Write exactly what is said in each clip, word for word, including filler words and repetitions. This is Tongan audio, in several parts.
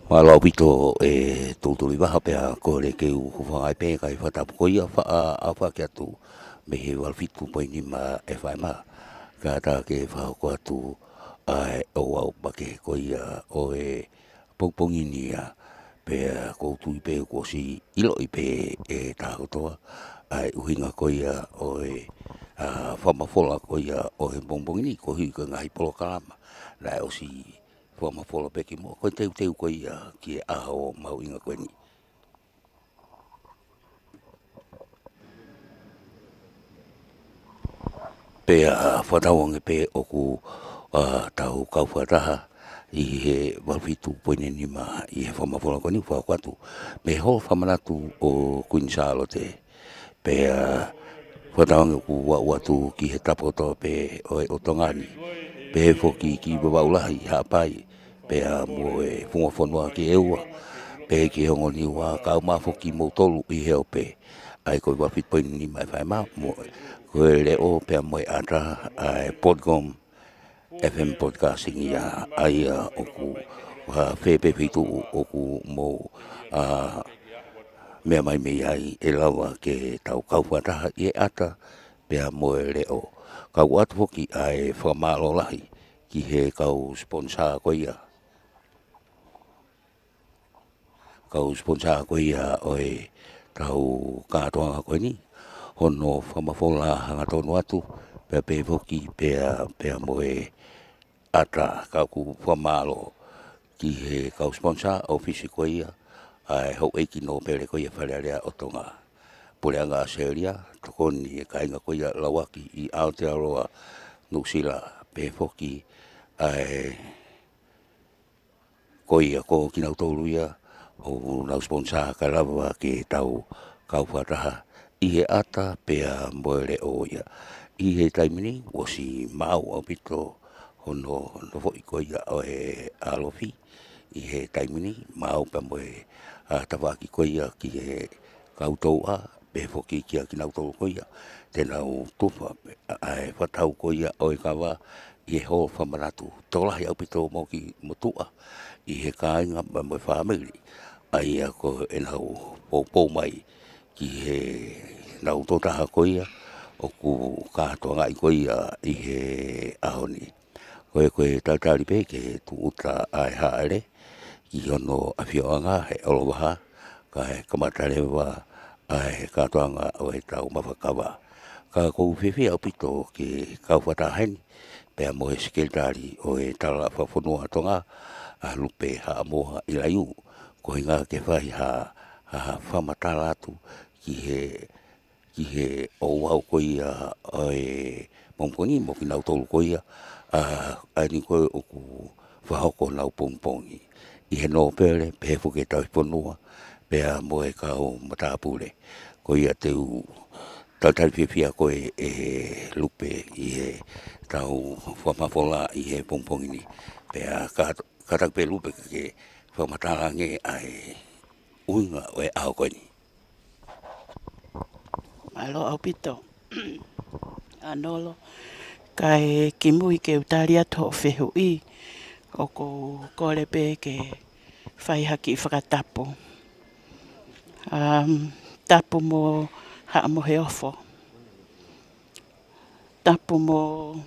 Mālō ʻaupito e Toutou Livaha, pea kole ke u hūfanga ai pē kae fakatapu ko ia faʻa ʻaofaki atu mei he valu fitu poini nima F M. Kae ʻatā ke fakahoko atu ʻa e ouau makehe ko ia ʻo e pongipongi ni ia, pea ʻoku ou tui pē kuo ʻosi ʻiloʻi pē ʻe takoto ʻa e ʻuhinga ko ia ʻo e, ʻa, fakamafola ko ia ʻo e pongipongi ni, koeʻuhi ko e ngaahi polokalama naʻe ʻosi fakamafola pē kimuʻa, ko e teuteu ko ia ki he ʻaho mahuʻinga ko eni. Pea fakatauange pē ʻoku, ʻa, tau kau fakataha ʻi he valu fitu poini nima ʻi he fakamafola ko eni, fakahoko atu mei he Holo Fakamanatu ʻo Kuini Sālote. Pea fakatauange ʻoku aʻu atu ki he tapu kotoa pē ʻo e ʻOtonga ni, pehē foki ki Vavaʻu Lahi, Haʻapai, pea mo e Fungafonua ki ʻEua, pea ki he ongo Niua, kae ʻumaʻā foki kimoutolu ʻi he ope. ʻA ia ko e valu fitu poini nima F M, mo, ko e leʻo pea mo e ʻata, ʻa e Podgom F M Podcasting ia, ʻa ia ʻoku, ʻa, fē pē feituʻu ʻoku mou, ʻa, meʻa mai mei ai, ʻe lava ke tau kau fakataha ʻi he ʻata pea mo e leʻo. Kae ʻoatu foki ʻa e fakamālō lahi ki he kau sponsor ko ia. Kau sponsor ko ia ʻo e kau kātoanga ko eni, hono fakamafola hangatonu atu, pea pehē foki pea, pea mo e ʻata. Ka ʻoku fakamālō ki he kau sponsor ʻofisi ko ia ʻa e Houʻeiki Nōpele ko ia Fale Alea ʻo Tonga, Puleʻanga ʻAositelēlia, tokoni e kāinga ko ia Lauaki ʻi Aotearoa Nuʻusila, pehē foki ʻa e ko ia ko kinautolu ia ʻoku nau sponsor kae lava ke tau kau fakataha ʻi he ʻata pea mo e leʻo ia. ʻI he taimi ni, ʻosi maau ʻaupito hono, hono foʻi ko ia ʻo e ʻalofi. ʻI he taimi ni, maau pea mo e, ʻa, tafaʻaki ko ia ki he kau touʻa, pehē foki kia kinautolu ko ia te nau tufa ʻa e fakatau ko ia ʻo e kava ʻi he Holo Fakamanatu. Tokolahi ʻaupito moʻoku motuʻa ʻi he kāinga pea mo e fāmili, ʻa ia ko ʻenau poupou mai ki heʻenau tokotaha ko ia ʻoku kātoangaʻi ko ia ʻi he ʻaho ni. Ko e, ko e talitali pē ke tūʻuta ʻa e hāʻele ki hono ʻafioʻanga he ʻOlovaha, kae kamata leva ʻa e kātoanga ʻo e tau mafuakava. Ka ʻoku ou fiefia ʻaupito ke kau fakataha heni pea mo e Sekelitali ʻo e Tala Fakafonua ʻa Tonga, ʻa Lupe Haʻamoa ʻIlaiū, ko e ʻuhinga ke fai ha, ha, ha fakamatala atu ki he ki he ouau ko ia ʻo e pongipongi mo kinautolu ko ia, ʻa, ʻa eni ko ē ʻoku fakahoko honau pongipongi ʻi he nōpele, pehē foki ki he tauhi fonua, pea mo e kau matāpule. Ko ia te u talitali fiefia koe ʻe Lupe ʻi he tau fakamafola ʻi he pongipongi ni. Pea ka, kātaki pē Lupe ke fakamatala ange ʻa e ʻuhinga ʻo e ʻaho ko eni. Mālō ʻaupito. ʻAnolo, kae kimui ke u tali atu hoʻo fehuʻi, ʻoku ou kole pē ke fai ha kiʻi fakatapu. Um, tapu mo Haʻa Moheofo. Tapu mo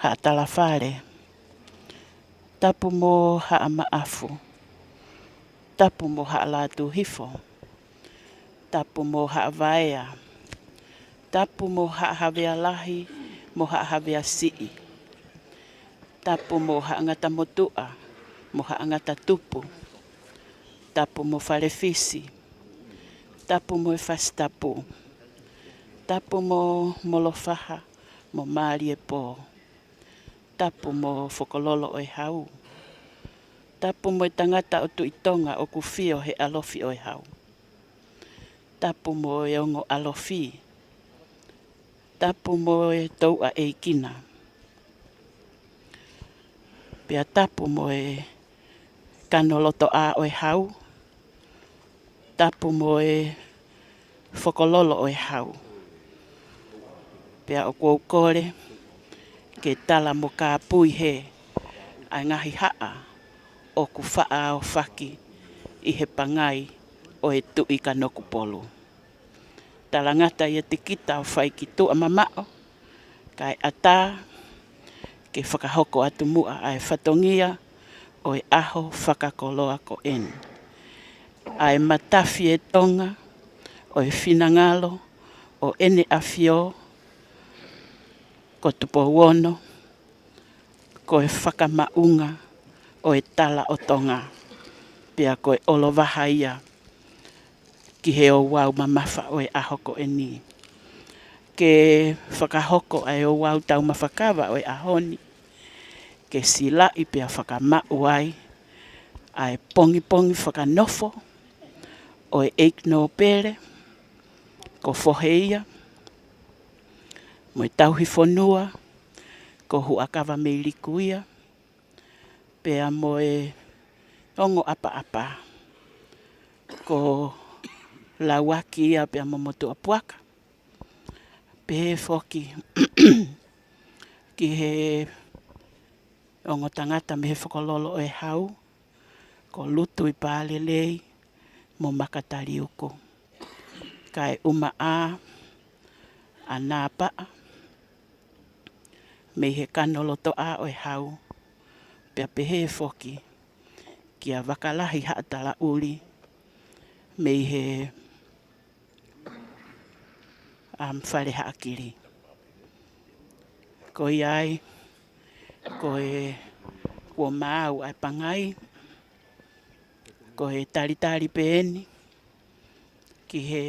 Haʻa Talafale. Tapu mo Haʻa Maʻafu. Tapu mo Haʻa Lātūhifo. Tapu mo Haʻa Vaea. Tapu mo Haʻa Havea Lahi mo Haʻa Havea Siʻi. Tapu mo Haʻa Ngata Motuʻa mo Haʻa Ngata Tupu. Tapu mo Falefisi. Tapu mo e Fasi Tapu. Tapu mo Molofaha mo Māliepō. Tapu mo Fokololo ʻo e Hau. Tapu mo e tangata ʻo Tuʻi Tonga ʻoku fio he ʻalofi ʻo e hau. Tapu mo e ongo ʻalofi. Tapu mo e touʻa ʻeikina. Pea tapu mo e kanolotoʻā ʻo e hau. Tapu mo e Fokololo ʻo e Hau. Pea ʻoku ou kole ke tala mo kāpui hē ʻa e ngaahi haʻa ʻoku faʻa ʻaofaki ʻi he pangai ʻo e Tuʻi Kanokupolu. Talangata ia te kita ʻo fai ki tuʻa mamaʻo, kae ʻatā ke fakahoko atu muʻa ʻa e fatongia ʻo e ʻaho fakakoloa ko eni. ʻA e matafi ʻe Tonga ʻo e finangalo ʻo ʻEne ʻAfio ko Tupou Ono, ko e fakamaʻunga ʻo e tala ʻo Tonga, pea ko e ʻolovaha ia ki he ouau mamafa ʻo e ʻaho ko eni. Ke fakahoko ʻa e ouau taumafa kava ʻo e ʻaho ni, ke silaʻi pea fakamaʻu ai ʻa e pongipongi fakanofo ʻo e ʻEiki Nōpele, ko Fohe ia, mo e Tauhi Fonua, ko Huʻakavameiliku ia, pea mo e ongo ʻapaʻapa, ko Lauaki ia pea mo Motuʻapuaka. Pehē foki ki he ongo tangata mei he Fokololo ʻo e Hau, ko Lutuipalelei mo Makataliuku. Kae ʻumaʻā ʻa Nāpaʻa mei he Kanolotoʻā ʻo e Hau, pea pehē foki kia Vakalahi Haʻatalaʻuli mei he, um, Fale Haʻakili. Ko ia ai, ko e kuo maau ʻa e pangai, ko e talitali pē eni ki he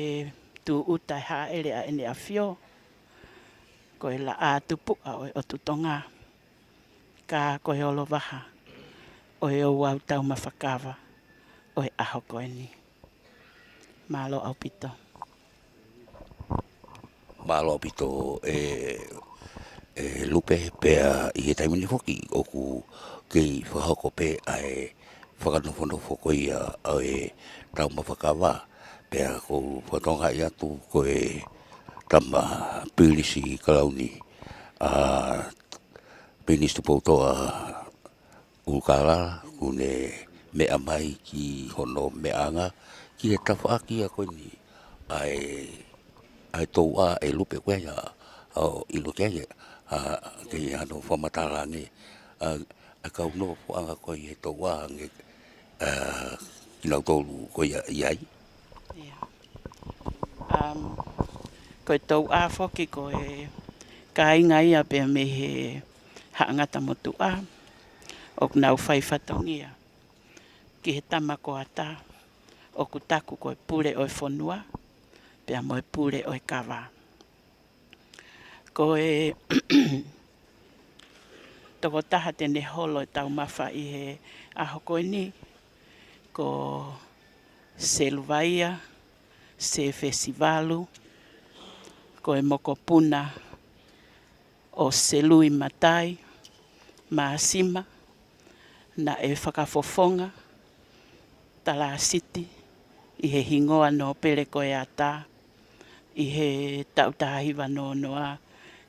tūʻuta ʻa e hāʻele ʻa ʻEne ʻAfio, ko e Laʻā Tupuʻa ʻo e ʻOtu Tonga, ka ko e ʻolovaha ʻo e ouau taumafa kava ʻo e ʻaho ko eni. Mālō ʻaupito. Mālō ʻaupito ē, ē Lupe, pea ʻi he taimi ni foki ʻoku kei fakahoko pē ʻa e fakanofonofo ko ia ʻo e taumafa kava, pea ʻoku ou fakatokangaʻi atu ko e tama Pilisi Kalauni, ʻa Pilinisi Tupoutoʻa ʻUlukalala, kuo ne meʻa mai ki hono meʻaʻanga ki he tafaʻaki ko eni ʻa e, ʻa e touʻa, ē Lupe, ko ia ʻoku ou ʻilo ki ai, ʻa, ki hano fakamatala ange ʻa, ʻa e kau nofoʻanga ko ia he touʻa ange, ʻa, kinautolu ko ia ʻi ai. ʻIa. Um, ko e touʻa foki ko e kāinga ia pea mei he Haʻa Ngata Motuʻa, ʻoku nau fai fatongia ki he tama ko ata, ʻoku taku ko e pule ʻo e fonua pea mo e pule ʻo e kava. Ko e tokotaha te ne holo e taumafa ʻi he ʻaho ko eni, ko Seluvaia Sefesivalu, ko e mokopuna ʻo Seluimatai Māsima, naʻe fakafofonga Talāsiti ʻi he hingoa Nōpele ko e ata, ʻi he taʻu taha hiva noa noa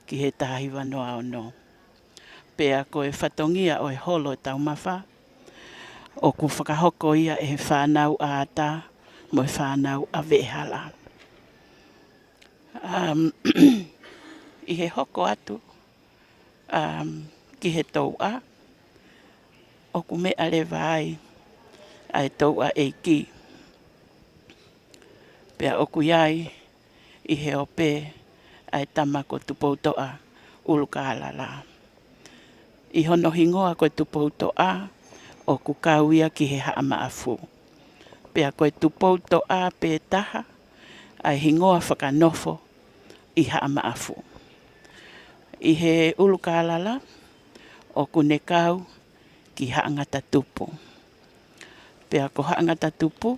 ki he taha hiva noa ono. Pea ko e fatongia ʻo e holo e taumafa, ʻoku fakahoko ia ʻe he fānau ʻa ata mo e fānau ʻa Veʻehala. Um, ʻi he hoko atu, um, ki he touʻa, ʻoku meʻa leva ai ʻa e touʻa ʻeiki. Pea ʻoku ʻi ai ʻi he ope ʻa e tama ko Tupoutoʻa ʻUlukalala. ʻI hono hingoa ko e Tupoutoʻa, ʻoku kau ia ki he Haʻa Maʻafu. Pea ko e Tupoutoʻa pē taha ʻa e hingoa fakanofo ʻi Haʻa Maʻafu. ʻI he ʻUlukalala, ʻoku ne kau ki Haʻa Ngata Tupu. Pea ko Haʻa Ngata Tupu,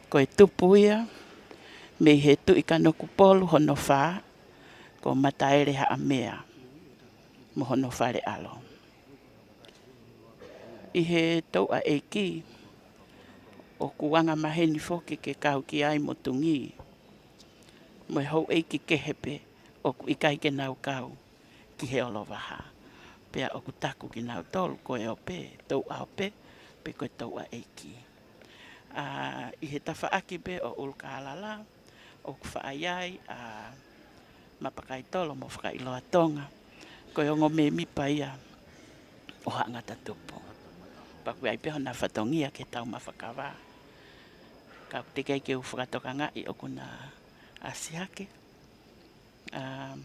ko e tupu ia mei he Tuʻi Kanokupolu hono fā, ko Mataele Haʻamea mo hono fale ʻalo. ʻI he touʻa ʻeiki, ʻoku angamaheni foki ke kau ki ai Motungi mo e houʻeiki kehe pē ʻoku ʻikai ke nau kau ki he ʻolovaha. Pea ʻoku taku kinautolu ko e ope, touʻa ope, pe ko e touʻa ʻeiki. ʻA, ʻi he tafaʻaki pē ʻo ʻUlukālala, ʻoku faʻa ʻi ai ʻa Mapakaitolo mo Fakaʻiloa Tonga. Ko e ongo mēmipa ia ʻo Haʻa Ngata Tupu. Pea ʻoku ʻi ai pē hona fatongia ki he taumafa kava. Ka ʻoku teʻeki ai ke u fakatokangaʻi ʻoku na ʻasi hake. Um,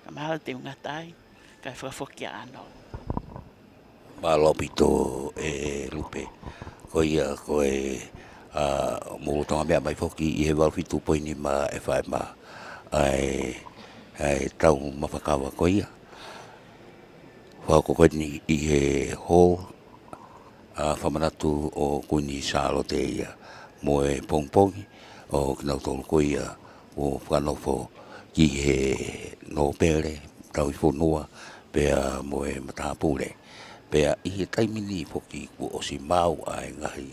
ka mahalo te u ngata ai, kae fakafoki ʻa ʻAno. Mālō ʻaupito ʻe Lupe. Ko ia ko e, ʻa, mou lolotonga meʻa mai foki ʻi he valu fitu poini nima F M ʻa e, ʻa e taumafa kava ko ia. Fakahoko ko eni ʻi he hall ʻa Fakamanatu ʻo Kuini Sālote ia mo e pongipongi ʻo kinautolu ko ia ʻoku fakanofo ki he nōpele, tauhi fonua, pea mo e matāpule. Pea ʻi he taimi ni foki kuo ʻosi maau ʻa e ngaahi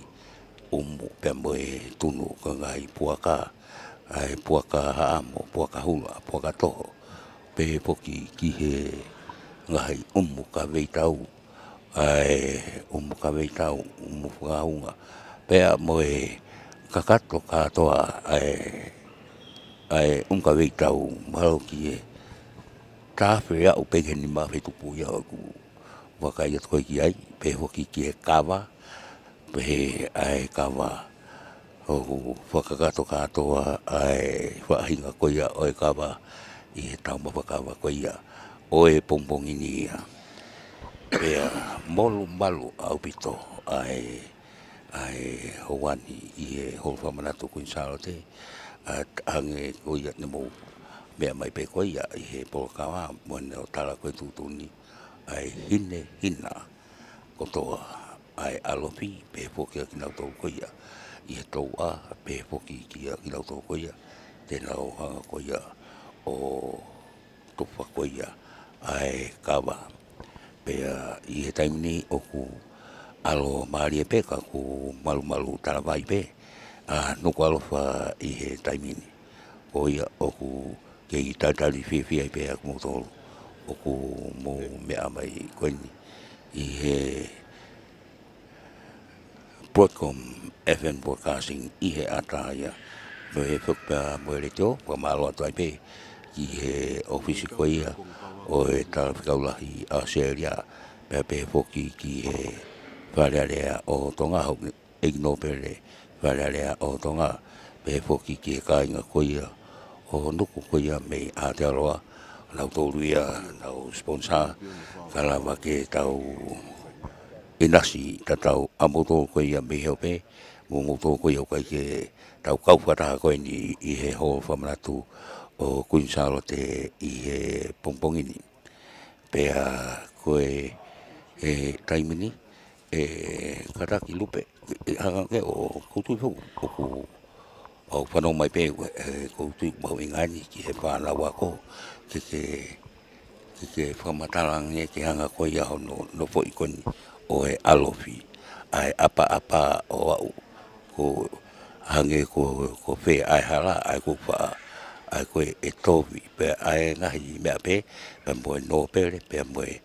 ʻumu pea mo e tunu ko e ngaahi puaka, ʻa e puaka haʻamo, puaka hula, puaka toho. Pehē foki ki he ngaahi ʻumu kaveitau, ʻa e ʻumu kaveitau, ʻumu fakaunga. Pea mo e kakato kātoa ʻa e, ʻa e ʻumu kaveitau, mahalo ki he tafe aʻu pē ki he nima afe tupu ia ʻoku vakai atu ko ē ki ai, pehē foki ki he kava, pehē ʻa e kava ʻoku fakakakato kātoa ʻa e faʻahinga ko ia ʻo e kava ʻi he taumafa kava ko ia ʻo e pongipongi ni ia. Pea molumalu ʻaupito ʻa e, ʻa e houa ni ʻi he hall Fakamanatu Kuini Sālote, ʻa, hangē ko ia ne mou meʻa mai pē ko ia ʻi he polokalama mo ne ʻo tala ko e tuʻutuʻuni ʻa e hinehina kotoa ʻa e ʻalofi, pehē foki ʻa kinautolu ko ia ʻi he touʻa, pehē foki kia kinautolu ko ia te nau hanga ko ia ʻo tufa ko ia ʻa e kava. Pea ʻi he taimi ni ʻoku ʻalomālie pē ka ʻoku malumalu talavai pē ʻa Nukuʻalofa ʻi he taimi ni. Ko ia ʻoku kei talitali fiefia ai pē ʻa kimoutolu ʻoku mou meʻa mai ko eni ʻi he Broadcom F M Broadcasting ʻi he ʻata ia. Mo e fok pea mo e letio, fakamālō atu ai pē ki he ʻōfisi ko ia ʻo e Talafekau Lahi ʻAositelēlia, pea pehē foki ki he Fale Alea ʻo Tonga, houʻeiki nōpele Fale Alea ʻo Tonga, pehē foki ki he kāinga ko ia ʻo Nuku ko ia mei Aotearoa, nautolu ia nau sponsor, ka lava ke tau ʻinasi tatau ʻa moutolu ko ia mei he ope, mo moutolu ko ia ʻoku ʻikai ke tau kau fakataha ko eni ʻi he hall Fakamanatu ʻo Kuini Sālote ʻi he pongipongi ni. Pea ko e, e taimi ni, ʻe kātaki Lupe, ʻe hanga ke ʻo koutu i fou, ʻoku ʻoku fanongo mai pē, ʻe, ʻoku ou tui ʻoku mahuʻinga eni ki he fānau ako, ke, ke, ke, ke fakamatala ange ke hanga ko ia hono, nofoʻi ko eni ʻo e ʻalofi, ʻa e ʻapaʻapa ʻo aʻu, ko hangē ko, ko fē ʻa e hala, ʻa e ko fa, ʻa e ko e tovi, pea ʻa e ngaahi meʻa pē, pea mo e nōpele, pea mo e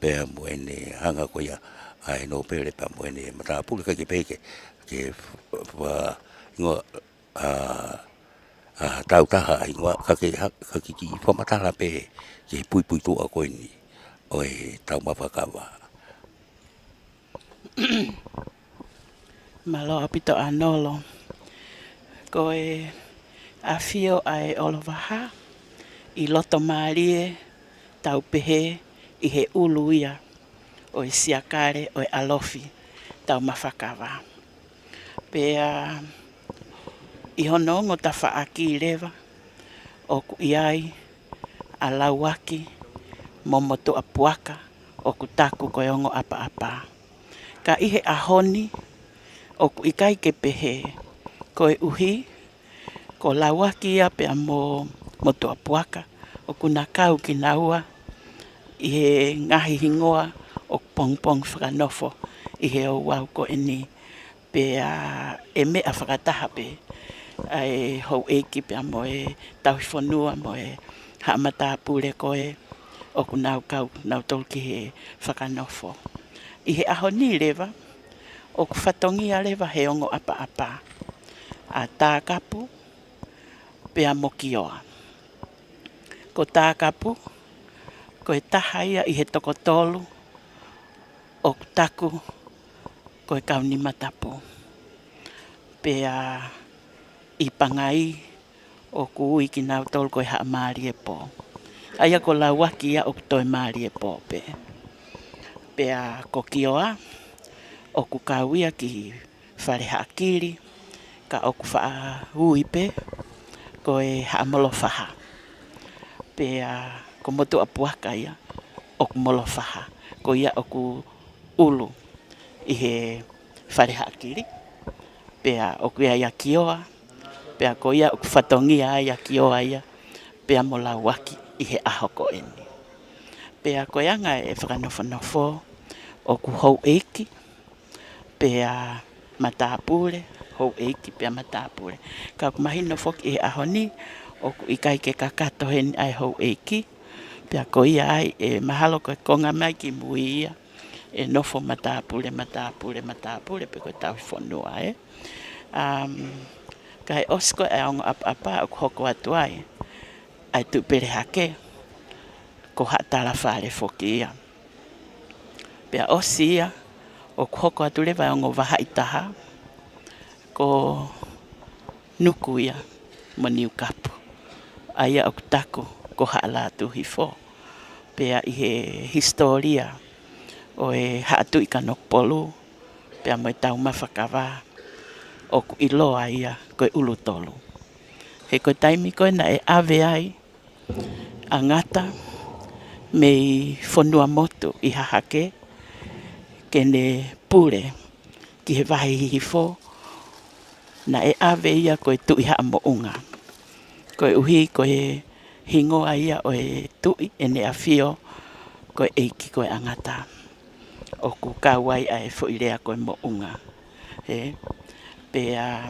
pea mo ʻene hanga ko ia ʻa e nōpele pea mo ʻene matāpule, ʻikai ke pehē ke, ke fa, fa, hingoa, ʻa, ʻa, tau taha hingoa, ka ke ha, ka ke kiʻi fakamatala pē ki he puipuituʻa ko eni ʻo e taumafa kava. Mālō ʻaupito ʻAnolo. Ko e ʻafio ʻa e ʻOlovaha ʻi loto mālie, tau pehē, ʻi he ʻulu ia ʻo e siakale ʻo e ʻalofi taumafa kava. Pea ʻi hono ongo tafaʻaki leva ʻoku ʻi ai ʻa Lauaki mo Motuʻapuaka ʻoku taku ko e ongo ʻapaʻapa. Ka ʻi he ʻaho ni ʻoku ʻikai ke pehē, koeʻuhi ko Lauaki ia pea mo Motuʻapuaka ʻoku na kau kinaua ʻi he ngaahi hingoa ʻoku pongipongi fakanofo ʻi he ouau ko eni. Pea ʻe meʻa fakataha pē ʻa e houʻeiki pea mo e tauhi fonua mo e haʻa matāpule ko ē ʻoku nau kau nautolu ki he fakanofo. ʻI he ʻaho ni leva, ʻOku fatongia leva he ongo ʻapaʻapa ʻa Takapu pea mo Kioa. Ko Takapu, ko e taha ia ʻi he toko tolu ʻoku taku ko e Kaunimatapu. Pea ʻi Pangai ʻoku ui kinautolu ko e Haʻa Māliepō. ʻA ia ko Lauaki ia ʻoku toe Māliepō pē. Pea ko Kioa ʻoku kau ia ki Fale Haʻakili, ka ʻoku faʻa ui pē ko e Haʻa Molofaha. Pea ko Motuʻapuaka ia ʻoku Molofaha, ko ia ʻoku ʻulu ʻi he Fale Haʻakili. Pea ʻoku ʻi ai ʻa Kioa, pea ko ia ʻoku fatongia ai ʻa Kioa ia pea mo Lauaki ʻi he ʻaho ko eni. Pea ko e anga e fakanofonofo, ʻoku houʻeiki pea matāpule, houʻeiki pea matāpule. Ka ʻoku mahino foki ʻi he ʻaho ni ʻoku ʻikai ke kakato heni ʻa e houʻeiki, pea ko ia ai ʻe mahalo ko e konga mai ki mui ia ʻe nofo matāpule, matāpule, matāpule, pe ko e tauhi fonua, ē. Um, ka ʻi he ʻosi ko ē ʻa e ongo ʻapaʻapa ʻoku hoko atu ai ʻa e Tuʻipelehake, ko Haʻa Talafale foki ia. Pea ʻosi ia, ʻoku hoko atu leva e ongo vahaʻa ʻe taha, ko Nuku ia mo Niukapu, ʻa ia ʻoku taku ko Haʻa Lātūhifo. Pea ʻi he hisitōlia ʻo e Haʻa Tuʻi Kanokupolu pea mo e Taumafa Kava, ʻoku ʻiloa ia ko e ʻUlutolu. He ko e taimi ko ē naʻe ʻave ai ʻa Ngata mei Fonuamotu ʻi Hahake ke ne pule ki he Vahe Hihifo, naʻe ʻave ia ko e Tuʻi Haʻa Moʻunga, koeʻuhi ko e hingoa ia ʻo e Tuʻi ʻEne ʻAfio, ko e ʻEiki ko ē ʻa Ngata. ʻOku kau ai ʻa e foʻi lea ko e Moʻunga, ē. Pea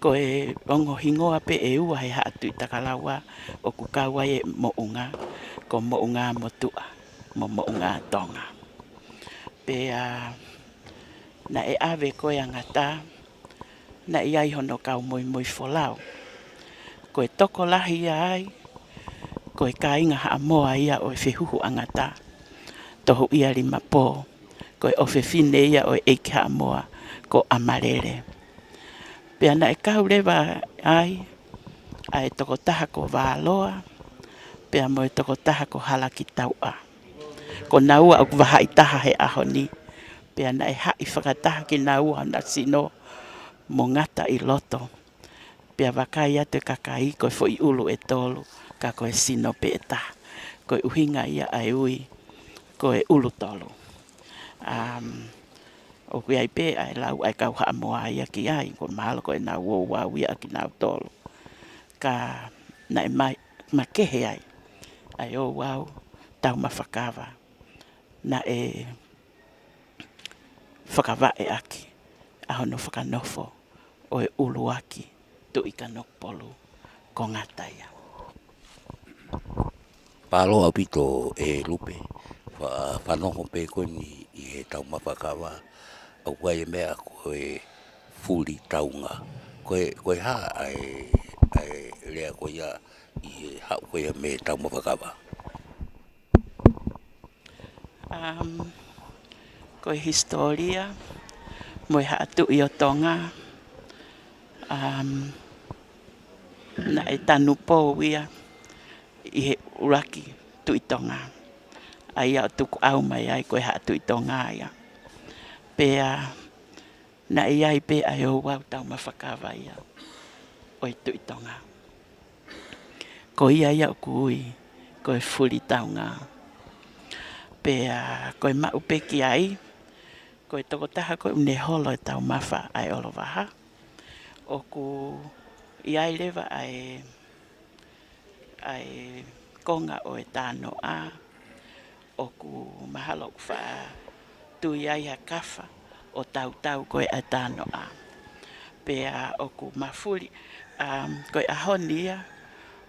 ko e ongo hingoa pē ʻe ua he Haʻa Tuʻi Takalaua ʻoku kau ai e Moʻunga, ko Moʻungamotuʻa mo Moʻungatonga. Pea naʻe ʻave ko ē ʻa Ngata, naʻe ʻi ai hono kau moimoi folau. Ko e tokolahi ia ai, ko e kāinga Haʻamoa ia ʻo e fehuhu ʻa Ngata, Tohuʻia Limapō, ko e ʻofefine ia ʻo e ʻEiki Haʻamoa ko ʻAmalele. Pea naʻe kau leva ai ʻa e tokotaha ko Vāloa, pea mo e tokotaha ko Halakitauʻa. Ko naua ʻoku vahaʻa ʻe taha he ʻaho ni, pea naʻe haʻi fakataha kinaua ʻa e sino mo Ngata ʻi loto. Pea vakai atu e kakai ko e foʻi ʻulu ʻe tolu, ka ko e sino pē ʻe taha. Ko e ʻuhinga ia ʻa e ui ko e ʻUlutolu. Um, ʻoku ʻi ai pē ʻa e lau ʻa e kau Haʻamoa ia ki ai, ko e mahalo ko ʻenau ouau ia ʻa kinautolu. Ka naʻe ma-, makehe ai ʻa e ouau Taumafa Kava, naʻe fakavaʻe ʻaki ʻa hono fakanofo ʻo e ʻuluaki Tuʻi Kanokupolu ko Ngata ia. Mālō ʻaupito ʻe Lupe, fa-, fanongo pē ko eni ʻi he Taumafa Kava, ʻoku ʻi ai e meʻa ko e fuli taunga. Ko e, ko e hā ʻa e, ʻa e lea ko ia ʻi he haʻu ko ia mei he Taumafa Kava? Um, ko e hisitōlia mo e Haʻa Tuʻi ʻo Tonga, um, naʻe tanupou ia ʻi he ʻuluaki Tuʻi Tonga, ʻa ia ʻoku tukuʻau mai ai ko e Haʻa Tuʻi Tonga ia. Pea naʻe ʻi ai pē ʻa e ouau Taumafa Kava ia ʻo e Tuʻi Tonga. Ko ia ia ʻoku ui ko e fuli taunga. Pea ko e maʻu pē ki ai, ko e tokotaha ko ē ʻoku ne holo e taumafa ʻa e ʻOlovaha, ʻoku ʻi ai leva ʻa e, ʻa e konga ʻo e tānoʻa, ʻoku mahalo ʻoku faʻa tui ai ha kafa ʻo tautau ko ē ʻa e tānoʻa. Pea ʻoku mafuli, um, ko e ʻaho ni ia,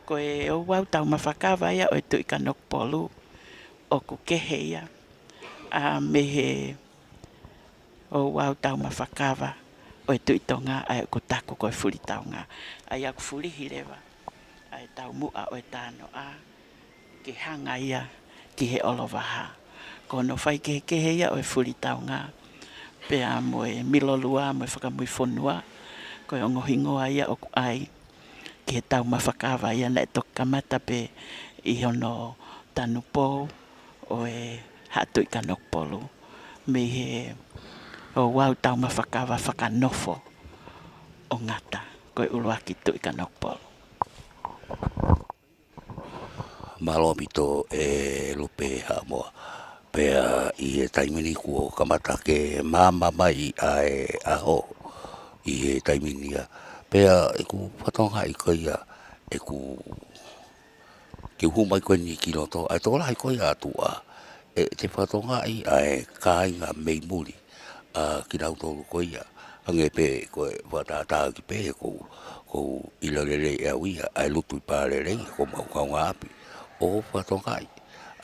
ko e ouau Taumafa Kava ia ʻo e Tuʻi Kanokupolu, ʻoku kehe ia, a, mei he ouau taumafakava ʻo e Tuʻi Tonga ʻa ē ʻoku taku ko e Fulitaunga. ʻA ia ʻoku fulihi leva ʻa e taumuʻa ʻo e tānoʻa ke hanga ia ki he ʻOlovaha. Ko hono faikehekehe ia ʻo e Fulitaunga pea mo e Milolua mo e Fakamuifonua, ko e ongo hingoa ia ʻoku ʻai ki he taumafakava ia naʻe toki kamata pē ʻi hono tanupou ʻo e Haʻa Tuʻi Kanokupolu mei he ouau taumafakava fakanofo ʻo Ngata, ko e ʻuluaki Tuʻi Kanokupolu. Mālō ʻaupito e Lupe Haʻamoa. Pea ʻi he taimi ni kuo kamata ke maama mai ʻa e ʻaho ʻi he taimi ni ia. Pea ʻeku fakatokangaʻi ko ia, ʻeku ke u hū mai ko eni ki loto, ʻa e tokolahi ko ia ʻa tuʻa, ʻe te fakatokangaʻi ʻa e kāinga mei muli, ʻa kinautolu ko ia. Hangē pē ko e fakatātā ki pē, ʻoku ou, ʻoku ou ʻilo lelei ʻe au ia, ʻa e Lutuipalelei, ko homau kaungāʻapi. ʻO fakatokangaʻi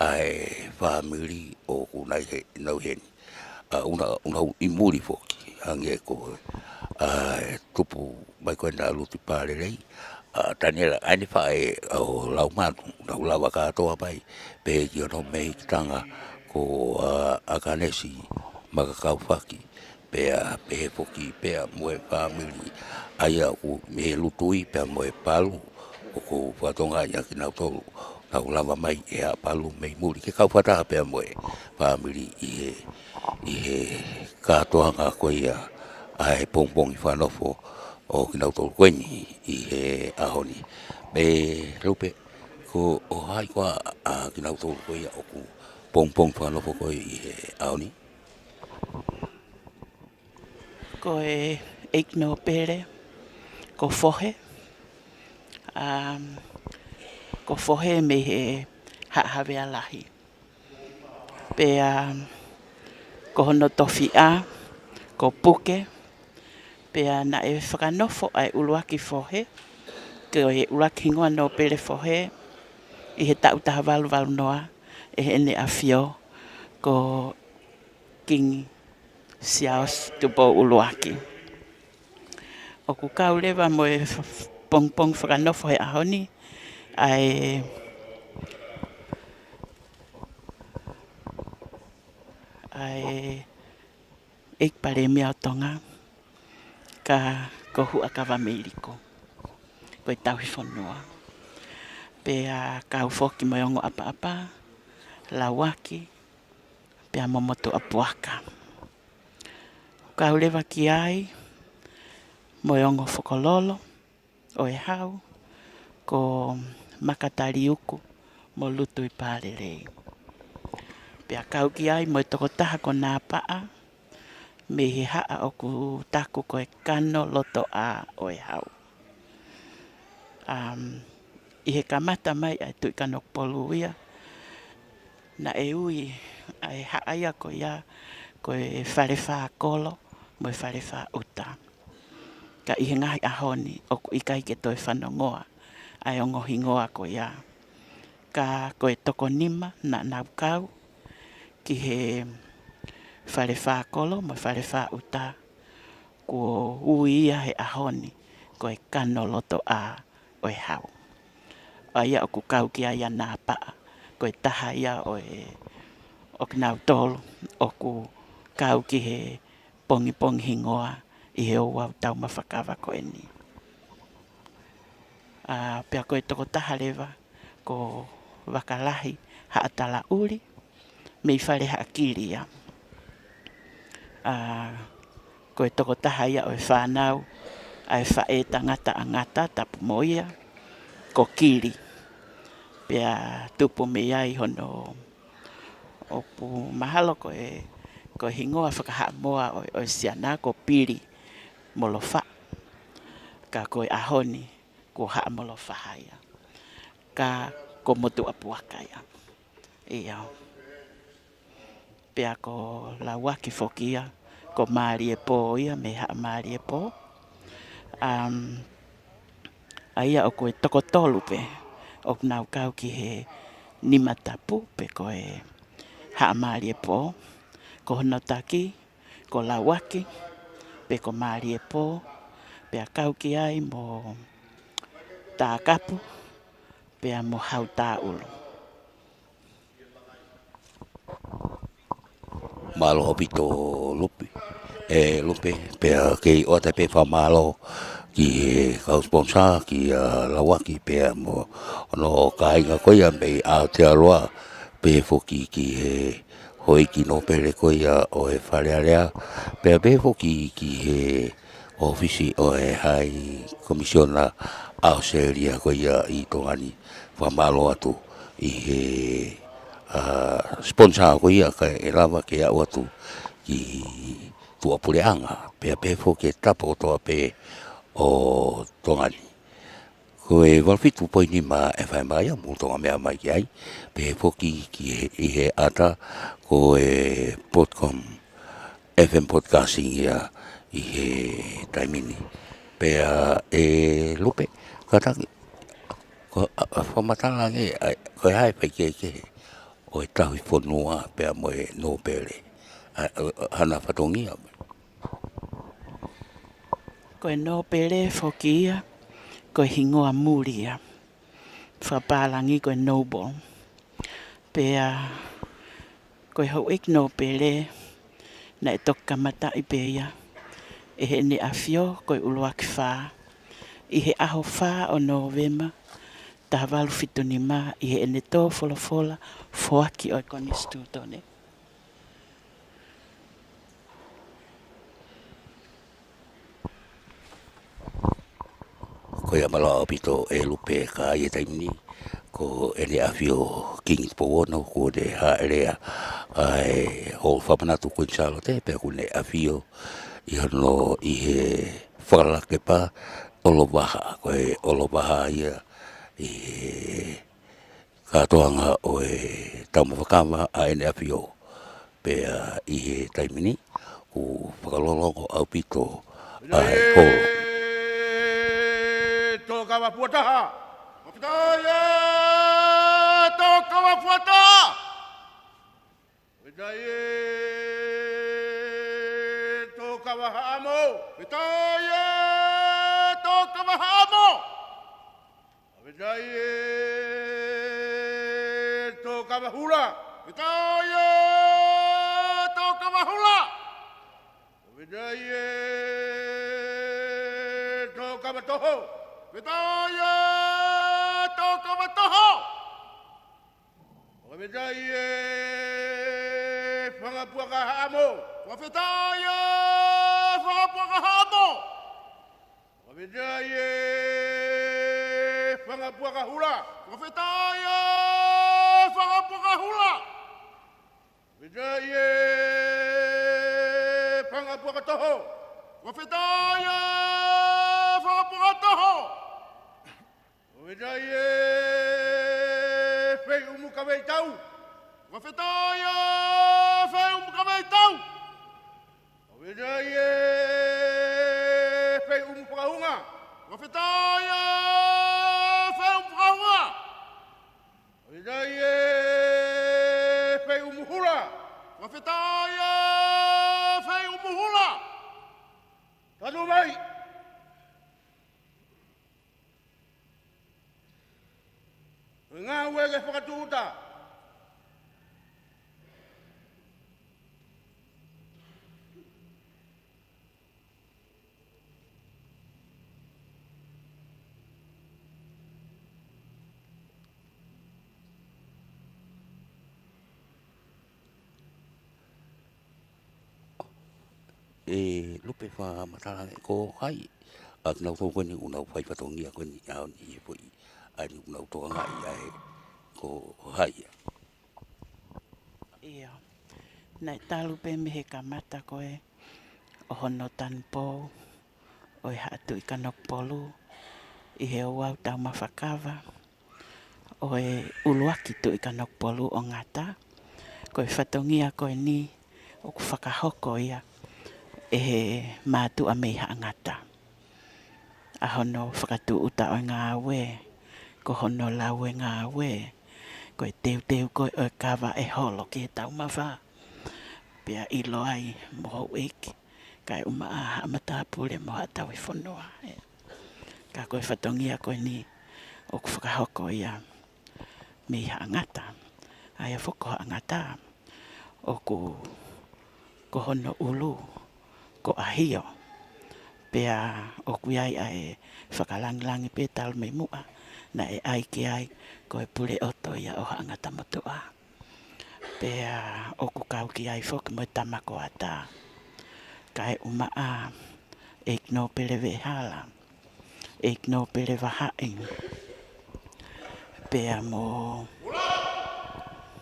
ʻa e fāmili ʻoku nau ʻi he, nau ʻi heni. ʻA, ʻoku nau, ʻoku nau ʻi muli foki, hangē ko, ʻa e tupu mai ko ena ʻa Lutuipalelei, ʻa Taniela, ʻa ʻene faʻē ʻo Laumanu, nau lava kātoa mai, pehē ki hono mehikitanga ko, ʻa, ʻAkanesi Makakaufaki, pea pehē foki pea mo e fāmili ʻa ia ʻoku mei Lutui pea mo e Palu, ʻoku ou fakatokangaʻi ʻa kinautolu, nau lava mai ʻe Haʻapalu mei muli, ke kau fakataha pea mo e fāmili ʻi he, ʻi he kātoanga ko ia ʻa e pongipongi fakanofo ʻo kinautolu ko eni ʻi he ʻaho ni. Mei Lupe, ko e hā koā ʻa kinautolu ko ia ʻoku pongipongi fakanofo ko ē ʻi he ʻaho ni? Ko e ʻEiki Nōpele, ko Fohe, um, ko Fohe mei he Haʻa Havea Lahi. Pea, um, ko hono tofiʻa, ko Puke, pea naʻe fakanofo ʻa e ʻuluaki Fohe, ko e ʻuluaki hingoa Nōpele Fohe, ʻi he taʻu taha valu valu noa, ʻe heʻene ʻafio, ko Kingi Siaosi Tupou ʻUluaki. ʻOku kau leva mo e f-, f-, pongipongi fakanofo he ʻaho ni, ʻa e, ʻa e ʻEiki Palēmia ʻo Tonga, ka ko Huʻakavameiliku, ko e Tauhi Fonua. Pea kau foki mo e ongo ʻapaʻapa, Lauaki, pea mo Motuʻapuaka. Kau leva ki ai mo e ongo fokololo ʻo e Hau, ko Makataliuku mo Lutuipalelei. Pea kau ki ai mo e tokotaha ko Nāpaʻa, mei he haʻa ʻoku taku ko e Kanolotoʻā ʻo e Hau. Um, ʻi he kamata mai ʻa e Tuʻi Kanokupolu ia, naʻe ui ʻa e haʻa ia ko ia, ko e Falefakolo mo e Falefauta. Ka ʻi he ngaahi ʻaho ni, ʻoku ʻikai ke toe fanongoa ʻa e ongo hingoa ko ia. Ka ko e toko nima naʻa nau kau ki he Falefakolo mo e Falefauta, kuo ui ia he ʻaho ni ko e Kanolotoʻā ʻo e Hau. ʻA ia ʻoku kau ki ai ʻa Nāpaʻa, ko e taha ia ʻo e, ʻo kinautolu ʻoku kau ki he pongipongi hingoa ʻi he ouau taumafakava ko eni. ʻA, pea ko e tokotaha leva, ko Vakalahi Haʻatalaʻuli, mei Falehaʻakili ia. ʻA, ko e tokotaha ia ʻo e fānau ʻa e faʻē tangata ʻa Ngata, tapu mo ia, ko Kili. Pea tupu mei ai hono, ʻoku mahalo ko e, ko e hingoa fakahaʻamoa ʻo, ʻo e siana ko Pili Molofaʻa. Ka ko e ʻaho ni, ko Haʻamolofaʻa ia. Ka ko Motuʻapuaka ia. ʻIo. Pea ko Lauaki foki ia, ko Maliepō ia, mei Haʻamaliepō. Um, ʻa ia ʻoku toko tolu pē ʻoku nau kau ki he Nima Tapu pe ko e Haʻamaliepō. Ko hono taki, ko Lauaki, pe ko Maliepō, pea kau ki ai mo Takapu, pea mo Hautaulu. Mālō ʻaupito Lupe, ʻe Lupe, pea kei ʻoatu pē fakamālō ki he kau sponsor, kia Lauaki, pea mo hono kāinga ko ia mei Aotearoa, pehē foki ki he houʻeiki nōpele ko ia ʻo e Fale Alea, pea pehē foki ki he ʻōfisi ʻo e High Commissioner ʻAositelēlia ko ia ʻi Tonga ni. Fakamālō atu ʻi he, ʻa, sponsor ko ia kae lava ke aʻu atu ki tuʻapuleʻanga, pea pehē foki ki he tapa kotoa pē ʻo Tonga ni. Ko e valu fitu poini nima FM ia, mou Tonga meʻa mai ki ai, pehē foki ki he, ʻi he ʻata ko e Broadcom FM Broadcasting ia ʻi he taimi ni. Pea ʻe Lupe, kātaki, ko, ʻa, ʻa, fakamatala ange, ʻa, ko e hā e faikehekehe ʻo e tauhi fonua pea mo e nōpele, ʻa, ʻa, ʻa, hana fatongia. Ko e nōpele foki ia, ko e hingoa muli ia. Fakapālangi ko e noble. Pea ko e houʻeiki nōpele naʻe toki kamataʻi pē ia ʻe Heʻene ʻAfio ko e ʻUluaki Fā, ʻi he ʻaho fā ʻo Nōvema, taha valu fitu nima, ʻi heʻene tō folofola foaki ʻo e Konisitūtone. Ko ia, mālō ʻaupito ʻe Lupe, ka ʻi he taimi ni, ko ʻEne ʻAfio Kingi Tupou Ono, kuo ne hāʻele ʻa e Holo Fakamanatu Kuini Sālote, pea kuo ne ʻafio ʻi hono, ʻi he Fakalakepa ʻOlovaha, ko e ʻOlovaha ia ʻi he kātoanga ʻo e taumafa kava ʻa ʻEne ʻAfio. Pea ʻi he taimi ni, ʻoku fakalongolongo ʻaupito ʻa e holo. Tō kava Fuataha. Fakafetaʻi e tō kava Fuataha. Fakafetaʻi e tō kava Haʻamo. Fakafetaʻi e tō kava Haʻamo. Fakafetaʻi e tō kava Hula. Fakafetaʻi e tō kava Hula. Fakafetaʻi e tō kava Toho. Fakafetaʻi e tō kava Toho. Fakafetaʻi e fanga puaka Haʻamo. Fakafetaʻi e fanga puaka Haʻamo. Fakafetaʻi e fanga puaka Hula. Fakafetaʻi e fanga puaka Hula. Fakafetaʻi e fanga puaka Toho. Fakafetaʻi e fanga puaka Toho. Fakafetaʻi e Feiʻumu Kaveitau. Fakafetaʻi e Feiʻumu Kaveitau. Fakafetaʻi e Feiʻumu Fakaunga. Fakafetaʻi e Feiʻumu Fakaunga. Fakafetaʻi e Feiʻumu Hula. Fakafetaʻi e Feiʻumu Hula. Tanu mai. Ngāue ke fakatūʻuta. ʻE Lupe, fakamatala ange, ko hai ʻa kinautolu ko eni ʻoku nau fai fatongia ko eni ʻaho ni he foʻi ʻaho ni ʻoku nau tokangaʻi ai, ko hai ia? ʻIo. Naʻe talu pē mei he kamata ko ē ʻo hono tanupou ʻo e Haʻa Tuʻi Kanokupolu ʻi he ouau taumafa kava ʻo e ʻUluaki Tuʻi Kanokupolu ʻo Ngata. Ko e fatongia ko eni ʻoku fakahoko ia ʻe he mātuʻa mei Haʻa Ngata. ʻA hono fakatūʻuta ʻo e ngāue, ko hono lau e ngāue, ko e teuteu ko ē ʻo e kava ʻe holo ki he taumafa. pea ʻiloa ai mo houʻeiki, kae ʻumaʻā haʻa matāpule mo haʻa tauhi fonua. Ka ko e fatongia ko eni ʻoku fakahoko ia mei Haʻangata. ʻA ia foki ko Haʻangata ʻoku ko hono ʻulu ko ʻAhio. Pea ʻoku ʻi ai ʻa e fakalāngilangi pē talu mei muʻa naʻe ʻai ki ai ko e puleʻoto ia ʻo Haʻangata Motuʻa. Pea ʻoku kau ki ai foki mo e tama ko Ata, kae ʻumaʻā ʻEiki Nōpele Veʻehala, ʻEiki Nōpele Vahaʻi, pea mo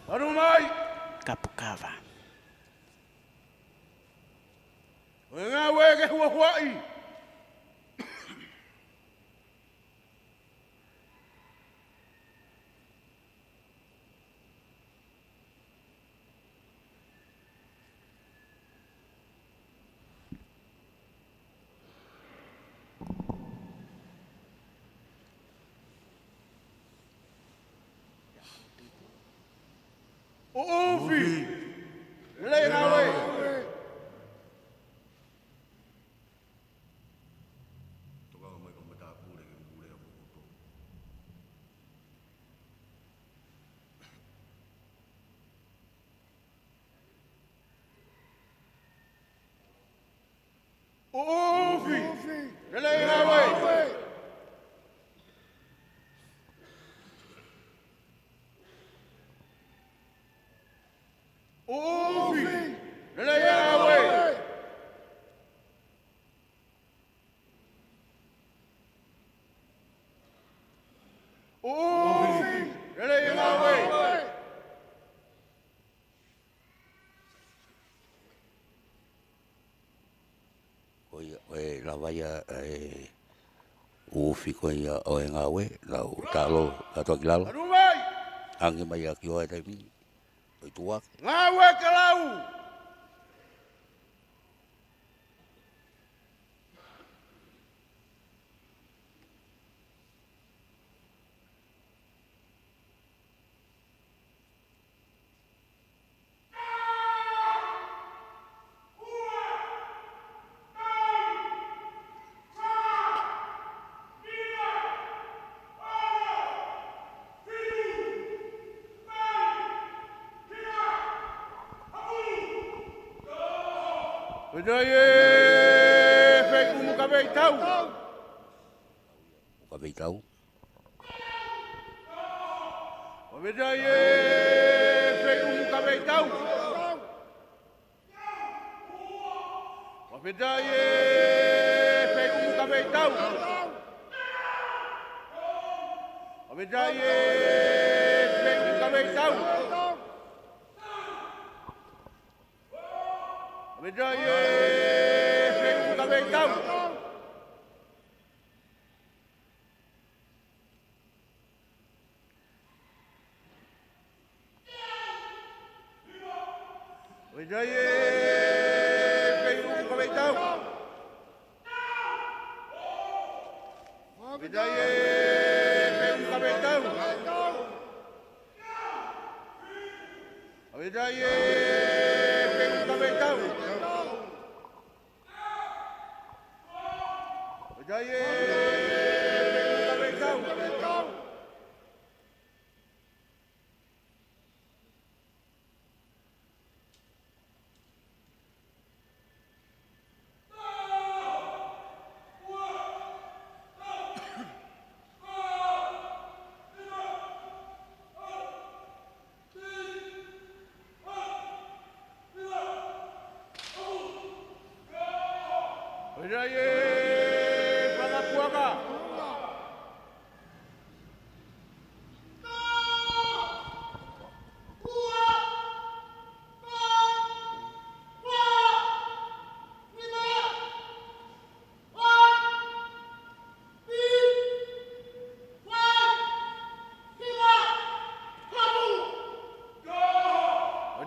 Anu mai! Kapukava. ʻO e ngāue ke huahuaʻi. ʻUʻufi. Lelei ngāue. Tokanga mai ka matāpule ke pule a mokoto. ʻUʻufi. Lelei ngāue. ʻUʻufi. Lelei ngāue. ʻUʻufi. Lelei ngāue. Ko ia, ʻe lava ia, ʻe ʻUʻufi ko ia ʻo e ngāue, lau talo, kātoa ki lalo. Anu mai! Angi mai a ki o e taimi, ʻo i tuak. Ngāue ke lau! Pea ʻi ai e fei ʻumu ka veitau. Ka veitau. Pea ʻi ai e fei ʻumu ka veitau. Pea ʻi ai e fei ʻumu ka veitau. Pea ʻi ai e fei ʻumu ka veitau. Pea ʻi ai e fei ʻumu ka veitau. Pea ʻi ai e fei ʻumu ka veitau. Pea ʻi ai e fei ʻumu ka veitau. Pea ʻi ai e fei ʻumu ka veitau. Pea ʻi ai e fei ʻumu ka veitau. Pea ʻi ai e fanga puaka.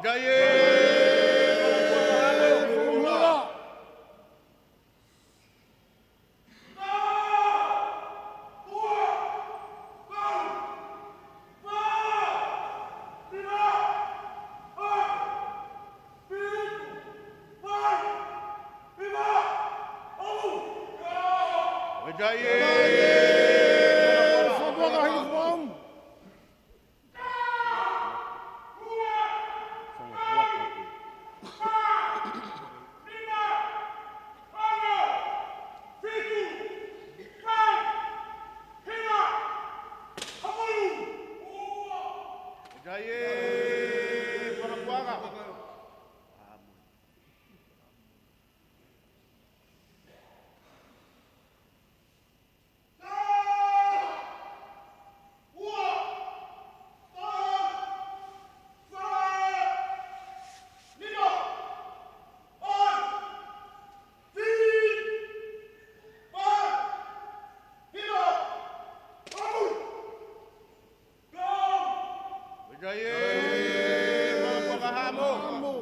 Pea ʻi ai e fanga puaka. ʻIkai ē. ʻIkai ē. Fakapuaka. ʻIkai ē. Fakapuaka. Haʻamo.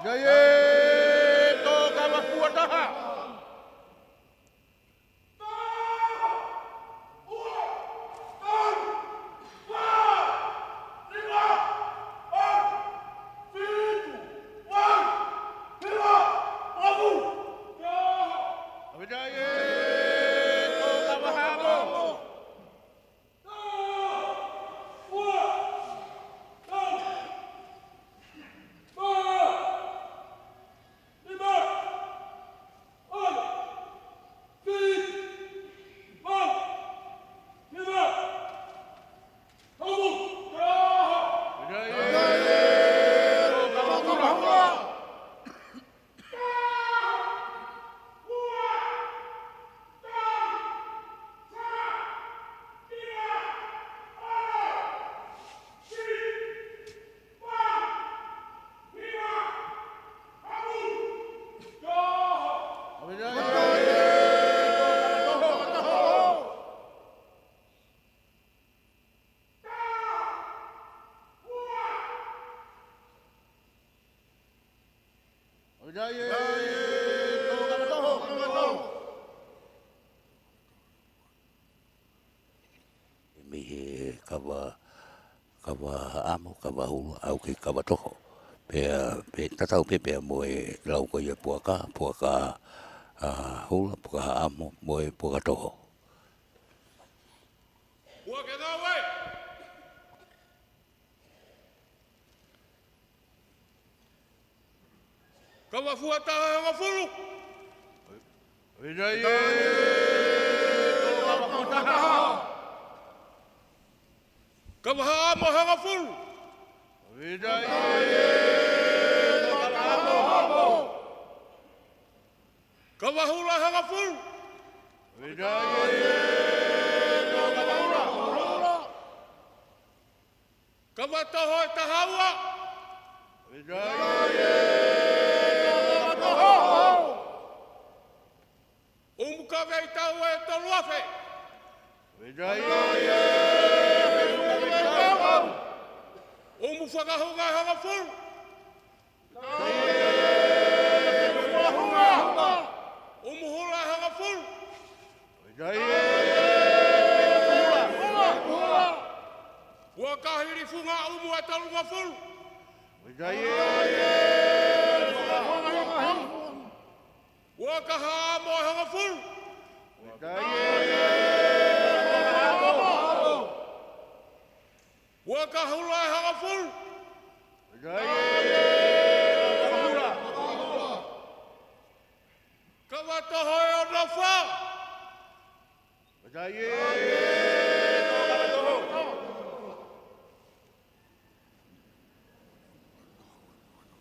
ʻIkai ē. Tō kava fua taha. ʻIkai ē. Tō kava haʻamo. Mei he kava, kava haʻamo, kava hula, ʻalu ki he kava toho. Pea, pea tatau pē pea mo e lau ko ia puaka, puaka, ʻa, hula, puaka haʻamo, mo e puaka toho. Puaka ngāue. Kava fua taha hongofulu. ʻIkai ē. Kava fua taha. Kava haʻamo hongofulu. Kava hula ʻe hongofulu. Kava toho ʻe taha ua. ʻUmu kavei tau ʻe tolu afe. ʻUmu fakahunga ʻe hongofulu. ʻUmu hula ʻe hongofulu. Uaka hilifunga ʻumu ʻe tolungofulu. Uaka haʻamo ʻe hongofulu. Uaka hula ʻe hongofulu. Kava toho ʻe onofā.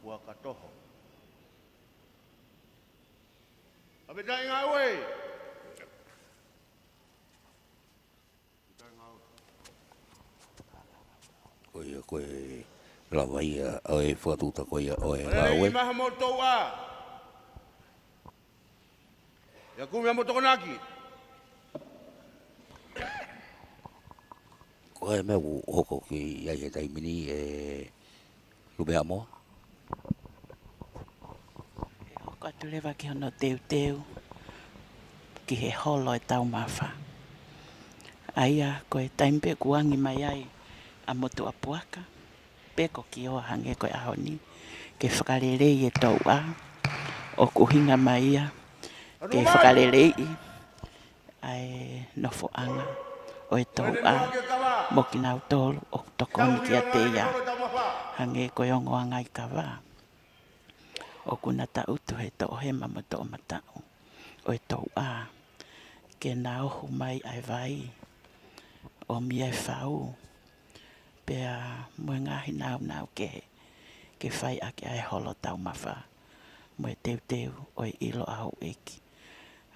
Uaka toho. Apetaʻi ngāue. Ko ia ko e lava ia ʻo e fakatuʻuta ko ia ʻo e ngāue. Maha mo toʻa. Ia kumi mo Tokonaki. Ko e meʻa ʻoku hoko ki ai he taimi ni ʻe Lupe Haʻamoa. ʻE hoko atu leva ki hono teuteu ki he holo ʻo e taumafa. ʻA ia ko e taimi pē ʻoku angi mai ai ʻa Motuʻapuaka pe ko Kioa hangē ko e ʻaho ni ke fakaleleiʻi e touʻa, ʻoku ʻuhinga mai ia ke fakaleleiʻi ʻa e nofoʻanga ʻo e touʻa mo kinautolu ʻoku tokoni kiate ia, hangē ko e ongo ngaahi kava ʻoku na tangutu he toʻohema mo toʻomataʻu ʻo e touʻa, ke na ohu mai ʻa e vai, ʻomi ʻa e fau, pea mo e ngaahi nāunau kehe, ke fai ʻaki ʻa e holo taumafa mo e teuteu ʻo e ʻilo ʻa houʻeiki,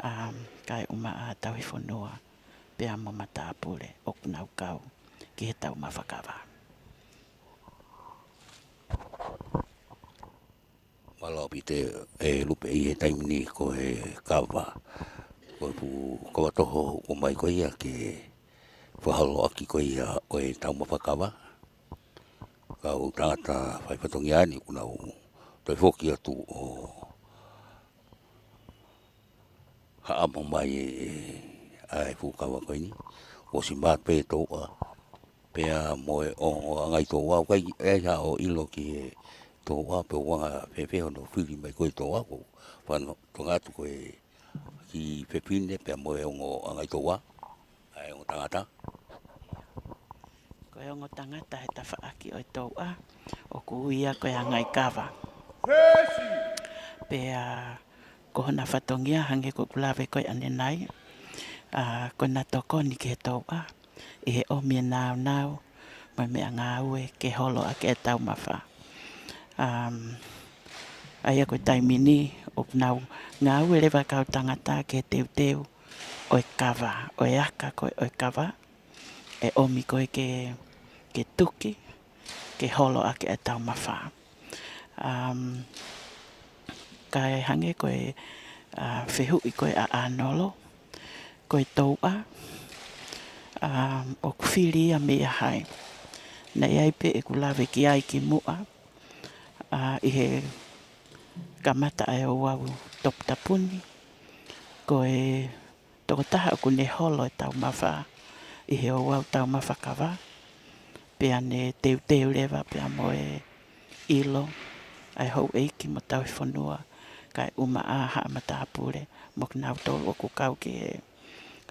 ʻa, kae ʻumaʻā tauhi fonua pea mo matāpule ʻoku nau kau ki he taumafa kava. Mālō ʻaupito ʻe Lupe ʻi he taimi ni ko e kava. Ko e fuʻu kava toho ʻoku ʻomai ko ia ke fakaholoʻaki ko ia ʻo e taumafa kava. Kau tangata fai fatongia ni ʻoku nau toe foki atu ʻo haʻamo mai ʻa e fuʻu kava ko eni. Kuo ʻosi mate pē touʻa. Pea mo e ongo ngaahi touʻa, ʻoku ʻikai ke ʻi ai haʻo ʻilo ki he touʻa, pe ʻoku anga fēfē hono fili mai ko e touʻa, ko fano tongatu ko e kiʻi fefine, pea mo e ongo ngaahi touʻa, ʻa e ongo tangata. Ko e ongo tangata he tafaʻaki ʻo e touʻa, ʻoku ui ia ko e ngaahi kava. Pea ko hona fatongia hangē ko ʻeku lave ko ē ʻanenai, ʻa, ko ʻena tokoni ki he touʻa ʻi he ʻomi e nāunau mo e meʻangāue ke holo ʻaki e taumafa. Um, ʻa ia ko e taimi ni ʻoku nau ngāue leva kau tangata ke teuteu ʻo e kava, ʻo e aka ko ē ʻo e kava, ʻe ʻomi ko ē ke, ke tuki, ke holo ʻaki e taumafa. Um, kae hangē ko e, ʻa, fehuʻi ko ē ʻa ʻAnolo, ko e touʻa, um, ʻoku fili ia meia hai. Naʻe ʻi ai pē ʻeku lave ki ai kimuʻa, ʻa, ʻi he kamata ʻa e ouau toputapu ni, ko e tokotaha ʻoku ne holo e taumafa ʻi he ouau taumafa kava, pea ne teuteu leva pea mo e ʻilo ʻa e houʻeiki mo tauhi fonua, kae ʻumaʻā haʻa matāpule mo kinautolu ʻoku kau ki he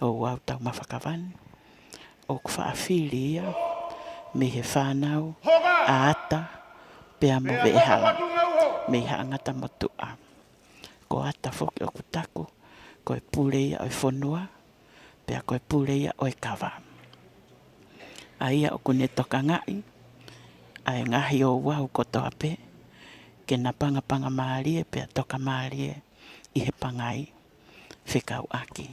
ouau taumafa kava ni. ʻOku faʻa fili ia mei he fānau ʻa Ata pea mo Veʻehala, mei Haʻa Ngata Motuʻa. Ko Ata foki ʻoku taku ko e pule ia ʻo e fonua, pea ko e pule ia ʻo e kava. ʻA ia ʻoku ne tokangaʻi ʻa e ngaahi ouau kotoa pē, ke na pangapanga mālie pea toka mālie ʻi he pangai, fekauʻaki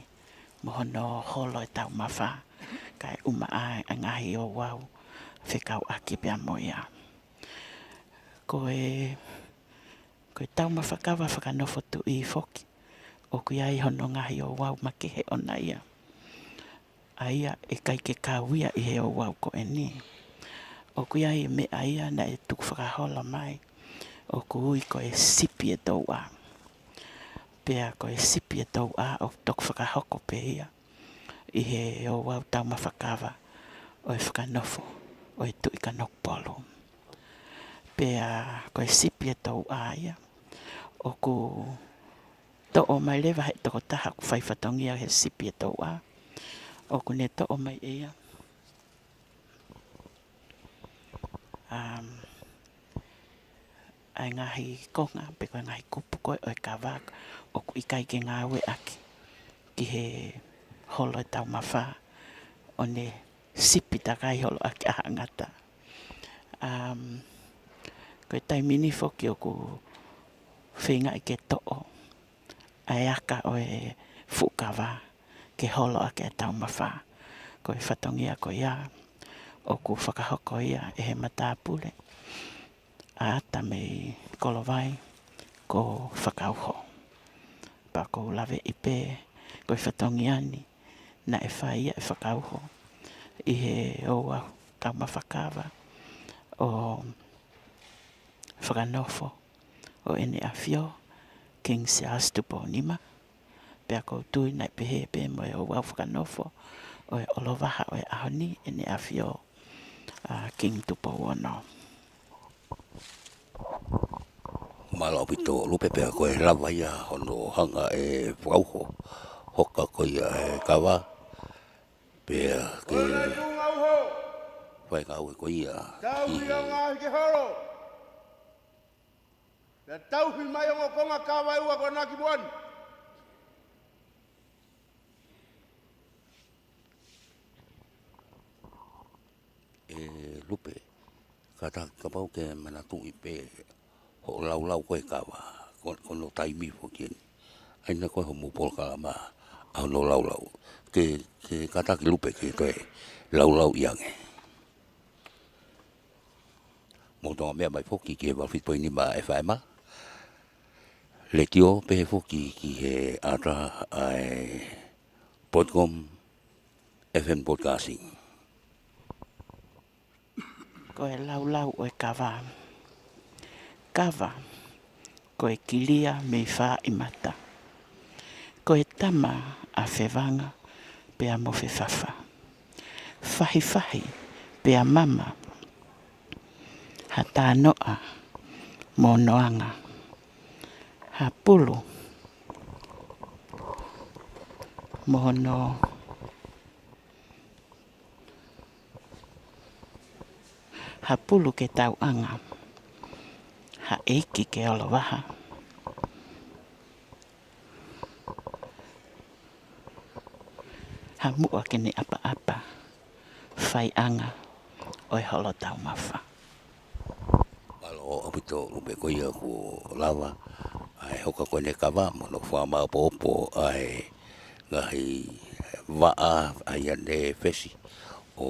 mo hono holo e taumafā, kae ʻumaʻā e ngaahi ouau fekauʻaki pea mo ia. Ko e, ko e taumafa kava fakanofo tuʻi foki, ʻoku ʻi ai hono ngaahi ouau makehe ʻona ia. ʻA ia ʻe ʻikai ke kau ia ʻi he ouau ko eni. ʻOku ʻi ai e meʻa ia naʻe tuku fakaholo mai, ʻoku ui ko e sipi e touʻa. Pea ko e sipi e touʻa ʻoku toki fakahoko pē ia ʻi he ouau taumafa kava ʻo e fakanofo ʻo e Tuʻi Kanokupolu. Pea ko e sipi e touʻa ia ʻoku toʻo mai leva he tokotaha ʻoku fai fatongia he sipi e touʻa. ʻOku ne toʻo mai ʻe ia, um, ʻa e ngaahi konga, pe ko e ngaahi kupu ko ē ʻo e kava ʻoku ʻikai ke ngāueʻaki ki he holo e taumafā, ʻo ne sipi takai holo ʻaki ʻa Haʻa Ngata. Um, ko e taimi ni foki ʻoku feingaʻi ke toʻo ʻa e aka ʻo e fuʻu kava ke holo ʻaki e taumafā. Ko e fatongia ko ia ʻoku fakahoko ia ʻe he matāpule ʻa ʻAta mei Kolovai ko Fakauho. Pea ʻoku ou laveʻi pē ko e fatongia ni naʻe fai ia ʻe Fakauho ʻi he ouau taumafa kava ʻo e fakanofo ʻo ʻEne ʻAfio King Siaosi Tupou Nima. Pea ʻoku ou tui naʻe pehē pē mo e ouau fakanofo ʻo e ʻOlovaha ʻo e ʻaho ni, ʻEne ʻAfio ʻa King Tupou Ono. Mālō ʻaupito Lupe, pea ko e lava ia hono hanga ʻe Fakauho ʻo hoka ko ia e kava, pea ke fai ngāue ko ia ki he, pea tauhi mai ongo konga kava ʻe ua ko ena ki muʻa ni. ʻE Lupe, kātaki kapau ke manatuʻi pē hoʻo laulau ko e kava, ko, ko hono taimi foki eni. ʻA ia ko e hoʻomou polokalama ʻa hono laulau. Ke, ke kātaki Lupe ke toe laulau ʻi ange. Mou toki meʻa mai foki ki he valu fitu poini nima F M. Letiō pehē foki ki he ʻata ʻa e Broadcom F M Broadcasting. Ko e laulau ʻo e kava. Kava, ko e kilia mei Fāʻimata. Ko e tama ʻa Fevanga pea mo Fefafa. Fahifahi pea mama. Ha tānoʻa mo Noanga. Ha pulu mo hono Ha pulu ke tauʻanga. Ha ʻeiki ke ʻOlovaha. Ha muʻa ke ne ʻapaʻapa. Faiʻanga ʻo e holo taumafa. Mālō ʻaupito Lupe, ko ia kuo lava ʻa e hoka ko eni e kava mo hono fakamāʻopoʻopo ʻa e ngaahi vaʻa ʻa ia ne fesi ʻo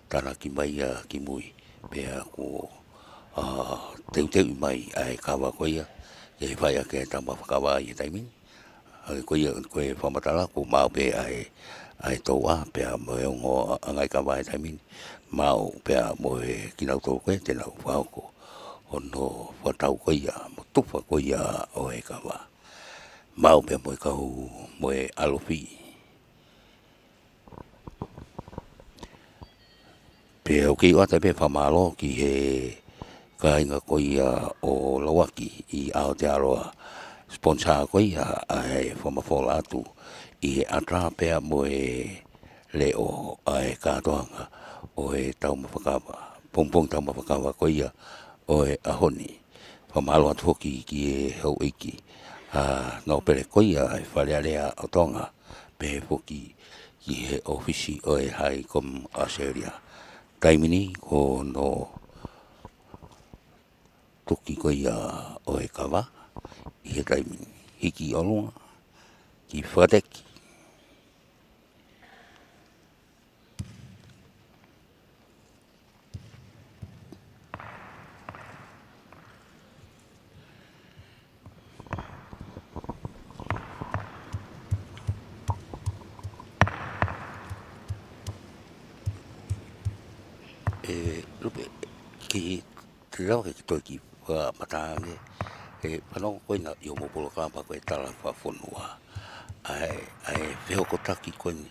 tānaki mai ia ki mui. Pea kuo, ʻa, teuteuʻi mai ʻa e kava ko ia ke fai ʻaki e taumafa kava ʻi he taimi ni. ʻA ia ko ia, ko e fakamatala, kuo maʻu pē ʻa e, ʻa e touʻa, pea mo e ongo ʻa, ʻa e ngaahi kava ʻi he taimi ni. Maʻu pea mo e kinautolu ko ē te nau fakahoko hono fakatau ko ia, mo e tufa ko ia ʻo e kava. Maʻu pea mo e kau, mo e ʻalofi. Pea ʻoku ou ʻoatu pē fakamālō ki he kāinga ko ia ʻo Lauaki ʻi Aotearoa, sponsor ko ia ʻa e fakamafola atu ʻi he ʻata pea mo e leʻo ʻa e kātoanga ʻo e taumafa kava, pongipongi taumafa kava ko ia ʻo e ʻaho ni. Fakamālō atu foki ki he houʻeiki ʻa Nōpele ko ia ʻa e Fale Alea ʻo Tonga, pehē foki ki he ʻōfisi ʻo e High Comm ʻAositelēlia. Taimi ni ko hono tuki ko ia ʻo e kava ʻi he taimi ni. Hiki ʻolunga ki fakateki. ʻE, Lupe, ke te lava ke toe kiʻi fakamatala ange, ʻe, fanongo ko ena ʻi hoʻomou polokalama ko e tala fakafonua. ʻA e, ʻa e fehokotaki ko eni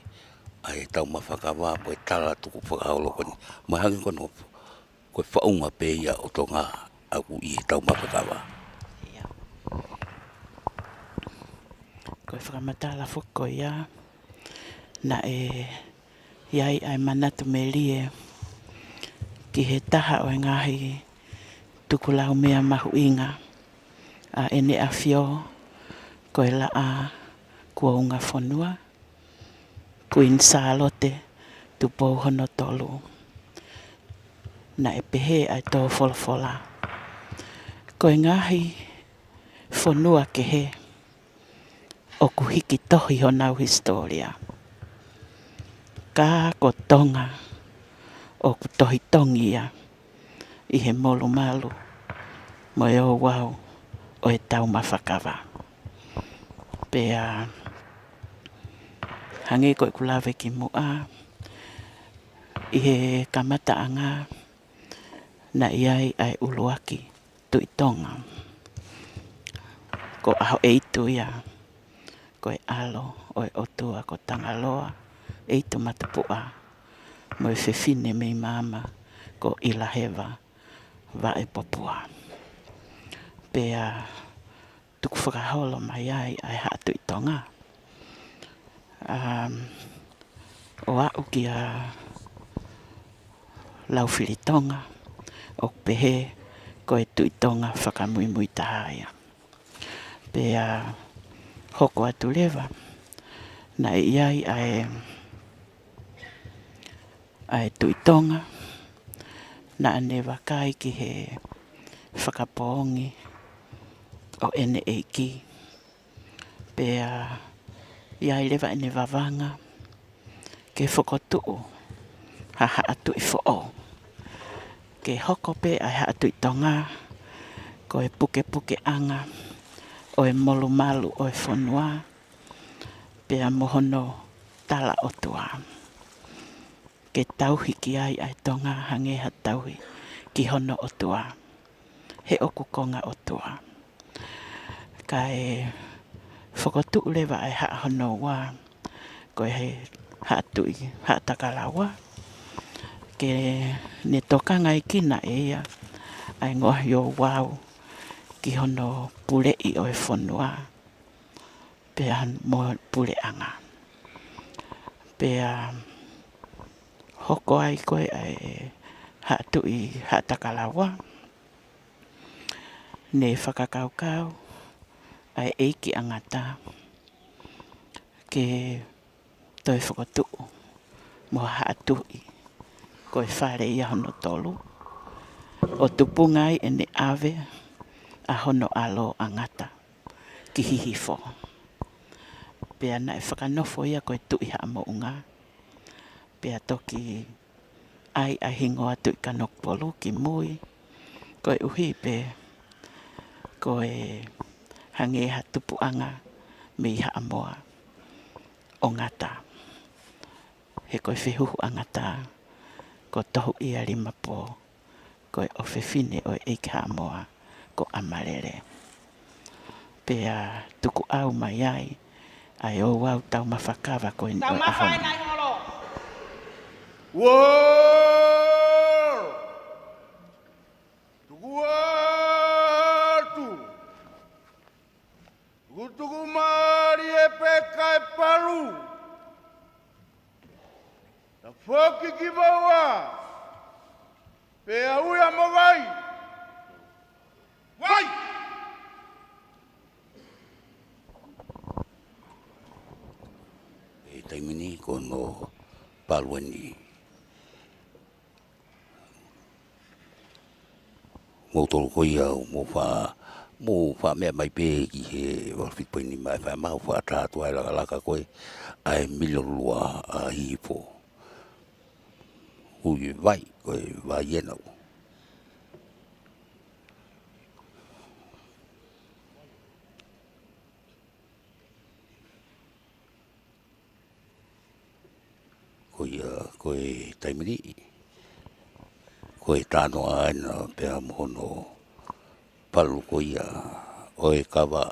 ʻa e taumafa kava mo e tala tukufakaholo ko eni. Mahalo ko ena ko e faʻunga pē ia ʻo Tonga ʻoku ʻi he taumafa kava. ʻIo. Ko e fakamatala foki ko ia, naʻe ʻi ai ʻa e manatu melie ki he taha ʻo e ngaahi tukulaumea mahuʻinga ʻa ʻEne ʻAfio, ko e Laʻā Kuo Unga Fonua, Kuini Sālote Tupou Hono Tolu. Naʻe pehē ʻa e tō folofola: Ko e ngaahi fonua kehe ʻoku hiki tohi honau hisitōlia. Ka ko Tonga ʻoku tohi tongi ia ʻi he molumalu mo e ouau ʻo e taumafa kava. Pea hangē ko ʻeku lave kimuʻa, ʻi he kamataʻanga naʻe ʻi ai ʻa e ʻuluaki Tuʻi Tonga. Ko ʻAhoʻeitu ia, ko e ʻalo ʻo e ʻotua ko Tangaloa ʻEitumatupuʻa, mo e fefine mei maama ko ʻIlaheva Vaʻepopua. Pea tukufakaholo mai ai ʻa e Haʻa Tuʻi Tonga. Um, ʻo aʻu kia Laufilitonga, ʻoku pehē ko e Tuʻi Tonga fakamuimui taha ia. Pea hoko atu leva, naʻe ʻi ai ʻa e, ʻa e Tuʻi Tonga naʻa ne vakai ki he fakapoongi ʻo ʻene ʻeiki. Pea ʻi ai leva ʻene vavanga ke fokotuʻu ha Haʻa Tuʻi foʻou, ke hoko pē ʻa e Haʻa Tuʻi Tonga ko e pukepukeʻanga ʻo e molumalu ʻo e fonua, pea mo hono tala ʻotua, ke tauhi ki ai ʻa e Tonga hangē ha tauhi ki hono ʻotua, he ʻoku konga ʻotua. Kae fokotuʻu leva ʻa e haʻa hono ua, ko e Haʻa Tuʻi Haʻatakalaua, ke ne tokangaʻi kinaua ʻe ia ʻa e ngoahi ouau ki hono puleʻi ʻo e fonua pea mo e puleʻanga. Pea hoko ai ko ē ʻa e Haʻa Tuʻi Haʻatakalaua, ne fakakaukau ʻa e ʻEiki ʻa Ngata ke toe fokotuʻu mo ha Haʻa Tuʻi, ko e fale ia hono tolu, ʻo tupunga ai ʻene ʻave ʻa hono ʻalo ʻa Ngata ki Hihifo. Pea naʻe fakanofo ia ko e Tuʻi Haʻa Moʻunga, pea toki ʻai ʻa e hingoa Tuʻi Kanokupolu ki mui, koeʻuhi pē ko e hangē ha tupuʻanga mei Haʻamoa ʻo Ngata. He ko e fehuhu ʻa Ngata ko Tohuʻialimapō, ko e ʻofefine ʻo e ʻEiki Haʻamoa ko ʻAmalele. Pea tukuʻau mai ai ʻa e ouau taumafa kava ko eni ʻo e ʻaho ni. Uō! Tuku atu! Tukutuku mālie pē kae palu. Tafoki ki Vaua. Pea ui ʻa Mavai. Vai! ʻI he taimi ni ko hono palu eni. Mou tolo ko ia, mou fa, mou fa meʻa mai pē ki he valu fitu poini nima ʻe fai mai, ʻo fa tā atu ʻa e lakalaka ko ē ʻa e Milolua ʻa Hihifo. Ui vai, ko e vai ena. Ko ia, ko e taimi ni, ko e tano ʻaena pea mo hono palu ko ia ʻo e kava.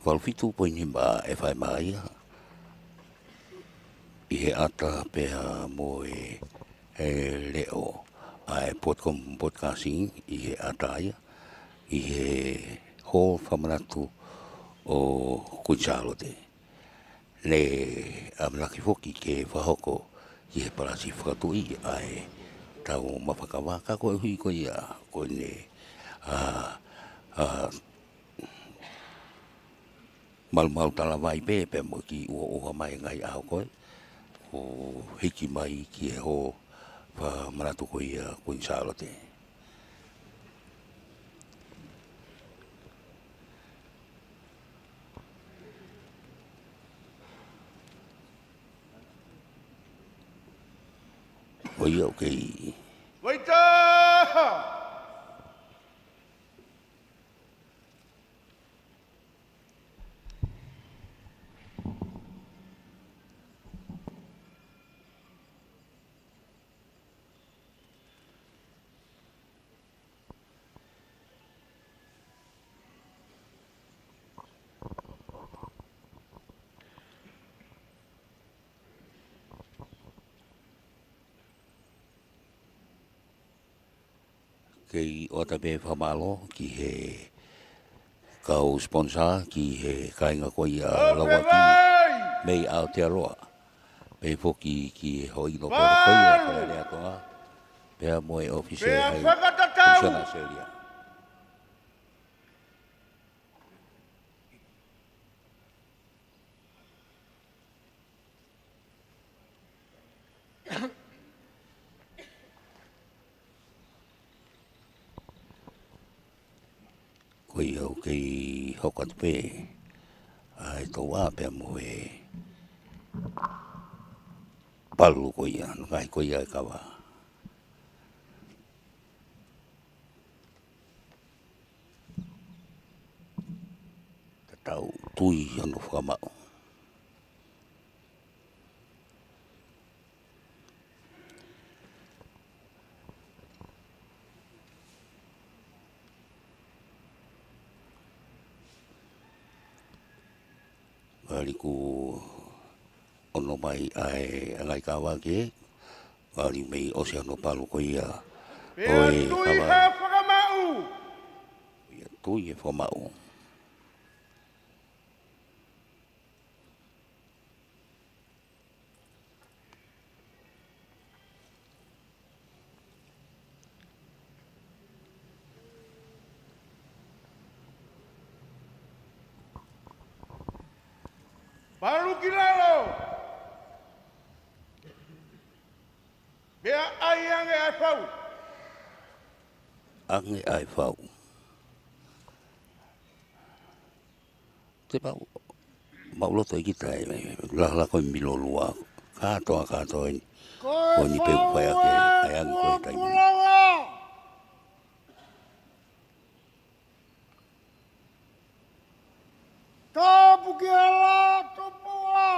Valu fitu poini nima ʻe fai mai ia ʻi he ʻata pea mo e, e leʻo ʻa e Broadcom Broadcasting ʻi he ʻata ia, ʻi he Hall fakamanatu ʻo Kuini Sālote. Ne ʻamanaki foki ke fakahoko ʻi he Palasi Fakatuʻi ʻa e tau mafa kava, ka koeʻuhi ko ia ko ʻene, a, a, malumalu talavai pē, pea mo e kiʻi ʻuhoʻuha mai e ngaahi ʻaho ko ē, kuo hiki mai ki he Hall fakamanatu ko ia Kuini Sālote. Ko ia ʻoku kei. Waitaha! Kei ʻoatu pē fakamālō ki he kau sponsor, ki he kāinga ko ia ʻa Lauaki mei Aotearoa. Pehē foki ki he houʻeiki polo ko ia ʻa Fale Alea Tonga, pea mo e ʻōfisi ʻa e High Commissioner Australia. Ko ia ʻoku kei hoko atu pē ʻa e tō ʻa pea mo e palu ko ia, ngaahi ko ia e kava. Tatau, tui hono fakamaʻu. Vali kuo ʻono mai ʻa e ngaahi kava ke, vali mei ʻosi hono palu ko ia ʻo e tui kava. He fakamaʻu. Ia tui he fakamaʻu. Palu ki lalo. Pea ʻai ange ʻa e fau. Ange ʻa e fau. Te mau, mau loto ʻi kita e, e, lakolako e Milolua. Kātoa, kātoa eni. Ko eni pē ʻoku fai ʻaki ʻa e ange ko e taimi. Tapu ki he lā tupu ua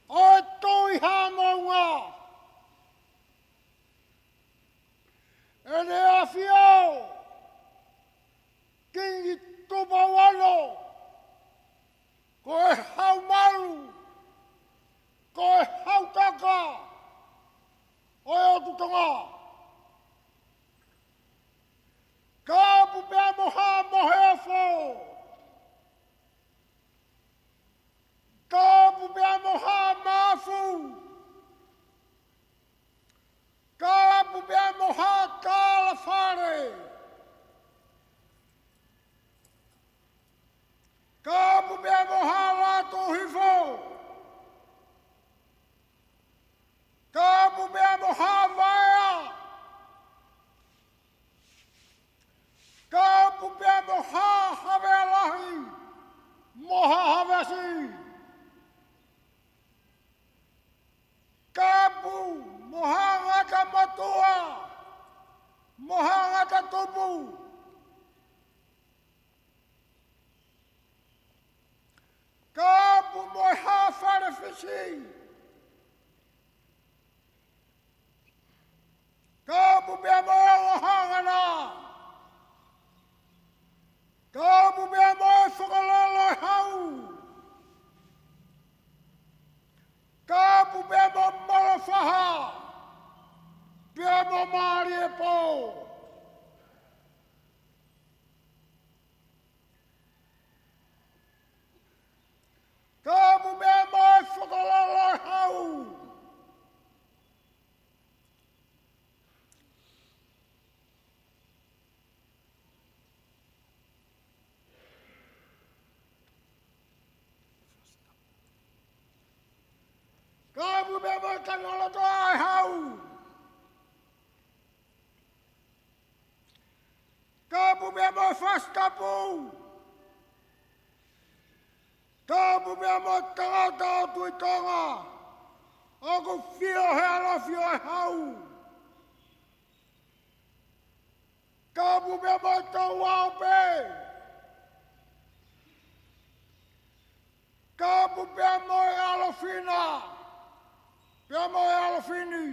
ʻo e Tuʻi Haʻamounga. ʻEne ʻAfio, Kingi Tupou Ono, ko e hau malu, ko e hau taka ʻo e ʻOtu Tonga. Kapu pea mo Haʻa Moheofo, Siʻi. Kapu pea mo e ongo hangana. Kapu pea mo e fakalolo e hau. Kapu pea mo Molofaha. Pea mo Maliepō. Kapu pea mo e fakalolo e hau. Kapu pea mo e kangaloto e hau. Kapu pea mo e fasi tapu. Kapu pea mo e tangata ʻo Tuʻi Tonga ʻoku fio he ʻalofi ʻo e hau. Kapu pea mo e touau pē. Kapu pea mo e ʻalofina pea mo e ʻalofini.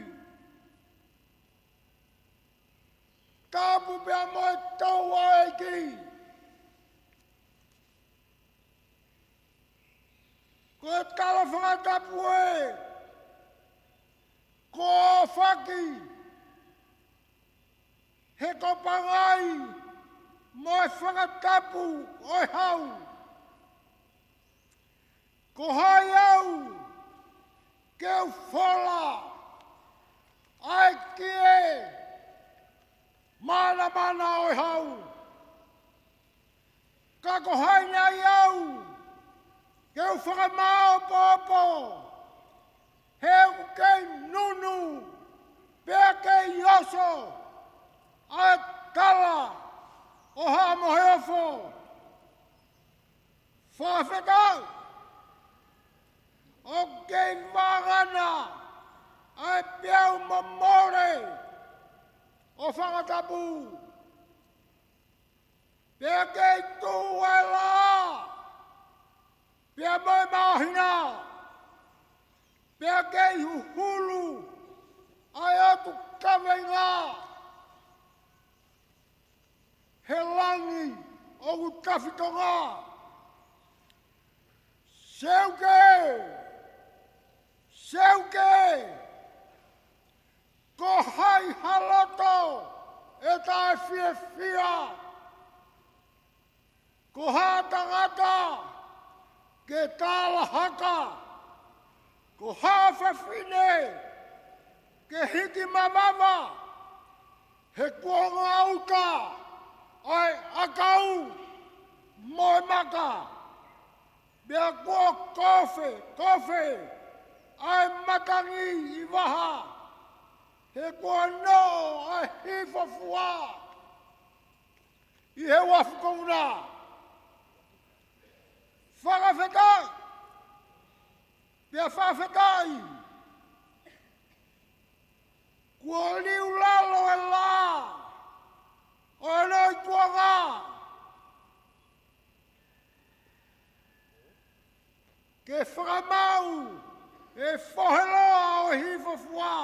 Kapu pea mo e touau ʻeiki. Ko e tala fakatapu ē, ko Faki, he ko Pangai mo e fakatapu ʻo e hau. Ko hai au ke u fola ʻa e kie mānamana ʻo e hau? Ka ko hai nai au ke u fakamāopoopo, he ʻoku kei nunu pea kei oso ʻa e tala ʻo Haʻa Moheofo? Fakafetaʻi. ʻOku kei vangana ʻa e peau momole ʻo fakatapu. Pea kei tuʻu ʻa e lā pea mo e māhina. Pea kei huhulu ʻa e ʻotu kaveinga he langi ʻoku tafitonga. Seuke! Seuke! Ko hai ha loto ʻe taʻefiefia? Ko ha tangata ke tālahaka? Ko ha fefine ke hiki mavava? He kuo ngāuta ʻa e ʻakau mo e maka, pea kuo kofe, kofe ʻa e matangi ʻi vaha. He kuo noʻo ʻa e hifofua ʻi he uafu ko ena. Fakafetaʻi, pea fakafetaʻi. Kuo liu lalo e lā ʻo e loʻituʻanga ke fakamaʻu e foheloa ʻo e hifofua,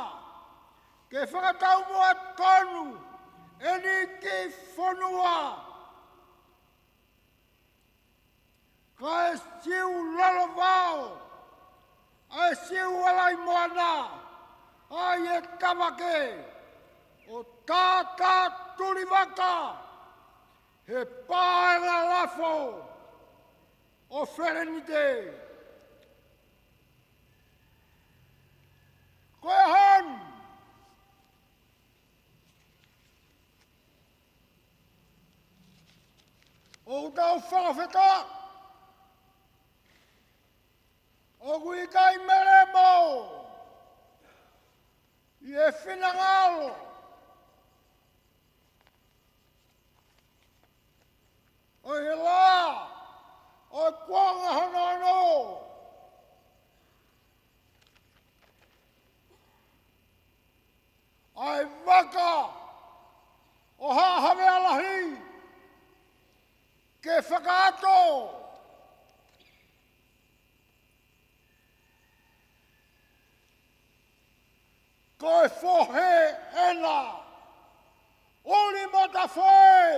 ke fakataumuʻa tonu ʻeni ki fonua. Kae siu lolovao ʻa e siu ʻa Laʻimoana, ʻa e tavake ʻo Tātā Tulivaka, he paenga lafo ʻo Felenite. Ko e hon ʻoku tau fakafetaʻi, ʻoku ʻikai melemo ʻi he finangalo ʻo e lā ʻo e kuonga hono ono, ʻa e vaka ʻo Haʻa Havea Lahi ke fakaʻato. Ko e fohe ena, ʻuli mo tafoe,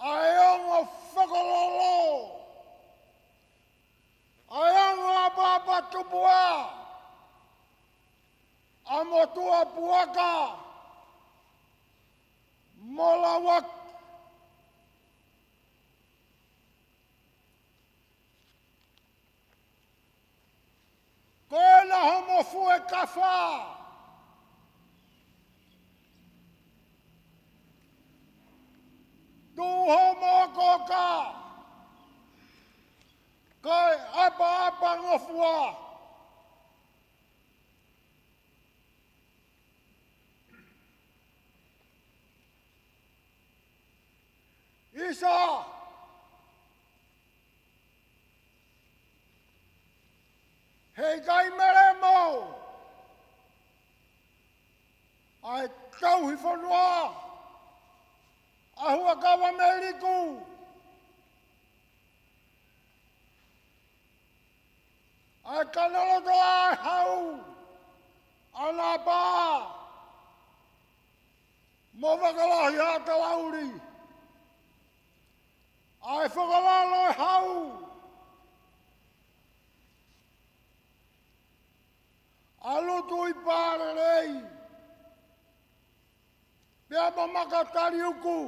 ʻa e ongo fakalolo, ʻa e ongo ʻapaʻapa tupua, ʻa motuʻa puaka mo lauaki. Ko ena homo fuekafa, tuʻu homo koka, kae ʻapaʻapa ngofua. ʻIsa, heʻikai melemo ʻa e tauhi fonua ʻa Huʻakavameiliku, ʻa e kanaloto ʻa e hau ʻa Napa mo Vakalahi ʻa Talauli, ʻa e fakalalo ʻa e hau ʻa Lutuipalelei pea mo Makataliuku.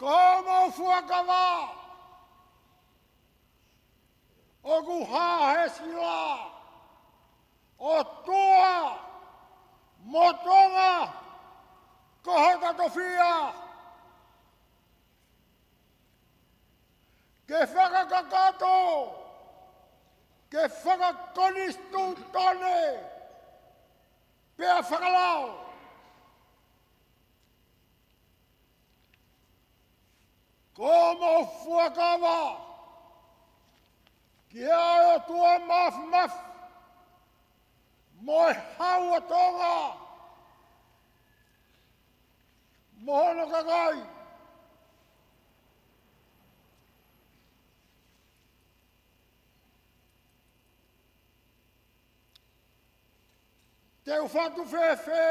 Ko homo fuakava ʻoku hā he sila, ʻOtua mo Tonga ko hota tofiʻa. Ke fakakakato, ke fakakonisitūtone, pea fakalao. Ko homo fuakava ki he ʻOtua Māfimafi mo e Hau ʻa Tonga mo hono kakai. Te u fatu fēfē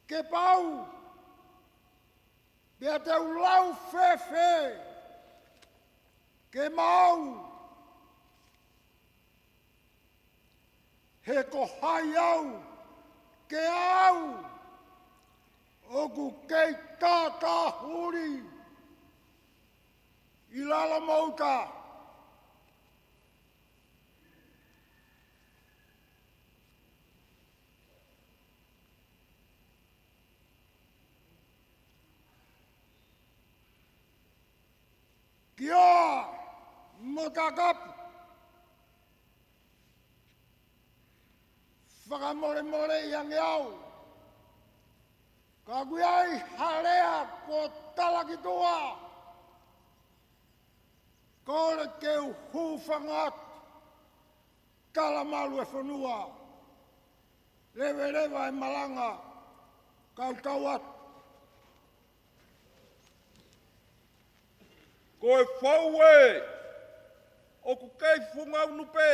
ke pau, pea te u lau fēfē ke maau? He ko hai au ke au ʻoku kei tātāhuli ʻi lalo moʻuta? Kia mo Takapu, fakamolemoleʻi ange au, ka ʻoku ʻi ai ha lea kuo talaki tuʻa, kole ke u hūfanga atu. Talamalu e fonua, leveleva e malanga, kau tau atu. Ko e fou ē ʻoku kei funga unu pē,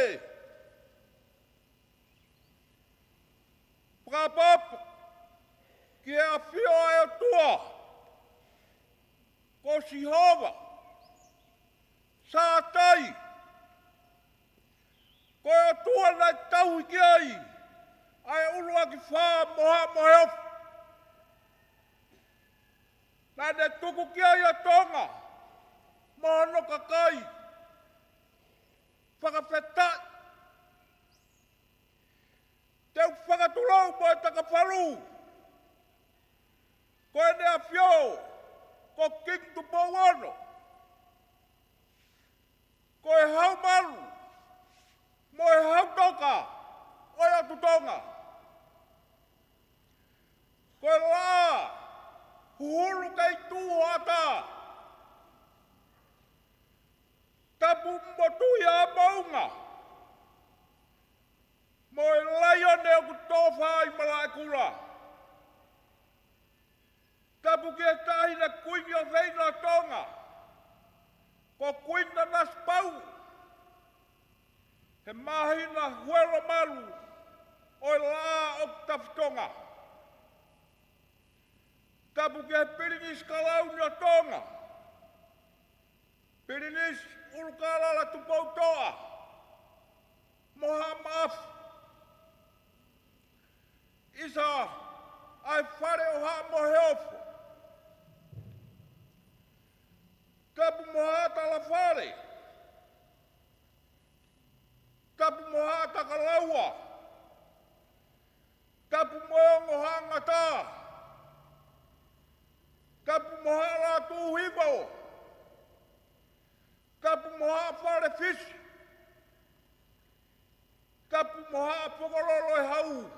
pāpapa ki he ʻafio ʻa e ʻOtua ko Sihova Sātai, ko e ʻOtua naʻe tauhi ki ai ʻa e ʻuluaki fā moha mo e ofi. Naʻa ne tuku ki ai ʻa Tonga mo hono kakai. Fakafetaʻi. Te u fakatulou mo e takafalu, ko ʻEne ʻAfio ko Kingi Tupou Ono, ko e Hau Malu mo e Hau Toka ʻo e ʻOtu Tonga, ko e Laʻā huhulu kei tuʻu hoʻatā, tapu mo Tuʻi ʻa Moʻunga, mo e Laione ʻoku tō fai Malaʻekula. Tapu ki he Taʻahine Kuini ʻofeina ʻo Tonga, Ko Kuini Nanasipauʻu, he māhina Huelomalu ʻo e laʻā ʻo Tafitonga. Tapu ki he Pilinisi Kalauni ʻo Tonga, Pilinisi ʻUlukalala Tupoutoʻa, mo Haʻa Maʻafu. ʻIsa ʻa e Fale ʻo Haʻa Moheofo. Tapu mo Haʻa Talafale. Tapu mo Haʻa Takalaua. Tapu mo e ongo Haʻa Ngata. Tapu mo Haʻa Lātūhiva. Tapu mo Haʻa Falefisi. Tapu mo Haʻa Fokololo ʻe Hau.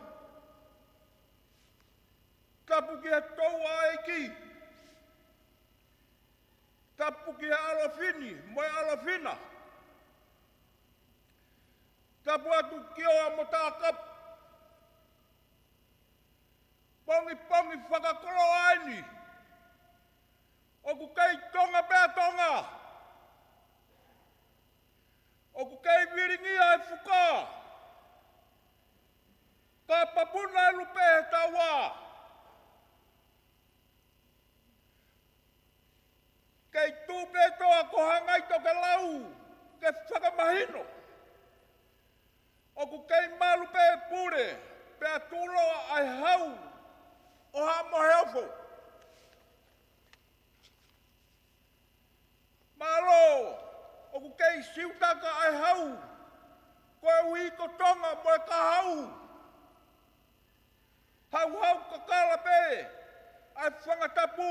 Tapu ki he Touʻa ʻEiki. Tapu ki he ʻAlofini mo e ʻAlofina. Tapu atu ki Oa mo Takapu. Pongipongi fakakoloa eni. ʻOku kei Tonga pē ʻa Tonga. ʻOku kei vilingia e fuka. Ka papuna e lupe he taua. Kei tuʻu pē toa ko Hangai Tokelau ke fakamahino. ʻOku kei malu pē pule, pea tuʻuloa ʻa e hau ʻo Haʻa Moheofo. Mālō, ʻoku kei siutaka ʻa e hau, koeʻuhi ko Tonga mo e kahaʻu. Hauhau kakala pē ʻa e fanga tapu,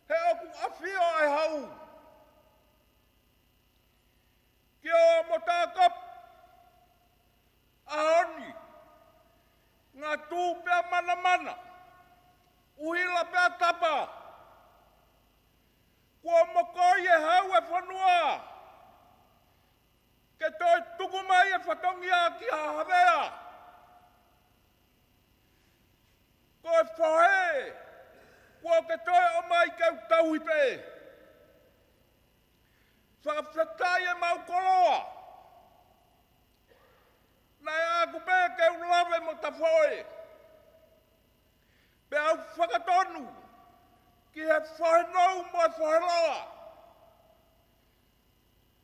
he ʻoku ʻafio ʻa e hau. Ki Oa mo Takapu, ʻaho ni, ngatū pea manamana, ʻuhila pea tapa. Kuo mokoi e hau e fonua, ke toe tuku mai e fatongia ki Haʻa Havea. Ko e fohe, kuo ke toe ʻomai ke u tauhi pē. Fakafetaʻi ʻemau koloa. Naʻe ʻaku pē ke u lave mo Tafoʻe. Pea u fakatonu ki he fohe nou mo e fohe loa.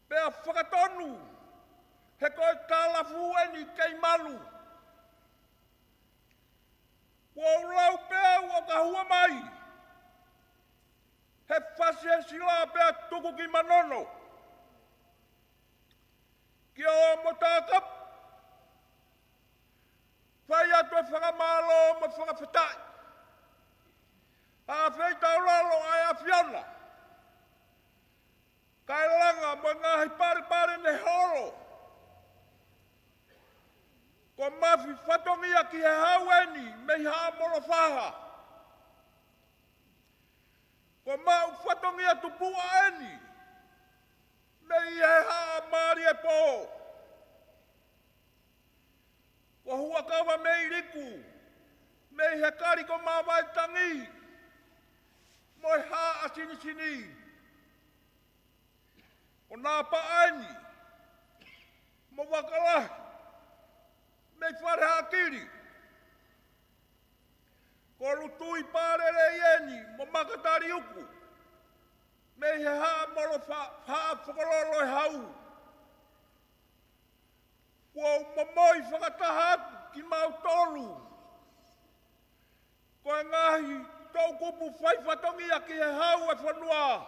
Pea fakatonu, he ko e talafu eni kei malu. Kuo u lau pē au ʻo ka hua mai, he fasi e sila pea tuku ki Manono. Ki Oa mo Takapu, fai atu e fakamālō mo e fakafetaʻi. ʻA e feitaulalo ʻa e ʻAfiona. Kae langa mo e ngaahi palepale ne holo. Ko Mafi fatongia ki he hau eni mei Haʻa Molofaha. Ko Maʻu fatongia tupuʻa eni mei he Haʻa Māliepō. Ko Huʻakavameiliku mei he Kaliko Mavaetangi mo e Haʻa Sinisini. Ko Napaʻa eni mo Vakalahi mei Falehaʻakili. Ko Lutuipalelei eni mo Makataliuku mei he Haʻa Molofa-, Haʻa Fokololo ʻe Hau. Kuo u momoi fakataha atu kimautolu ko e ngaahi toʻukupu fai fatongia ki he hau e fonua.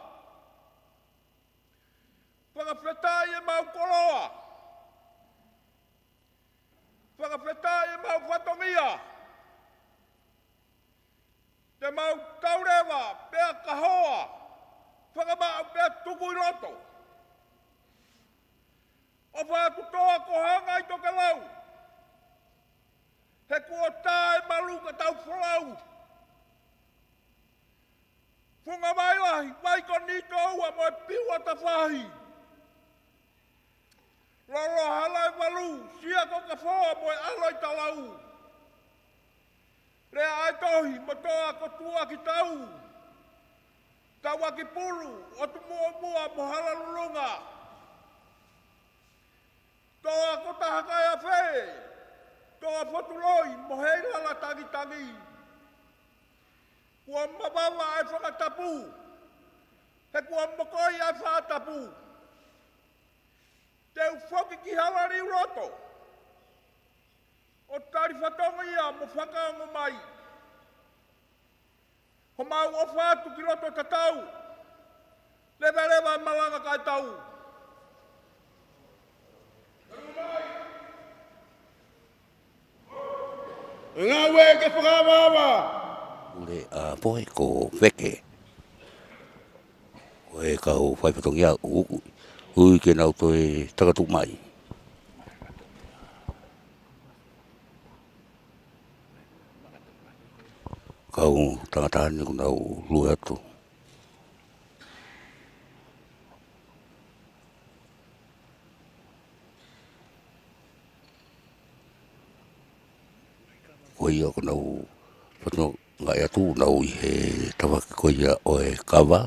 Fakafetaʻi ʻemau koloa. Fakafetaʻi ʻemau fatongia. Te mau tauleva pea kahoa, fakamaʻu pea tuku ʻi loto. ʻOfa atu toa ko Hangai Tokelau, he kuo tā e malu ka tau folau. Funga Vailahi, Vaikonitoua mo e Piuatafahi. Lolohala e valu, Siakokafoa mo e ʻAlo ʻi Talau. Leaʻaetohi mo Toa ko Tuakitau. Tauakipulu, ʻOtumuʻomuʻa mo Halalulunga. Toa ko Tahakaiafe, Toa Fotuloi mo Heilala Tangitangi. Kuo mavava ʻa e fakatapu, he kuo mokoi ʻa e fakatapu. Te u foki ki Halaliuloto ʻo tali fatongia mo fakaongo mai homau ʻofa atu ki loto tatau. Leveleva e malanga kae tau. Ngāue ke fakaavaava. Ule a poe ko feke. Ko e kau fai fatongia ʻuʻu. Ui ke nau toe takatuʻu mai. Kau tangata ni kuo nau lue atu. Ko ia kuo nau fatongia atu nau ʻi he tafaʻaki ko ia ʻo e kava.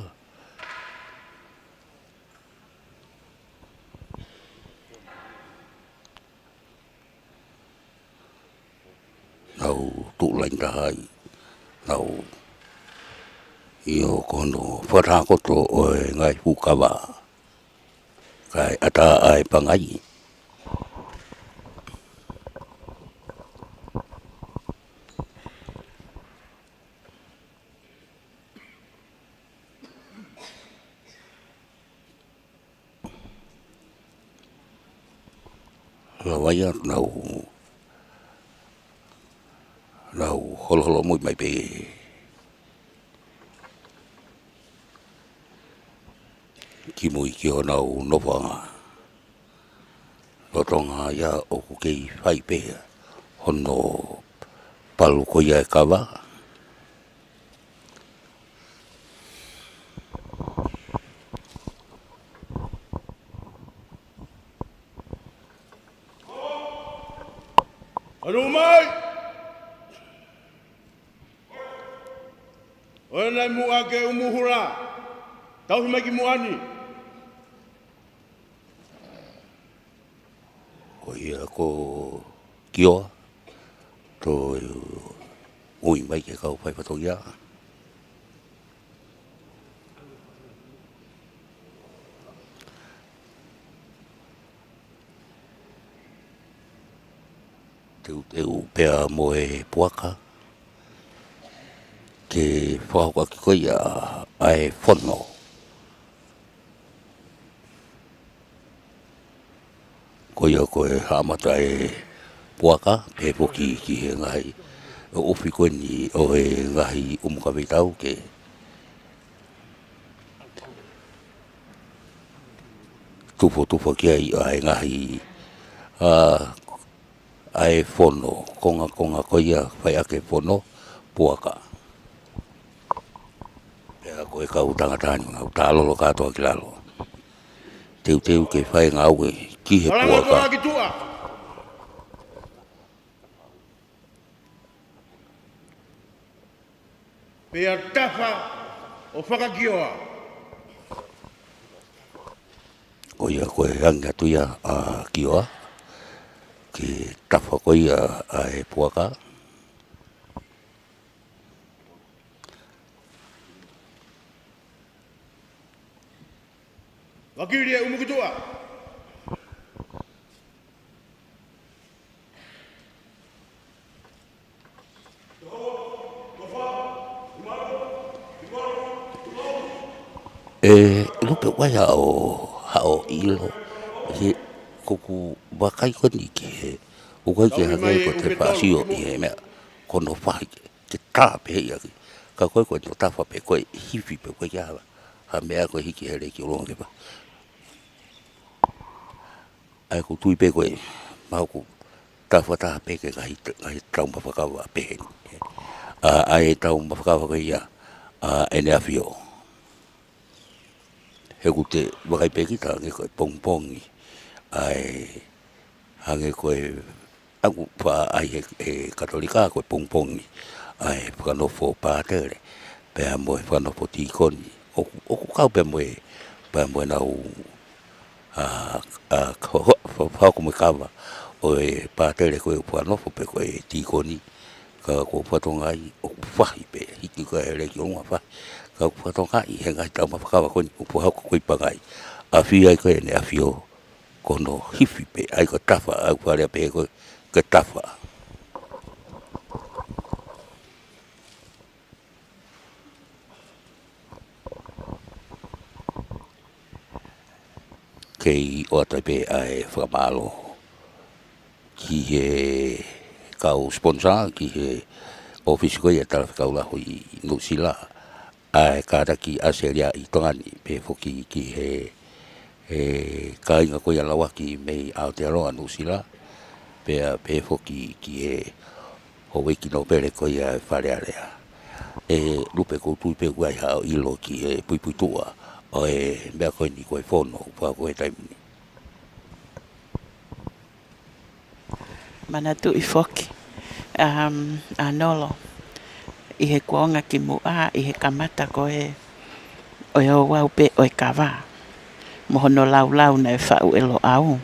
Nau tuʻu laini taha ai, nau ʻio ko hono fakataha koto ʻo e ngaahi fuʻu kava. Kae ʻatā ʻa e pangai. Lava ia nau, nau holoholo muimui mai pē kimui ki honau nofoʻanga. Lolotonga ia ʻoku kei fai pē hono palu ko ia e kava. ʻAlu mai! ʻOua naʻa muʻa ke ʻumu hula. Tauhi mai ki muʻa ni. Ko ia ko Kioa, toe ui mai ke kau fai fatongia. Teuteu pea mo e puaka, ke fakahoko ʻaki ko ia ʻa e fono. Ko ia ko e haʻamata e puaka, pehē foki ki he ngaahi ʻoʻofi ko eni ʻo e ngaahi ʻumu kavei tau ke tufotufa ki ai ʻa e ngaahi, ʻa, ʻa e fono, kongakonga ko ia fai ʻaki e fono, puaka. Pea ko e kau tangata ni, ngau tālolo kātoa ki lalo. Teuteu ke fai ngāue ki he puaka. Ki tuʻa. Pea tafa ʻo fakakioa. Ko ia ko e angi atu ia ʻa Kioa, ke tafa ko ia ʻa e puaka. Vakili e ʻumu ki tuʻa. ʻE, lupe wai haʻo, haʻo ʻilo, he ʻoku vakai ko eni ki he, ʻoku ʻikai ke hangē ko e te fāsio ʻi he meʻa, ko hono fahi ke, ke tā pē ia ki. Ka ko e ko e tafa pē ko e hifi pē ko e ke hava, ha meʻa ko e hiki hele ki ʻolunga ke pa. ʻA ia ʻoku ou tui pē ko e, mahalo ʻoku tafa taha pē ke ngaahi, ngaahi tau mafakava pehē ni. ʻA, ʻa e tau mafakava ko ia, ʻa ʻEne ʻAfio. He ʻoku te vakai pē kita hangē ko e pongipongi. ʻA e, hangē ko e, ʻa ʻoku faʻa ʻai he, he Katolika ko e pongipongi. ʻA e fakanofo pātele, pea mo e fakanofo tīkoni. ʻoku, ʻoku kau pē mo e, pea mo ʻenau, ʻa, ʻa, ko, ko, fa-, fako mo e kava ʻo e pātele ko ē ʻoku fakanofo pe ko e tīkoni. Ka ko e fatongia ʻoku fahi pē, hiki ko ē he leki ʻo ngā fahi. Ka ko e fatongia he ngaahi taumafa kava ko eni ʻoku fakahoko ko ē ʻi Pangai. ʻAfio ai ko ē ʻEne ʻAfio, ko hono hifi pē, ʻa ia ko e tafa, ʻa ia ʻoku fakalea pē ko e, ko e tafa. Kei ʻoatu ai pē ʻa e fakamālō ki he kau sponsor, ki he ʻōfisi ko ia ʻa e Talafekau Lahi ʻi Nuʻusila, ʻa e kātaki ʻAositelēlia ʻi Tonga ni, pehē foki ki he, he kāinga ko ia lauaki mei Aotearoa, Nuʻusila, pea pehē foki ki he houʻeiki nōpele ko ia ʻa e Fale Alea. ʻE Lupe, ʻoku ou tui pē ʻoku ʻi ai haʻo ʻilo ki he puipuituʻa ʻo e meʻa ko eni ko e fono, fakahoko he taimi ni. Manatuʻi foki, um, ʻAnolo, ʻi he kuonga kimuʻa, ʻi he kamata ko ē ʻo e ouau pē ʻo e kava mo hono laulau naʻe faʻu ʻe Loʻau.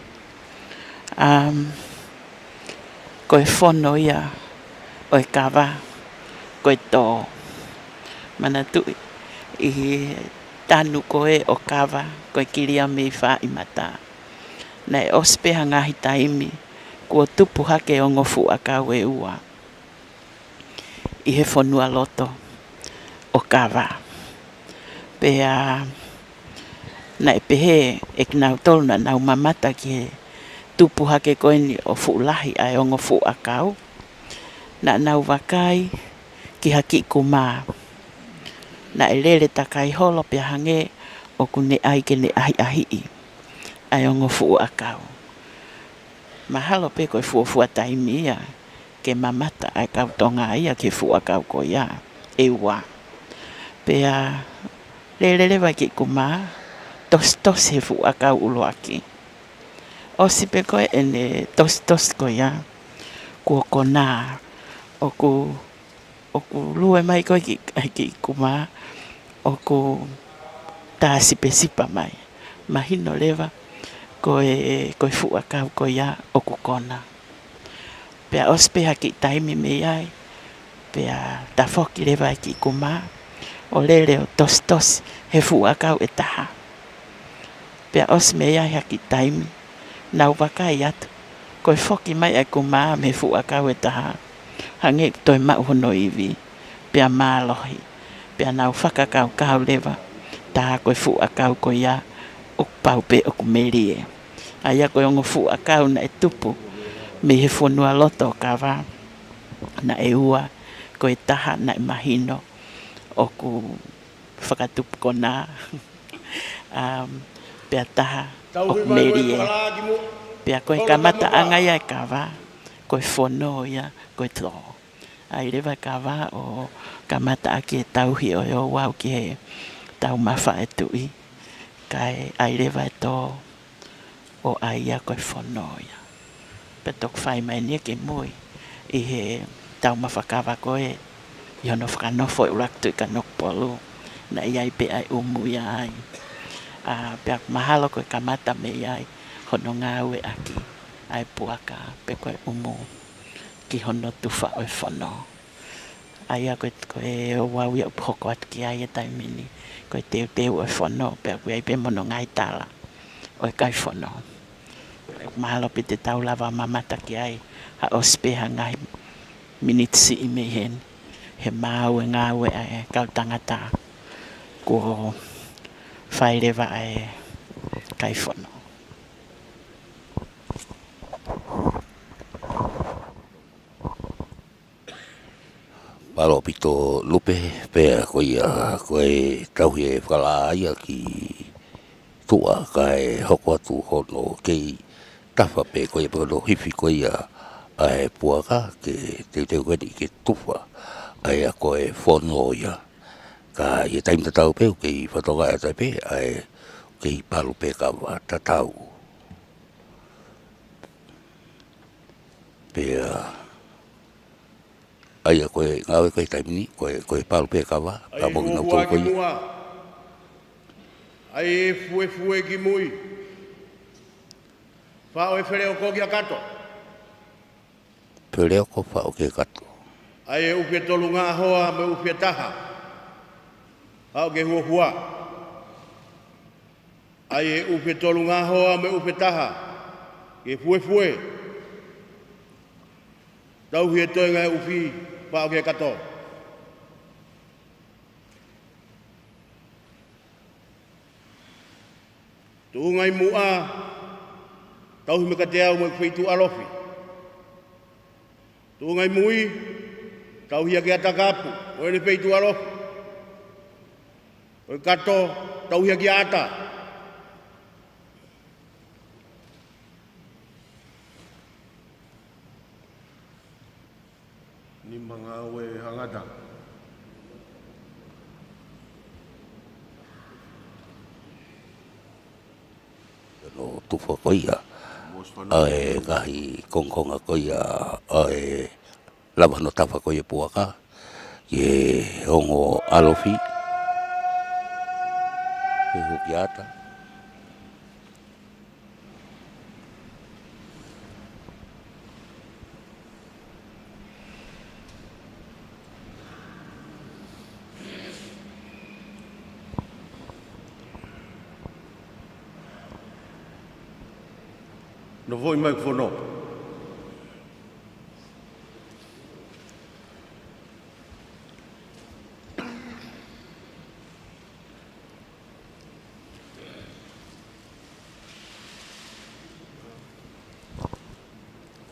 Um, ko e fono ia ʻo e kava, ko e tō. Manatuʻi, ʻi he tanu ko ē ʻo kava, ko e kilia mei fāʻi mata. Naʻe ʻosi pē ha ngaahi taimi kuo tupu hake ongo fuʻu ʻakau ʻe ua ʻi he fonualoto ʻo kava. Pea naʻe pehē ʻe kinautolu naʻa nau mamata ki he tupu hake ko eni ʻo fuʻu lahi ʻa e ongo fuʻu ʻakau, naʻa nau vakai ki ha kiʻi kumā naʻe lele takai holo pea hangē ʻoku ne ʻai ke ne ʻahiʻahiʻi ʻa e ongo fuʻu ʻakau. Mahalo pē ko e fuofua taimi ia ke mamata ʻa e kau Tonga ia ki he fuʻu ʻakau ko ia ʻe ua. Pea lele leva e kiʻi kumā, tositosi he fuʻu ʻakau ʻuluaki. ʻOsi pē ko ē ʻene tositosi ko ia, kuo konā, ʻoku ʻoku lue mai ko ē ki, ki kumā, ʻoku tā sipesipa mai. Mahino leva ko e, ko e fuʻu ʻakau ko ia ʻoku kona. Pea ʻosi pē ha kiʻi taimi mei ai, pea tafoki leva e kiʻi kumā ʻo lele ʻo tositosi he fuʻu ʻakau ʻe taha. Pea ʻosi mei ai ha kiʻi taimi, nau vakai atu, ko e foki mai ʻa e kumā mei he fuʻu ʻakau ʻe taha, hangē ʻoku toe maʻu hono ivi, pea mālohi, pea nau fakakaukau leva, tā ko e fuʻu ʻakau ko ia ʻoku pau pē ʻoku melie. ʻA ia ko e ongo fuʻu ʻakau naʻe tupu mei he fonualoto ʻo kava, naʻe ua, ko e taha naʻe mahino ʻoku fakatupu konā, um, pea taha ʻoku melie. Pea ko e kamataʻanga ia e kava, ko e fono ia, ko e tō. ʻAi leva e kava ʻo kamata ʻaki e tauhi ʻo e ouau ki he taumafa ʻa e tuʻi, kae ʻai leva e tō ʻo ʻai ia ko e fono ia. Pea toki fai mai eni ia ki mui ʻi he taumafa kava ko ē ʻi hono fakanofo ʻe ʻUluaki Tuʻi Kanokupolu, naʻe ʻi ai pē ʻa e ʻumu ia ai. ʻA, pea mahalo ko e kamata mei ai hono ngāueʻaki ʻa e puaka pe ko e ʻumu ki hono tufa ʻo e fono. ʻA ia ko e, ko e ouau ia ʻoku hoko atu ki ai he taimi ni, ko e teuteu ʻo e fono, pea ʻoku ʻi ai pē mo hono ngaahi tala ʻo e kai fono. Mahalo pē te tau lava mamata ki ai, ha ʻosi pē ha ngaahi miniti siʻi mei heni, he maau e ngāue ʻa e kau tangata kuo fai leva ʻa e kai fono. Mālō ʻaupito Lupe, pea ko ia, ko e tauhi e fakalaʻā ia ki tuʻa kae hoko atu hono kei tafa pē ko ia pe ko hono hifi ko ia ʻa e puaka ke teuteu ko eni ke tufa ʻa ia ko e fono ia. Ka ʻi he taimi tatau pē ʻoku kei fatongia atu ai pē ʻa e kei palu pē kava tatau. Pea ʻa ia ko e ngāue ko e taimi ni, ko e, ko e palu pē kava, ka mo kinautolu ko ia. ʻA e fuefue ki mui. Faʻo e feleoko kia kato. Feleoko faʻo kia kato. ʻA e ʻufi ʻe tolu ngaahi hoa mo e ʻufi ʻe taha. Faʻo ke huohua. ʻA e ʻufi ʻe tolu ngaahi hoa mo e ʻufi ʻe taha. Ke fuefue. Tauhi e toenga e ʻufi, faʻo kia kato. Tuʻunga ʻi muʻa, tauhi mai kiate au mo e feituʻu ʻalofi. Tuʻunga ʻi mui, tauhi ʻaki ʻa e takapu, ʻo ʻene feituʻu ʻalofi. ʻO e kato, tauhi ʻaki ʻa ʻata. Nima ngāue hangata. Hono tufa ko ia ʻa e ngaahi kongokonga ko ia ʻa e lava hono tafa ko ia puaka, ki he ongo ʻalofi, ke huki ʻata. Nofoʻi mai fono.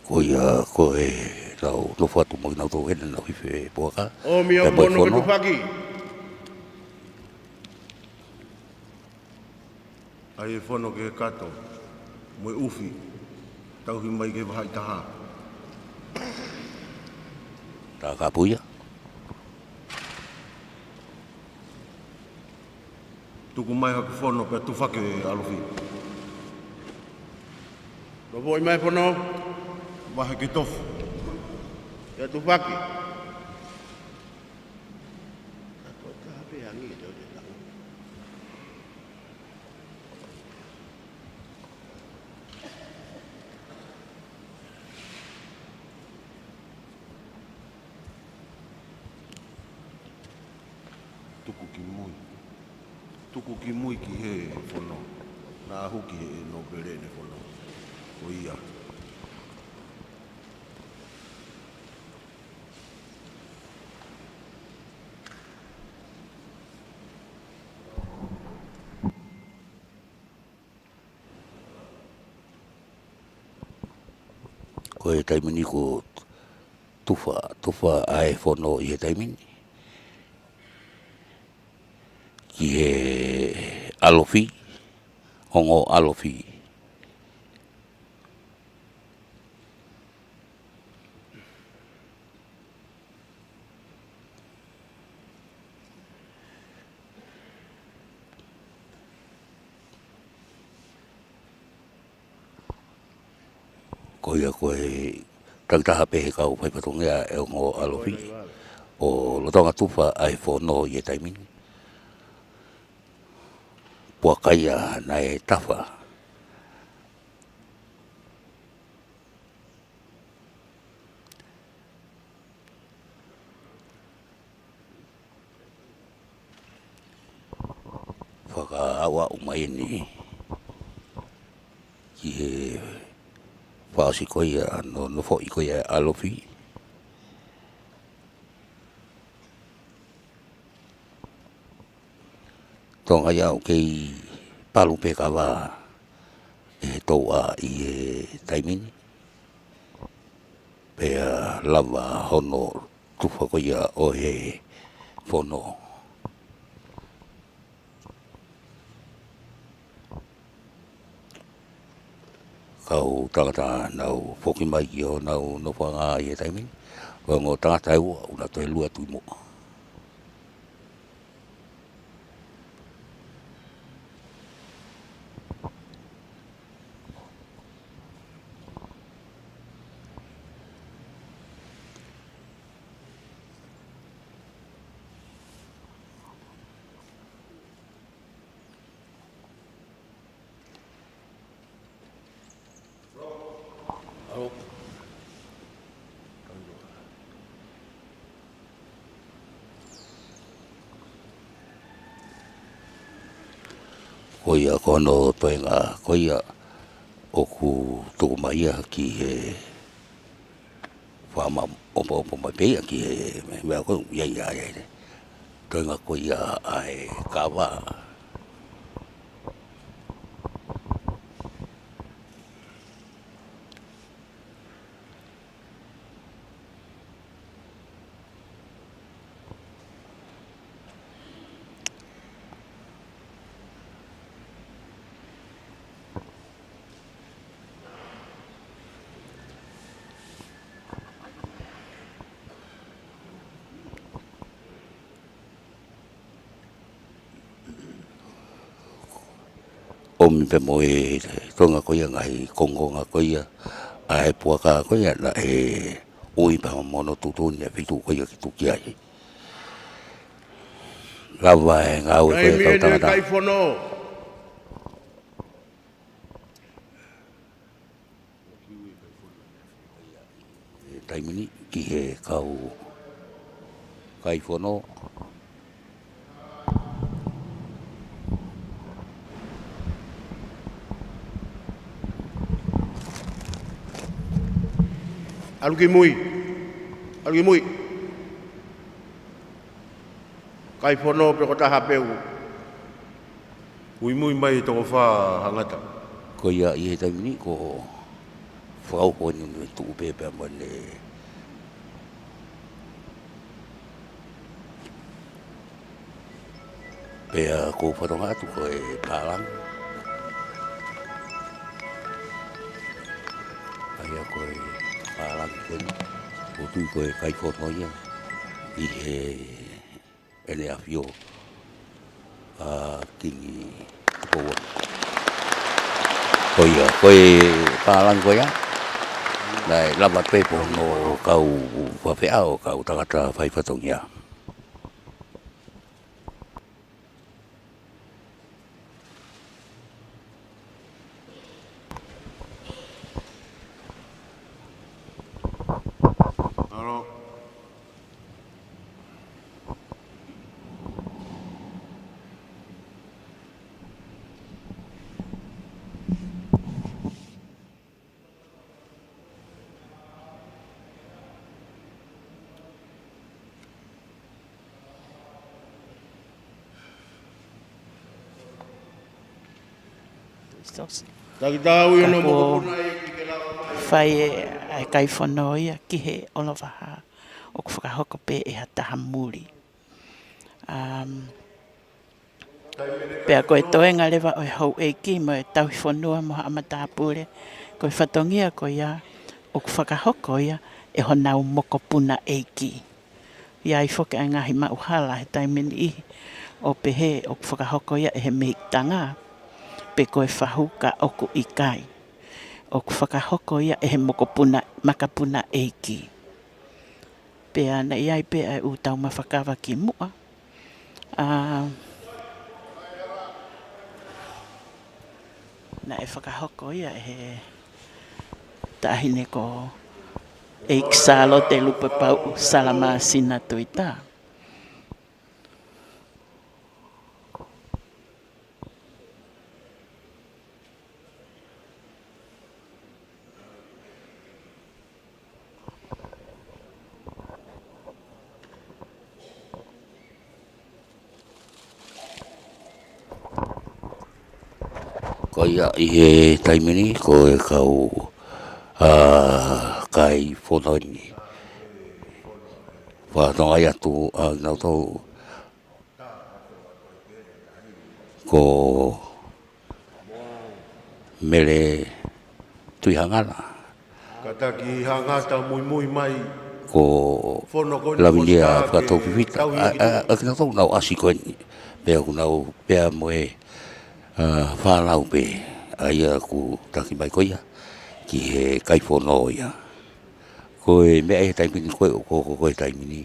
Ko ia, ko e lau nofo atu mo kinautolu ʻoku nau hifo he puaka. ʻOmi ʻa e fono ke tufaki. ʻA e fono ki he kato, mo e ʻufi, tauhi mai ki he vahaʻa ʻe taha. Takapu ia. Tuku mai haku fono pea tufaki ʻalofi. Nofoʻi mai fono. Vahe ke tofu. Pea tufaki. Tuku ki mui. Tuku ki mui ki he fono. Naʻa huki he nōpele ʻene fono. Ko ia. Ko e taimi ni ko e tufa, tufa ʻa e fono ʻi he taimi ni. Ki he ʻalofi, ongo ʻalofi. Ko ia ko e takitaha pē he kau faifatongia ʻa e ongo ʻalofi ʻo lolotonga tufa ʻa e fono ʻi he taimi ni. Puaka ia naʻe tafa. Fakaʻauʻau mai eni ki he fakaʻosi ko ia, no, nofoʻi ko ia ʻalofi. Tonga ia ʻoku kei palu pē kava ʻe he touʻa ʻi he taimi ni. Pea lava hono tufa ko ia ʻo e fono. Kau tangata nau foki mai ki honau nofoʻanga ʻi he taimi ni. Ko e ongo tangata ʻe ua, ʻoku na toe lue atu ʻi muʻa. Ko ia ko hono toenga ko ia ʻoku tuku mai ia ki he fakaʻofoʻofa mai pē ia ki he meʻa ko ia ia ia. Toenga ko ia ʻa e kava. ʻOmi pē mo e toenga ko ia ngaahi kongokonga ko ia ʻa e puaka ko ia naʻe ui pē mo hono tuʻutuʻuni ʻa e feituʻu ko ia ke tuki ai. Lava e ngāue ko ia Taimi ʻe kau tangata. Kaifono. Taimi ni ki he kau kaifono. ʻAlu ki mui. ʻAlu ki mui. Kaifono pe ko e taha pē ʻoku muimui mai toko fā hangata. Ko ia ʻi he taimi ni ko fakauko ni ni tuʻu pē pea mo ne. Pea ko fatonga atu ko e pālangi. ʻA ia ko e pālangi ko eni. ʻOku tui ko e kaifono ia ʻi he ʻEne ʻAfio ʻa Kingi Tupou. Ko ia, ko e pālangi ko ia. Naʻe lava pē pē hono kau fafeʻao, kau tangata fai fatongia. Taki tau i Ka ono kuo mokopuna e ki ke lava mai. Fai e, ʻa e kaifono ia ki he ʻOlovahā. ʻOku fakahoko pē ʻe ha taha muli. Um, Pea ko e toenga leva ʻo e houʻeiki mo e tauhi fonua mo haʻa matāpule, ko e fatongia ko ia ʻoku fakahoko ia ʻe honau mokopuna ʻeiki. ʻI ai foki ʻa e ngaahi maʻuhala he taimi niʻihi ʻo pehē ʻoku fakahoko ia ʻe he mehikitanga, pe ko e fahu ka ʻoku ʻikai. ʻOku fakahoko ia ʻe he mokopuna, makapuna ʻeiki. Pea naʻe ʻi ai pē ʻa e ʻū taumafa kava kimuʻa. ʻA, naʻe fakahoko ia ʻe he taʻahine ko ʻEiki Sālote Lupepauʻu Salamā Sinatuʻita. Ko ia ʻi he taimi ni, ko e kau, ʻa, kaifono ni. Fakatonga ia tu, ʻa, nau tau ko Mele Tuʻihangala. Kātaki hangata muimui mai. Ko Fono ko eni Lavinia Kosita Fakatau Fifita. Tauhi ʻa, ʻa, ʻa, kinautolu nau ʻasi ko eni. Pea ʻoku nau pea mo e, ʻa, fānau pē. ʻA ia ʻoku taki mai ko ia. Ki he kaifono ia. Ko e meʻa ʻi he taimi ni ko e, ko, ko, ko e taimi ni.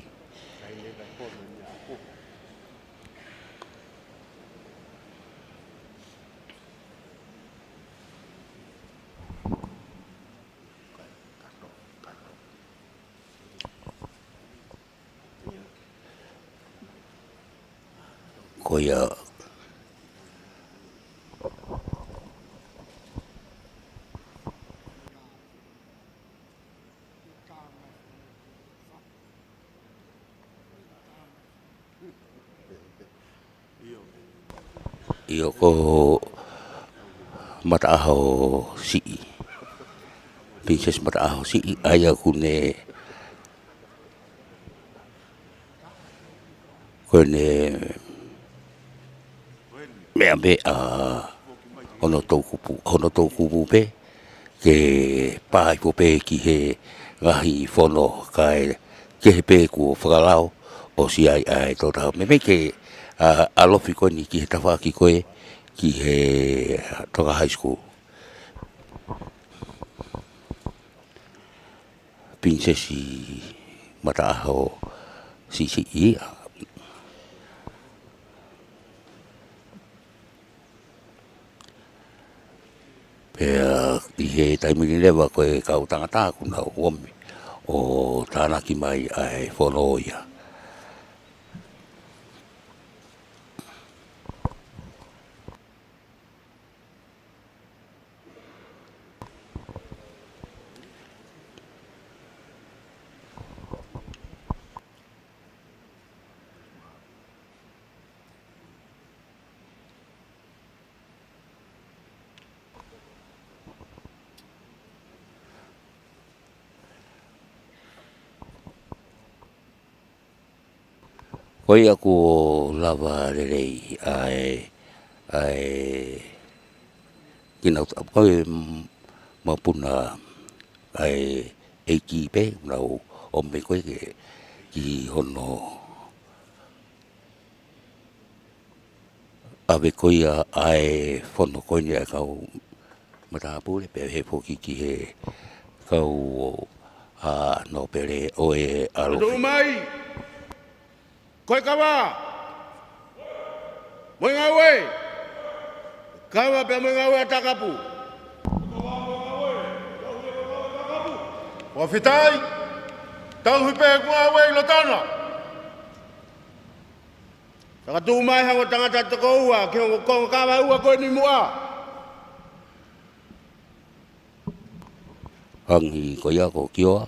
Ko ia, ʻIo, ko Mataʻaho Siʻi. Princess Mataʻaho Siʻi, ʻa ia ʻoku ne ko ʻene meʻa pē ʻa hono toʻukupu, hono toʻukupu pē ke pā hifo pē ki he ngaahi fono kae kehe pē kuo fakalao ʻo siʻi ai ʻa e tō taha. Meimei ke, ʻa, ʻalofi ko eni ki he tafaʻaki ko ē ki he Tonga High School. Princess Mataʻaho Siʻisiʻi ia. Pea ʻi he taimi ni leva ko e kau tangata ʻoku nau ōmi ʻo tānaki mai ʻa e fono ia. Ko ia kuo lava lelei ʻa e, ʻa e, kinautolu ko e m-, mapuna ʻa e ʻeiki pē, nau ōmi ko ē ke, ki hono ʻave ko ia ʻa e fono ko eni ʻa e kau matāpule pea pehē foki ki he kau ʻa nōpele ʻo e ʻalofi. Tuʻu mai. Ko e kava. Mo e ngāue. Kava pea mo e ngāue ʻa Takapu. Fakafetaʻi. Tauhi pē ʻeku ngāue ʻi Lotona. Fakatuʻu mai ha ongo tangata toko ua ki he ongo konga kava ʻe ua ko eni muʻa. Hangē ko ia ko Kioa.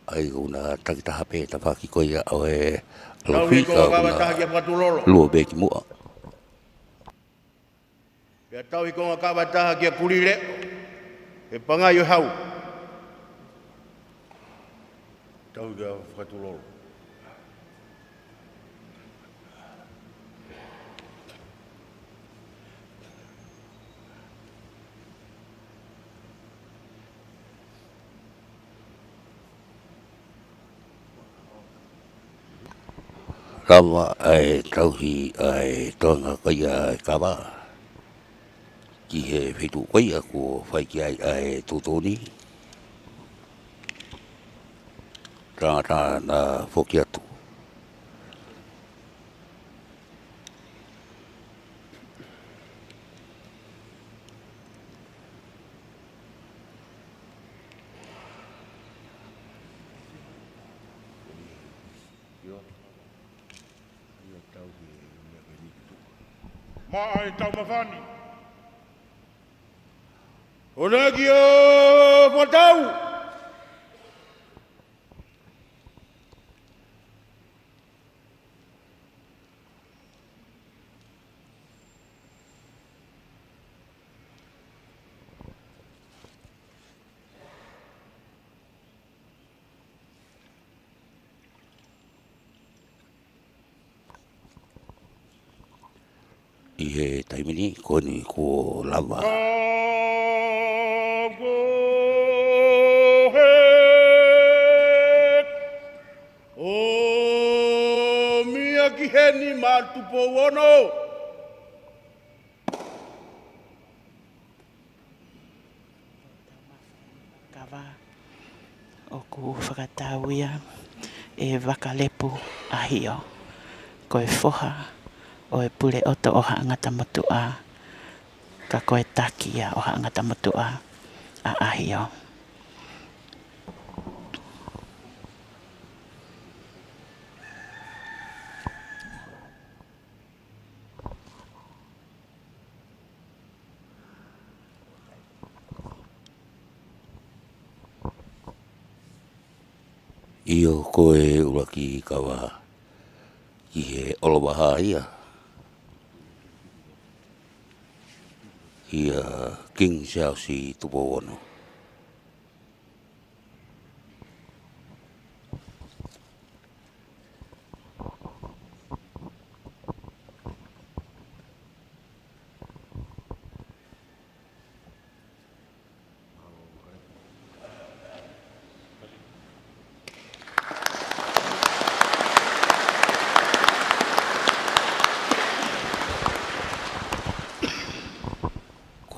ʻA ia ʻoku na takitaha pē tafaʻaki ko ia ʻo e ʻalofi ka ʻoku na lua pē ki muʻa. Pea tauhi konga kava ʻe taha kia Kulile, he pangai ʻo e hau. Tauhi kia Fakatulolo. Lava ʻa e tauhi ʻa e toenga ko ia ʻa e kava ki he feituʻu ko ia kuo fai ki ai ʻa e tuʻutuʻuni. Tangata na foki atu. Maʻa e tau mafani. Ona ki o Fatau. ʻI he taimi ni ko eni kuo lava. ʻOmi ia ki heni maʻa Tupou Ono. Kava ʻoku fakatau ia ʻe Vakalepu ʻAhio. Ko e foha ʻo e puleʻoto ʻo Haʻa Ngata Motuʻa, ka ko e taki ia ʻo Haʻa Ngata Motuʻa ʻa ʻAhio. ʻIo, ko e ʻuluaki kava ki he ʻOlovaha ia, ʻia King Siaosi Tupou Ono.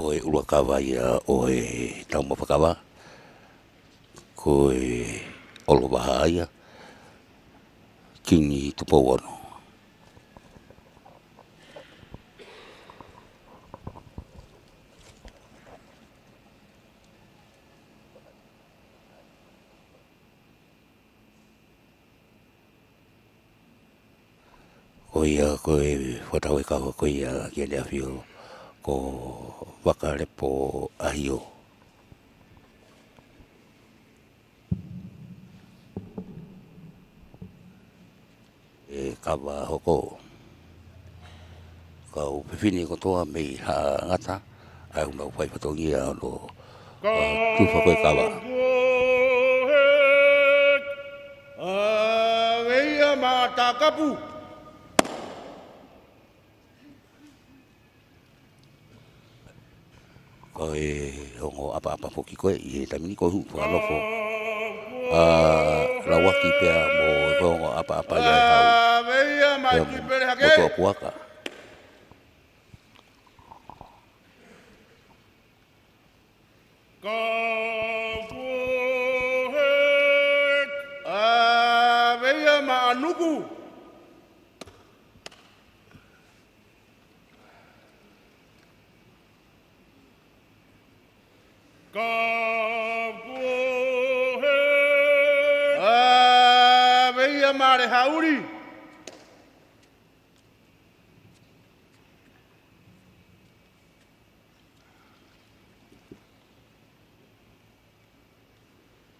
Ko e ʻuluaki kava ia ʻo e taumafa kava, ko e ʻOlovaha ia, Kingi Tupou Ono. Ko ia, ko e fakatau e kava ko ia ki heʻene ʻafio, ko Vakalepo ʻAhio. E kava hoko. Kau fefine kotoa mei Haʻa Ngata, ʻa e ʻoku nau fai fatongia ʻo, ʻo tufa ko e kava. ʻA, veia ma takapu. Ko e ongo ʻapaʻapa foki ko ē ʻi he taimi ni ko e hū fakanofo. ʻA, lauaki pea mo e ongo ʻapaʻapa ia ʻe hau. Pea mo, mo Tuapuaka. ʻA, veia ma ʻanuku. Ka kuo hē. ʻA, veia ma lehauli.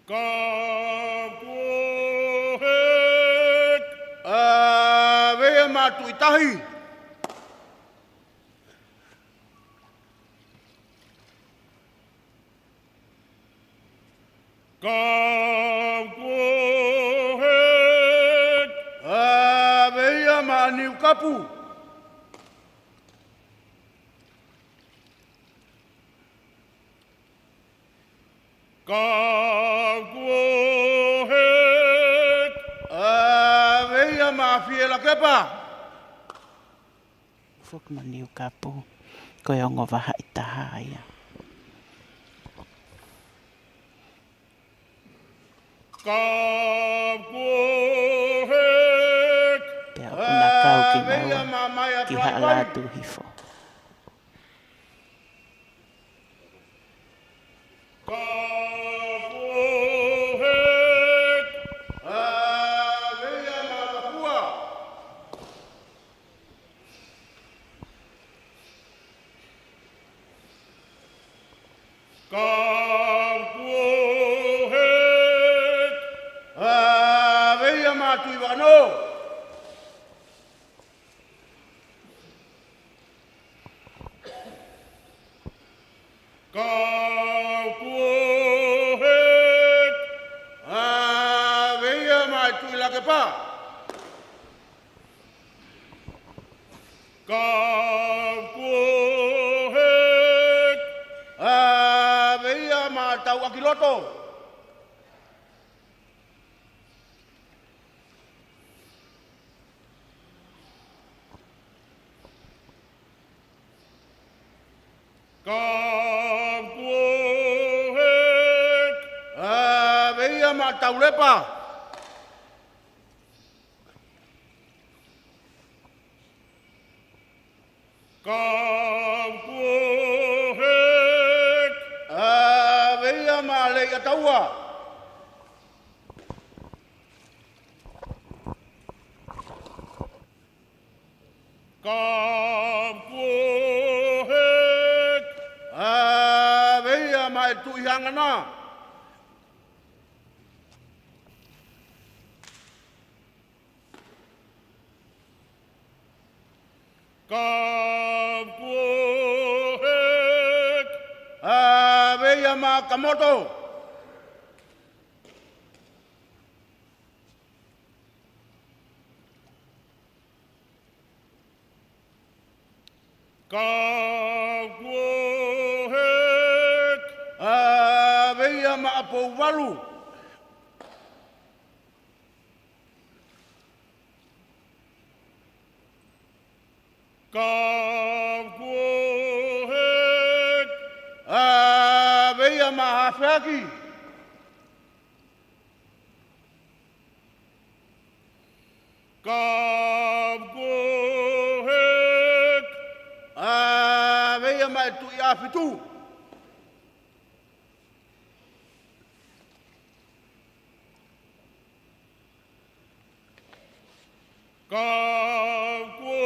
Ka kuo hē. ʻA, veia ma Tuʻitahi. Ka kuo hē. ʻA, veia ma Niukapu. Ka kuo hē. ʻA, veia ma Fielakepa. Foki mo Niukapu, ko e ongo vahaʻa ʻe taha ia. Ka kuo hē. Pea ʻoku na kau kinaua ki Haʻalātūhifo. Ka kuo hē. ʻA, veia ma Lakua. Ka kuo hē. ʻA, veia ma Tuʻivakanoʻo. Ka kuo hē. ʻA, veia ma Tuʻilakepa. Ka kuo hē. ʻA, veia ma Tauʻakiloto. Ka kuo hē. ʻA, veia ma Taulepa. Ka kuo hē. ʻA, veia ma Leiataua. Ka kuo hē. ʻA, veia ma Tuʻihangana. Ka kuo hek. ʻAve ia maʻa Kamoto. Ka kuo hek. ʻAve ia maʻa Pouvalu. Ka kuo hek. ʻAve ia maʻa Hafeaki. Ka kuo hek. ʻAve ia maʻa e Tuʻi ʻAfitu. Ka kuo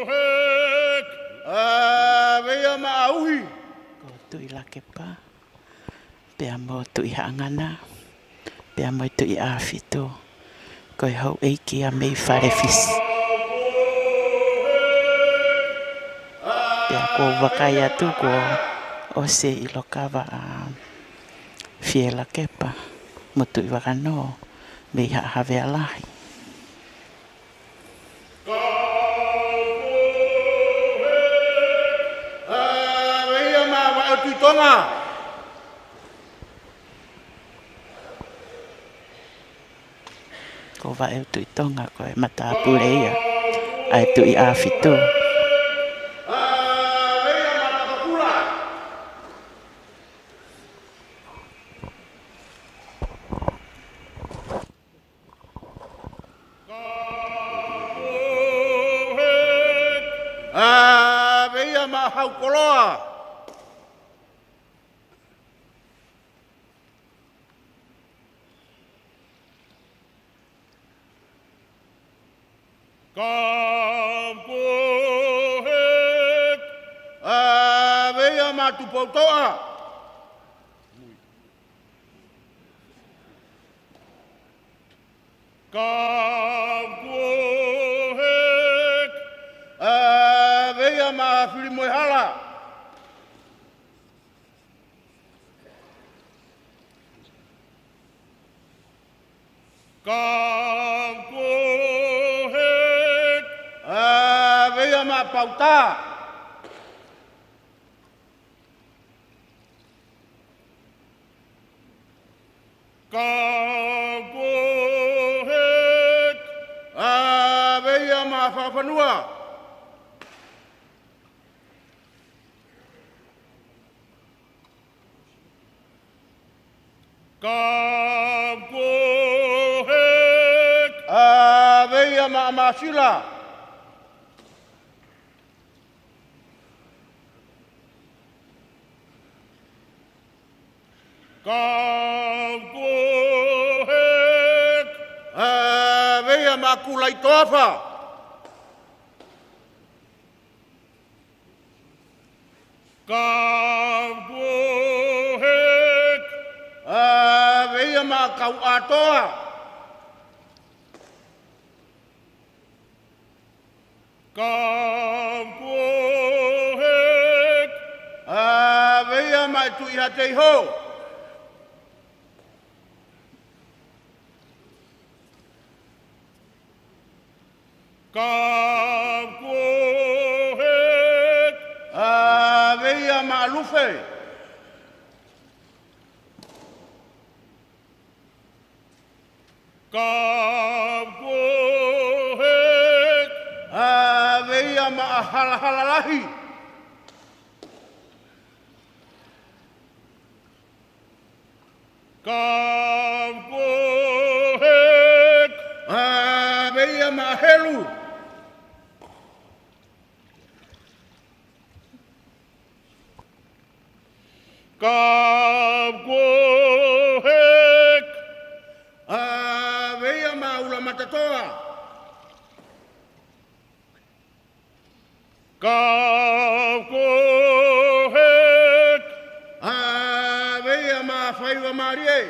hek. ʻAve ia maʻa Uhi. Ko Tuʻi Lakepa, pea mo Tuʻi Haʻangana, pea mo e Tuʻi ʻAfitu. Ko e houʻeiki ia mei Falefisi. Pea kuo vakai atu kuo ʻosi e ʻilo kava ʻa Fielakepa mo Tuʻivakanō mei Haʻa Havea Lahi. ʻAve ia maʻa Vaʻeutuʻitonga. Ko Vaʻeutuʻitonga ko e matāpule ia ʻa e Tuʻi ʻAfitu. ʻAve ia maʻa Haukoloa. Ka kuo hek. ʻAve ia maʻa Tupoutoʻa. Ka kuo hek. ʻAve ia maʻa Filimoehala. Ka kuo hek. ʻAve ia maʻa Pauta. Ka kuo hek. ʻAve ia maʻa Fafanua. Ka kuo hek. ʻAve ia maʻa Masila. Ka kuo hek. ʻAve ia maʻa Kulaitoafa. Ka kuo hek. ʻAve ia maʻa Kauʻatoa. Ka kuo hek. ʻAve ia maʻa e Tuʻi Hateiho. Ka kuo hek. ʻAve ia maʻa Lufe. Ka kuo hek. ʻAve ia maʻa Halahala Lahi. Ka kuo hek. ʻAve ia maʻa Helu. Ka kuo hek. ʻAve ia maʻa Ulamatatoa. Ka kuo hek. ʻAve ia maʻa Faivamālie.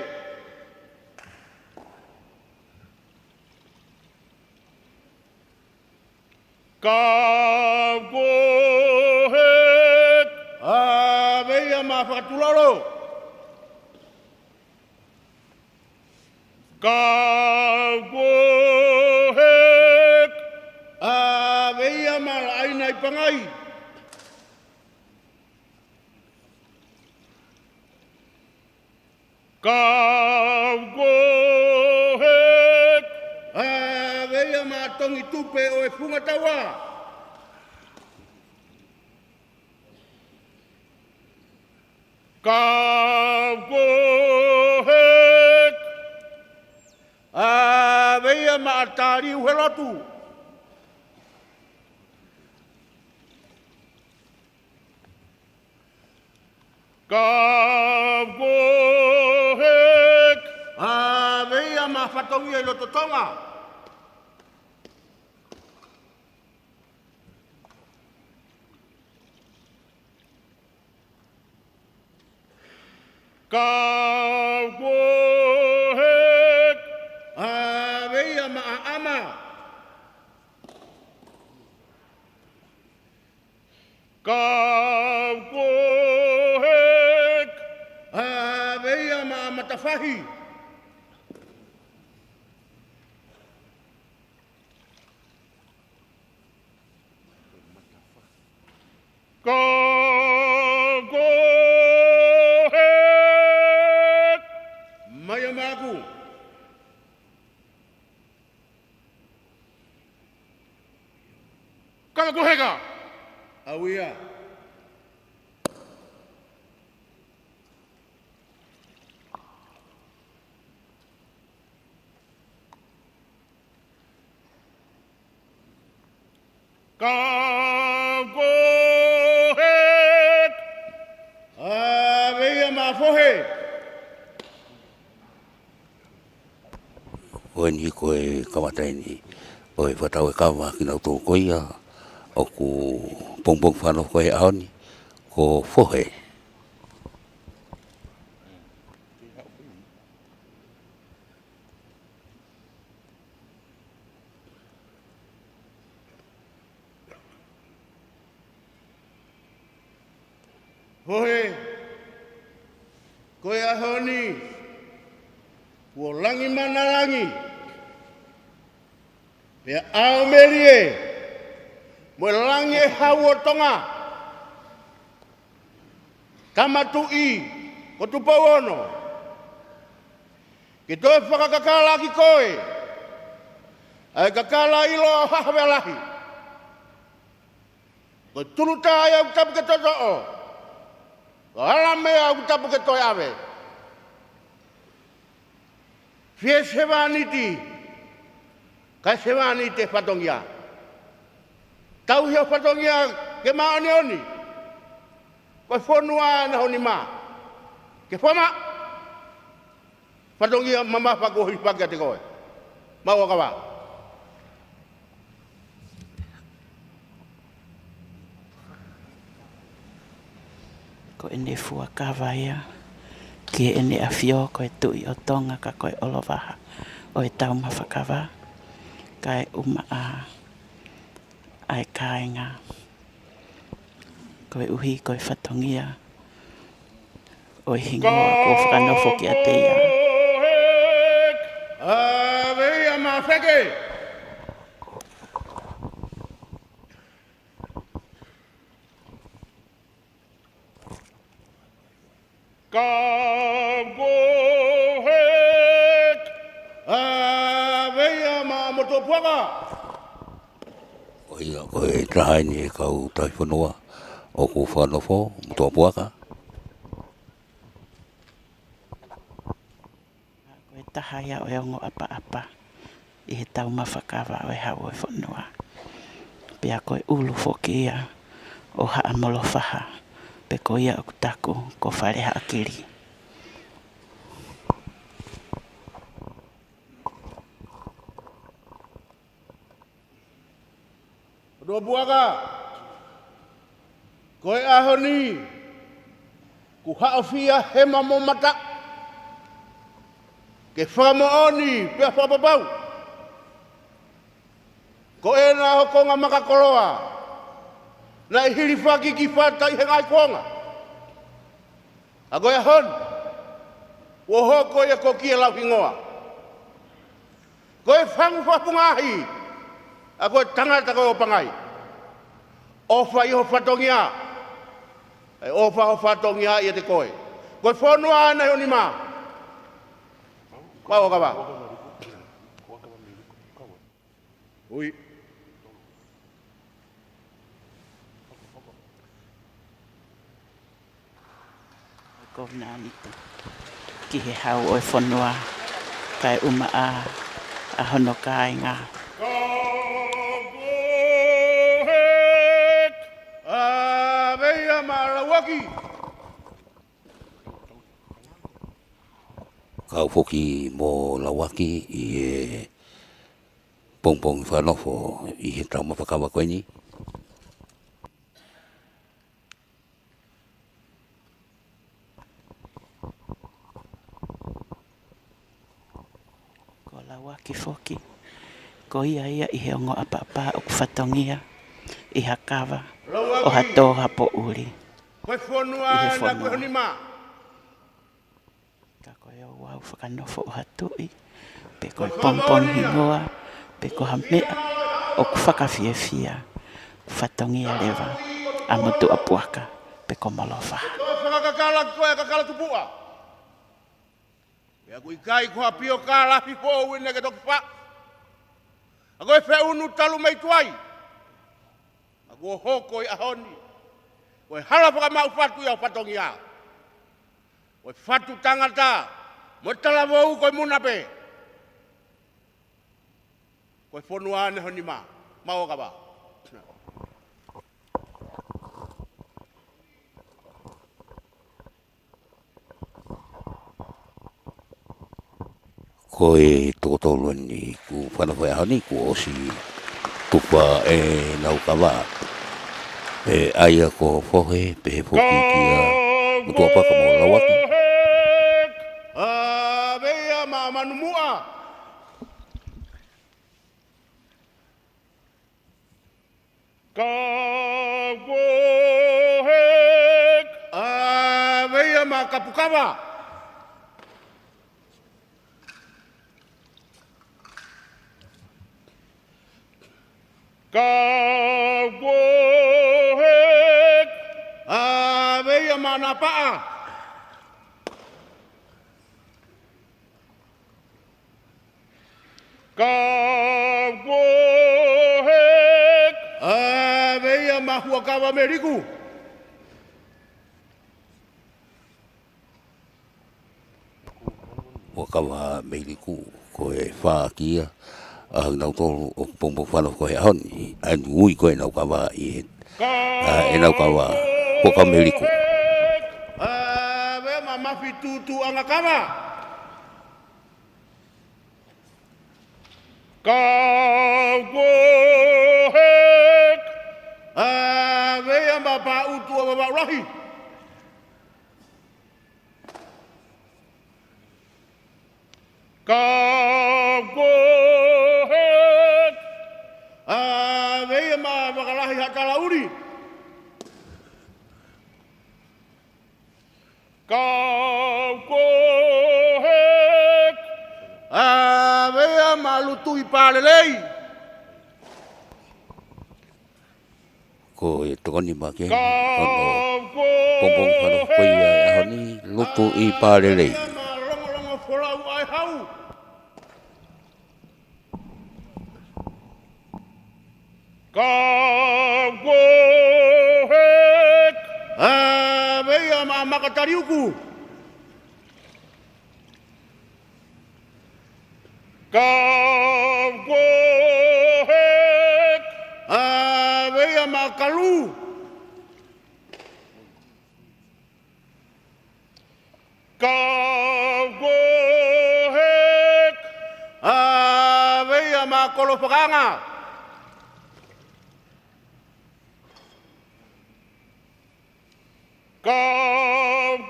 Ka Kau Kohek. ʻAve ia maʻa Fakatulolo. Kau Kohek. ʻAve ia maʻa Laʻainaipangai. Kau Kohek. ʻAve ia maʻa Tongitupe ʻo e Fungataua. Kau Kohek. ʻAve ia maʻa Taliuhelotu. Kau Kohek. ʻAve ia maʻa Fatongia ʻi Lototonga. Kau Kohek. ʻAve ia maʻa ʻAma. Kau Kohek. ʻAve ia maʻa Matafahi. Kau Kohek. Mai ʻa maku. Kau Koheka. ʻAve ia. Kau Kohek. ʻAve ia maʻa Fohe. Ko eni ko e kamata eni ʻo e fakatau e kava kinautolu ko ia ʻoku pongipongi fakanofo ko e ʻaho ni, ko Fohe. Fohe, ko e ʻaho ni, kuo langi mana langi, pea ʻao melie, mo e langi e hau ʻo Tonga, Tama Tuʻi, ko Tupou Ono, ke toe fakakakala ʻaki koe, ʻa e kakala ʻiloa ʻo Haʻa Havea Lahi. Ko e tulutā ia ʻoku tapu ke totoʻo. Ko e ʻalamea ʻoku tapu ke toe ʻave. Fie sevāniti, kae sevāniti e fatongia. Tauhi ʻo fatongia ke māʻoniʻoni. Ko e fonua ʻena honi mā. Ke fama. Fatongia mamafa kuo hifaki ʻiate koe. Maʻu ʻa kava. Ko ʻene fuakava ia ki heʻene ʻafio ko e Tuʻi ʻo Tonga ka ko e ʻOlovaha ʻo e taumafa kava, kae ʻumaʻā ʻa e kāinga. Koeʻuhi ko e fatongia ʻo e hingoa kuo fakanofo kiate ia. ʻAve ia maʻa Feke. Kau Kohek. ʻAve ia maʻa Motuʻapuaka. Ko ia, ko e taha eni e kau tauhi fonua ʻoku fakanofo, Motuʻapuaka. Ko e taha ia ʻo e ongo ʻapaʻapa ʻi he taumafa kava ʻo e Hau ʻo e Fonua. Pea ko e ʻulu foki ia ʻo Haʻa Molofaha, pe ko ia ʻoku taku ko Fale Haʻakili. Motuʻapuaka, ko e ʻaho ni, kuo haʻofia hema mo mata, ke fakamoʻoni pea fakapapau ko ena ʻa ho konga makakoloa, Naʻe hilifaki ki fata ʻi he ngaahi kuonga. ʻA ko e ʻaho ni, kuo hoko ia ko Kiaʻi Lauhingoa. Ko e fangu fakapungahi, ʻa ko e tangata ko ē ʻo Pangai. ʻOfa ʻi ho fatongia, ʻe ʻofa ho fatongia ʻiate koe. Ko e fonua ʻeni ʻi ho nima. Mau ʻo kava. Ui. Ko Nanitu ki he hau ʻo e fonua, kae ʻumaʻā ʻa hono kāinga. Ka ko hek, ʻa vei ʻa ma Lauaki. Kau foki mo Lauaki ʻi he pongipongi fakanofo ʻi he taumafa kava ko eni. Ko Lauaki foki, ko ia ia ʻi he ongo ʻapaʻapa ʻoku fatongia ʻi ha kava ʻo ha tō ha poʻuli. Ko e fonua ʻi he ʻena ko e fonua. Ho nima. Ka ko e ouau fakanofo ʻo ha tuʻi, pe ko e pongipongi hingoa, pe ko ha meʻa ʻoku fakafiefia, fatongia leva ʻa Motuʻapuaka pe ko Molofaha. Ko e fakakakala ko e kakala tupuʻa. Pea ʻoku ʻikai ko ha pio kalafi foʻou ʻena ke toki faʻu. ʻA ko e feʻunu talu mei tuai. ʻA kuo hoko ʻi he ʻaho ni, ko e hala fakamaʻu fatu ia ʻo fatongia. Ko e fatu tangata mo e talavou ko e muna pē. Ko e fonua ʻeni ho nima. Mau ʻo kava. Ko e toko tolu ʻeni kuo fanafai he ʻaho ni, kuo ʻosi tufa ʻenau kava. ʻE ʻai ia ko Fohe, pehē foki kia Motuʻapuaka mo Lauaki. ʻA vei ʻa ma Manumuʻa. Ka ko hek, ʻa vei ʻa ma Kapukava. Ka ko hek, ʻa vei ʻa ma Napaʻa. Ka ko hek, ʻa vei ʻa ma Huʻakavameiliku. Huʻakavameiliku, ko e fā ki ia ʻa kinautolu ʻoku pongipongi fanafai he ʻaho ni, ʻa eni ui ko ʻenau kava ʻi he, ʻa ʻenau kava Huʻakavameiliku. ʻA vei ʻa ma Mafitūtūʻangakava. Ka ko hek, ʻa vei ʻa ma Paʻutuʻavavaʻu Lahi. Ka ko hek, ʻa vei ʻa ma Vakalahi Haʻatalauli. Ka ko hek, ʻa vei ʻa ma Lutuʻi Palelei. Ko e toko nima ke, ka ko e pongipongi fanafai he ʻaho ni, Lutuʻi Palelei. Longolongo folau ʻa e hau. Ka ko hek, ʻa vei ʻa ma Makataliuku. Ka ko hek, ʻa vei ʻa ma Kalu. Ka ko hek, ʻa vei ʻa ma Kolofakaʻanga. Ka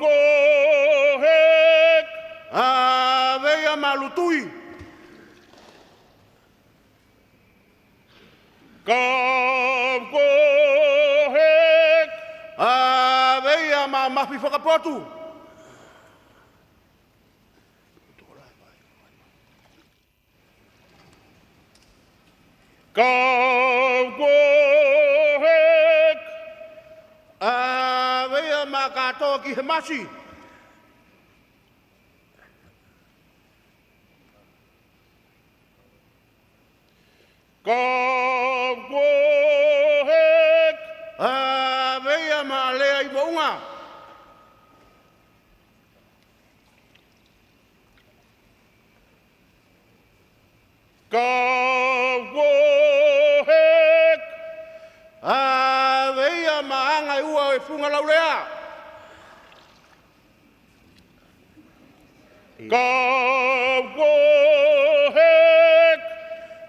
ko hek, ʻa vei ʻa ma Lutuʻi. Ka ko Afi fakapotu. Kau kuo hek. ʻAve ia maʻa kātoa ki he masi. Kau kuo hek. ʻAve ia maʻa Lea ʻi Moʻunga. Kau kuo hek. ʻAve ia maʻa Anga ʻe Ua ʻo e Funga Laulea. Kau kuo hek.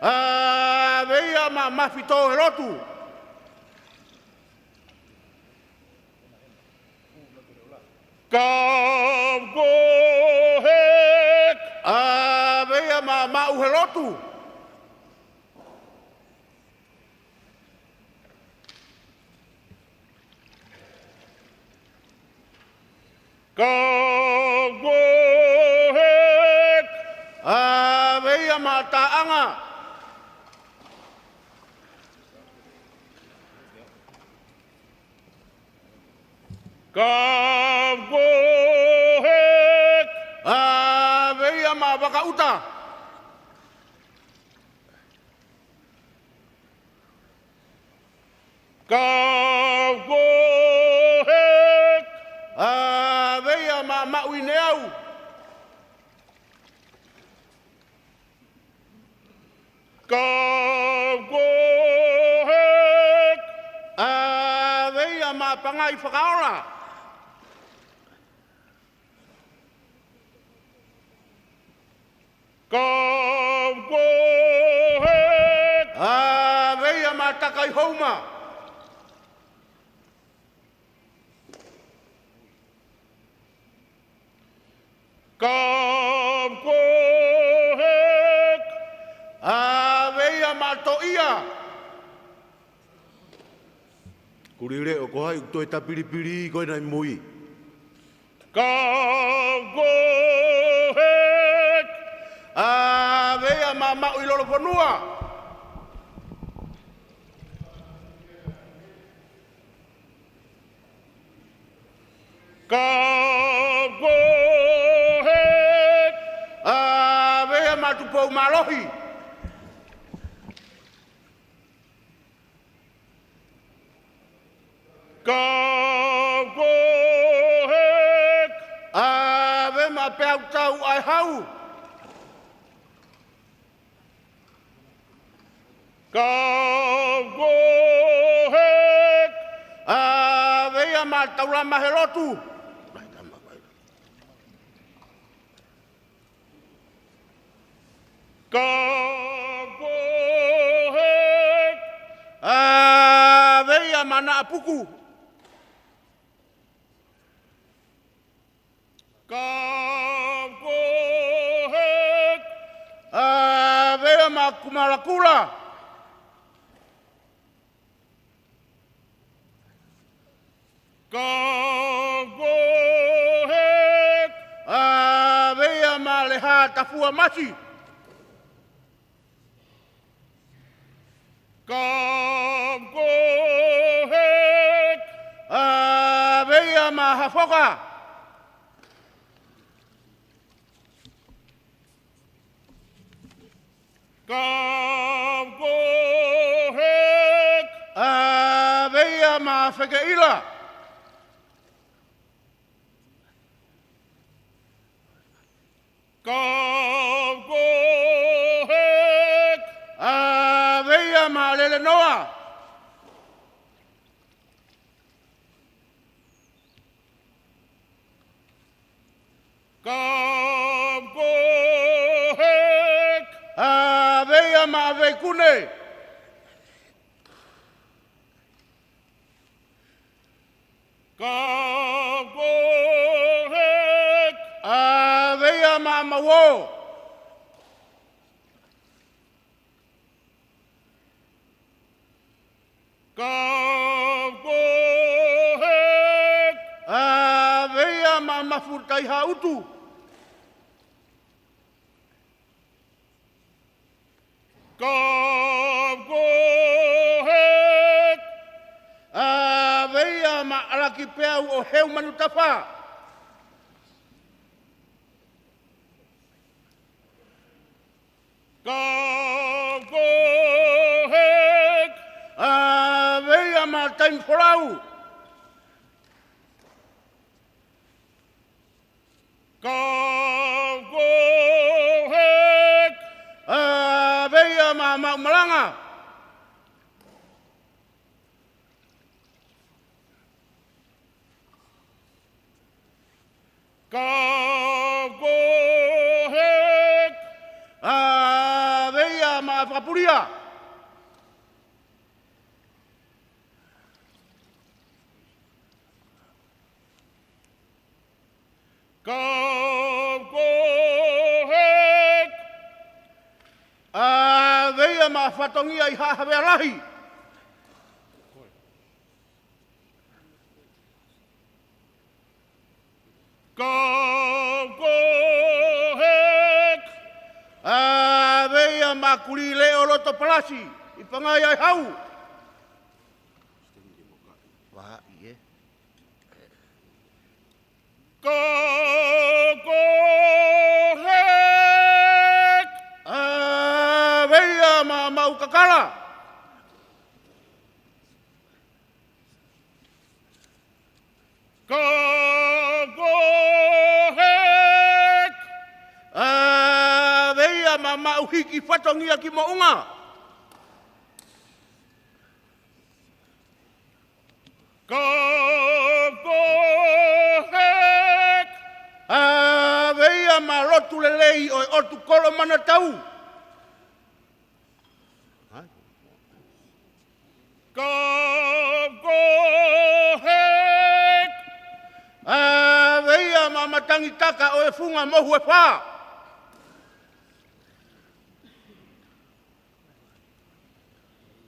ʻAve ia maʻa Mafi Tō he Lotu. Kau kuo hek. ʻAve ia maʻa Maʻu he Lotu. Kau kuo hek. ʻAve ia maʻa Taʻanga. Kau kuo hek. ʻAve ia maʻa Vakaʻuta. Kau kuo hek. ʻAve ia maʻa Maʻu ʻi Neau. Kau kuo hek. ʻAve ia maʻa Pangai Fakaola. Kau kuo hek. ʻAve ia maʻa Takai Houma. Kau kuo hek. ʻAve ia maʻa Toʻia. Kulileʻo, ko hai ʻoku toe tapilipili ko ena ʻi mui? Kau kuo hek. ʻAve ia maʻa Maʻu ʻi Lolofonua. Kau kuo hek. ʻAve ia maʻa Tupou Mālohi. Kau kuo hek. ʻAve maʻa Peau Tau ʻa e Hau. Kau kuo hek. ʻAve ia maʻa Taulama he Lotu. Kau kuo hek. ʻAve ia maʻa Naʻapuku. Kau kuo hek. ʻAve ia maʻa Kumalakula. Kau kuo hek. ʻAve ia maʻa Leha Tafua Masi. Kau kuo hek. ʻAve ia maʻa Hafoka. Kau kuo hek. ʻAve ia maʻa Fekeʻila. Kau kuo hek. ʻAve ia maʻa Lelenoa. Kau kuo hek. ʻAve ia maʻa Veikune. Kau kuo hek. ʻAve ia maʻa Mauō. Kau kuo hek. ʻA Futai Hautu. Ka kohek. ʻAve ia maʻa ʻAlaki Peau ʻo Heu Manutafa. Ka kohek. ʻAve ia maʻa Taimi Folau. Ka kohek. ʻAve ia maʻa Maʻu Malanga. Ka kohek. ʻAve ia maʻa Fakapulia. Ka kohek. ʻAve ia maʻa Fatongia ʻi Haʻa Havea Lahi. Ka kohek. ʻAve ia maʻa Kulī Leʻo Loto Palasi ʻi Pangai ʻa e Hau. Vahaʻi, ē. Ka kohek. ʻAve ia maʻa Maʻu Kakala. Ka kohek. ʻAve ia maʻa Maʻu Hiki Fatongia ki Moʻunga. Ka kohek. ʻAve ia maʻa Lotulelei ʻo e ʻOtu Kolomanatau. Ka kohek. ʻAve ia maʻa Matangitaka ʻo e Funga Mohu ʻe Fā.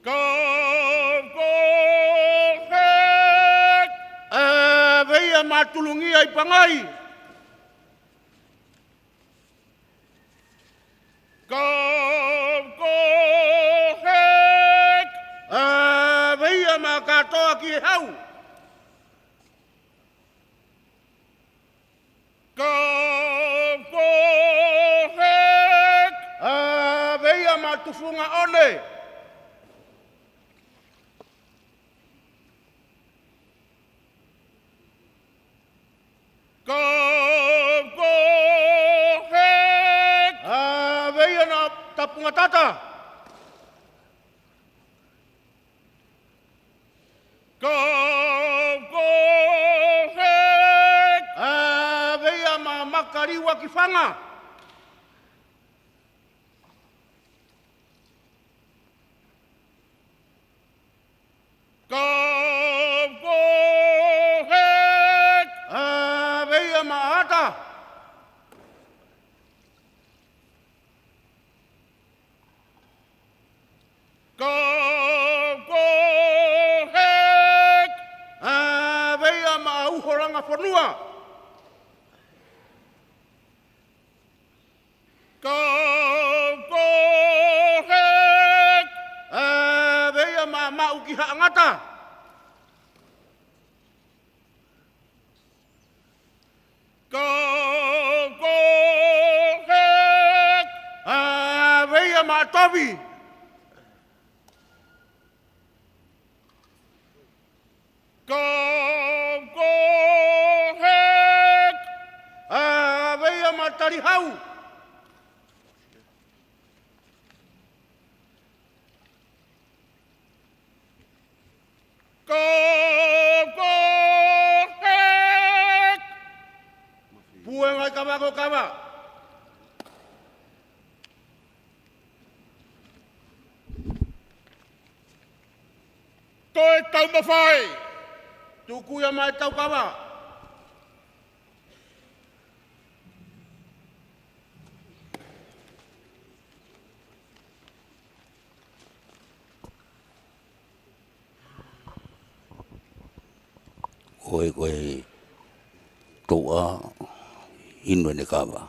Ka kohek. ʻAve ia maʻa Tulungia ʻi Pangai. Ka kohek. ʻAve ia maʻa Katoa ki he Hau. Ka kohek. ʻAve ia maʻa Tufungaʻone. Ka kohek. ʻAve ia maʻa Tapungatata. Ka kohek. ʻAve ia maʻa Makaliua ki Fanga. Ka kohek. ʻAve ia maʻa Ata. Ka kohek. ʻAve ia maʻa Uholanga Fonua. Ka kohek. ʻAve ia maʻa Maʻu ki Haʻangata. Ka kohek. ʻAve ia maʻa Tovi. Ka kohek. ʻAve ia maʻa Talihau. Ka kohek. Puenga ʻi Kava ko Kava. Toe taumafai. Tuku ia mai Taukava. Ko e, ko e touʻa, inu ʻene kava.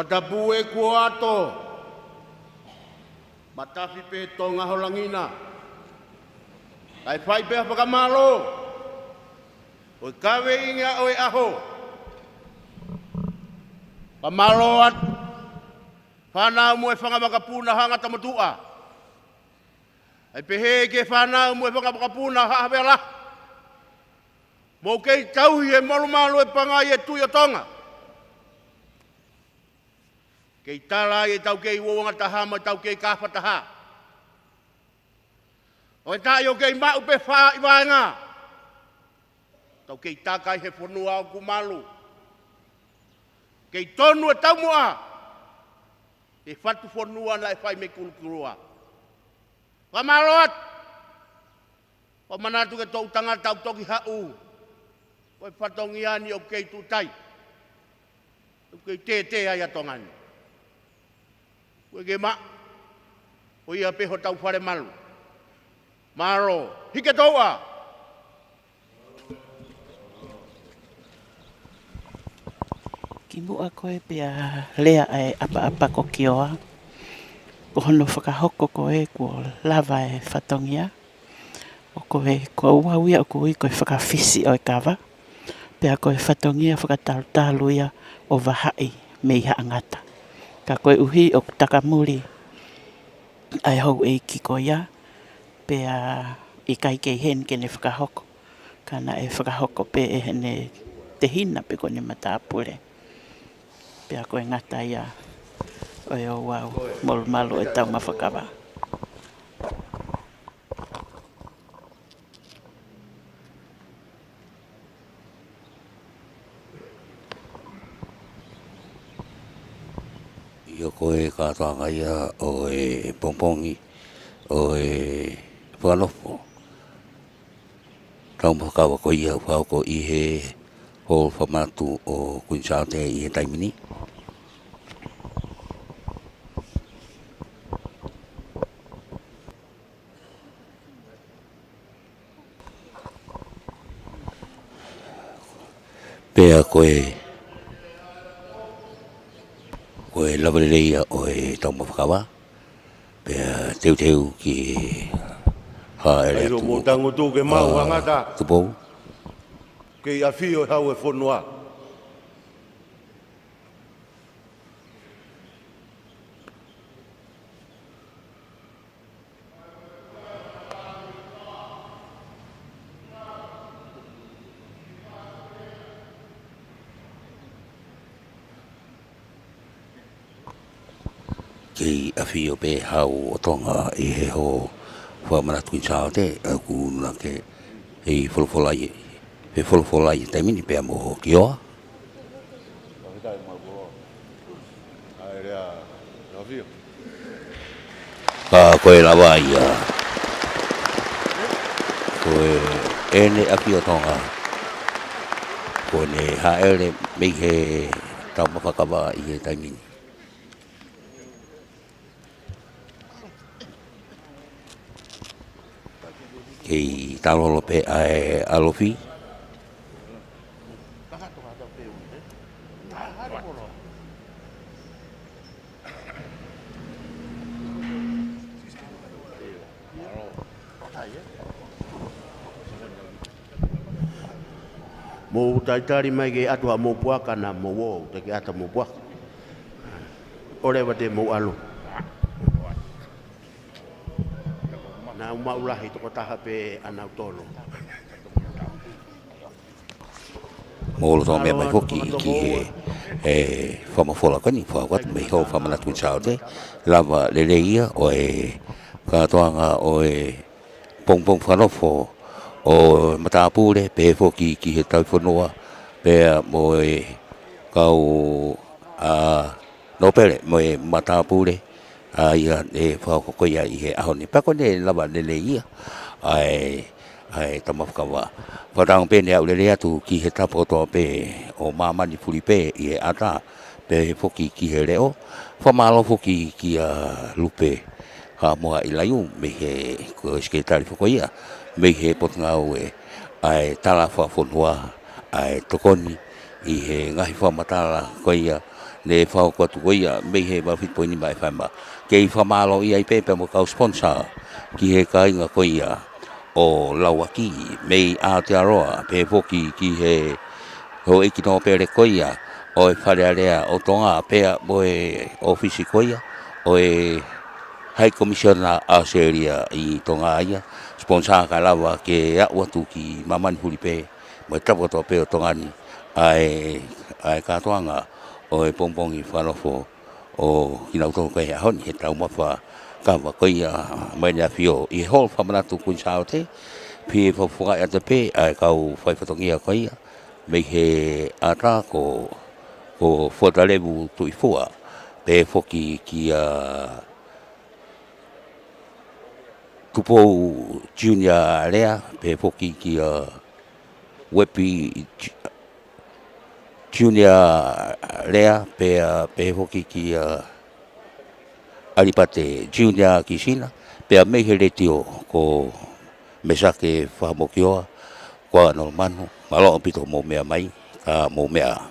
Fakatapu ē kuo ʻato. Matafi pē Tonga ho langi na. Kae fai pē ha fakamālō. ʻO e kaveinga ʻo e ʻaho. Fakamālō atu. Fānau mo e fanga makapuna Haʻa Ngata Motuʻa. ʻAi pehē ki he fānau mo e fanga makapuna Haʻa Havea Lahi. Mou kei tauhi e molumalu e pangai e Tuʻi ʻo Tonga. Kei tala ai ʻetau kei uouangataha mo ʻetau kei kāfataha. ʻO e taʻi ʻoku kei maʻu pē fā ʻi vaenga. Tau kei taka ʻi he fonua ʻoku malu. Kei tonu e taumuʻa. He fatu fonua naʻe fai mei Kulukulua. Fakamālō atu. Fakamanatu ki he toʻutangata ʻoku toki haʻu. Ko e fatongia ni ʻoku kei tuʻutai. ʻOku kei tētē ai ʻa Tonga ni. Ko e ke maʻu. Ko ia pē hotau fale malu. Mālō. Hiki e touʻa. Kimuʻa ko e pea lea ʻa e ʻapaʻapa ko Kioa. Ko hono fakahoko ko ē kuo lava e fatongia. ʻO ko e, ko au ia ʻoku ui ko e fakafisi ʻo e kava. Pea ko e fatongia fakatalutalu ia ʻo vahaʻi mei Haʻa Ngata. Ka koeʻuhi ʻoku takamuli ʻa e houʻeiki ko ia. Pea ʻikai kei heni ke ne fakahoko. Ka naʻe fakahoko pē ʻe heʻene tehina pe ko ʻene matāpule. Pea ko e ngata ia ʻo e ouau molumalu ʻo e taumafakava. ʻIo ko e kātoanga ia ʻo e pongipongi ʻo e fakanofo taumafakava ko ia ʻoku fakahoko ʻi he Hall Fakamanatu ʻo Kuini Sālote ʻi he taimi ni. Pea ko e, ko e lava lelei ia ʻo e taumafakava. Pea teuteu ki he hāʻele atu. Mou tangutu ke maʻu ʻa Ngata. Tupou. Kei ʻafio e hau e fonua. Kei ʻafio pē hau ʻo Tonga ʻi he Hall Fakamanatu Kuini Sālote, ʻoku nuna ke ʻi he folofola ʻi, he folofola ʻi he taimi ni pea mo Kioa. Ka ko e lava ia. Ko e ʻene ʻafio Tonga. Ko ʻene hāʻele mei he taumafakava ʻi he taimi ni. Kei talolo pē ʻa e ʻalofi. Mou talitali mai ke ʻatu haʻamou puaka na mou ō, te ke ʻatu haʻamou puaka. ʻOleva te mou ʻalu. Naʻa mau lahi tokotaha pē ʻa nautolu. Mou loto meʻa mai foki ki he, e, fakamafola ko eni, fakahoko atu mei he Hall Fakamanatu Kuini Sālote, lava lelei ia ʻo e kātoanga ʻo e pongipongi fakanofo ʻo e matāpule, pehē foki ki he tauhi fonua, pea mo e kau, a, nōpele mo e matāpule, ʻa ia ʻe fakahoko ia ʻi he ʻaho ni. Pea ko ʻene lava lelei ia ʻa e ʻa e tama fakavā. Fakatauange pē ne aʻu lelei atu ki he tapa kotoa pē ʻo māmani fulipē ʻi he ʻatā, pea foki ki he leʻo. Fakamālō foki kia Lupe Haʻamoa ʻIlaiū, mei he ko e sekelitali foki ia, mei he Potungāue ʻa e Tala Fakafonua, ʻa e tokoni ʻi he ngaahi fakamatala ko ia ne fakahoko atu ko ia mei he valu fitu poini nima F M. Kei fakamālō ai pē pea mo e kau sponsor ki he kāinga ko ia ʻo Lauaki mei Aotearoa, pea foki ki he houʻeiki nōpele ko ia ʻo e Fale Alea ʻo Tonga pea mo e ʻōfisi ko ia ʻo e High Commissioner ʻAositelēlia ʻi Tonga ia, sponsor kae lava ke aʻu atu ki māmani fulipē mo e tapa kotoa pē ʻo Tonga ni, ʻa e, ʻa e kātoanga ʻo e pongipongi fakanofo ʻo kinautolu ko ē he ʻaho ni he taumafa kava ko ia mai ʻEne ʻAfio ʻi he Holo Fakamanatu Kuini Sālote, pea fakafofongaʻi atu pē ʻa e kau faifatongia ko ia mei he ʻatā ko, ko Fuatalevu Tuʻifua, pea foki kia Tupou Junior Lea, pea foki kia Uepi Ju-, Junior Lea, pea, pea foki kia ʻAlipate Junior Kisina, pea mei he letiō ko Mesake Fakamokioa, ko Nolomanu, mālō ʻaupito hoʻomou meʻa mai, ka mou meʻa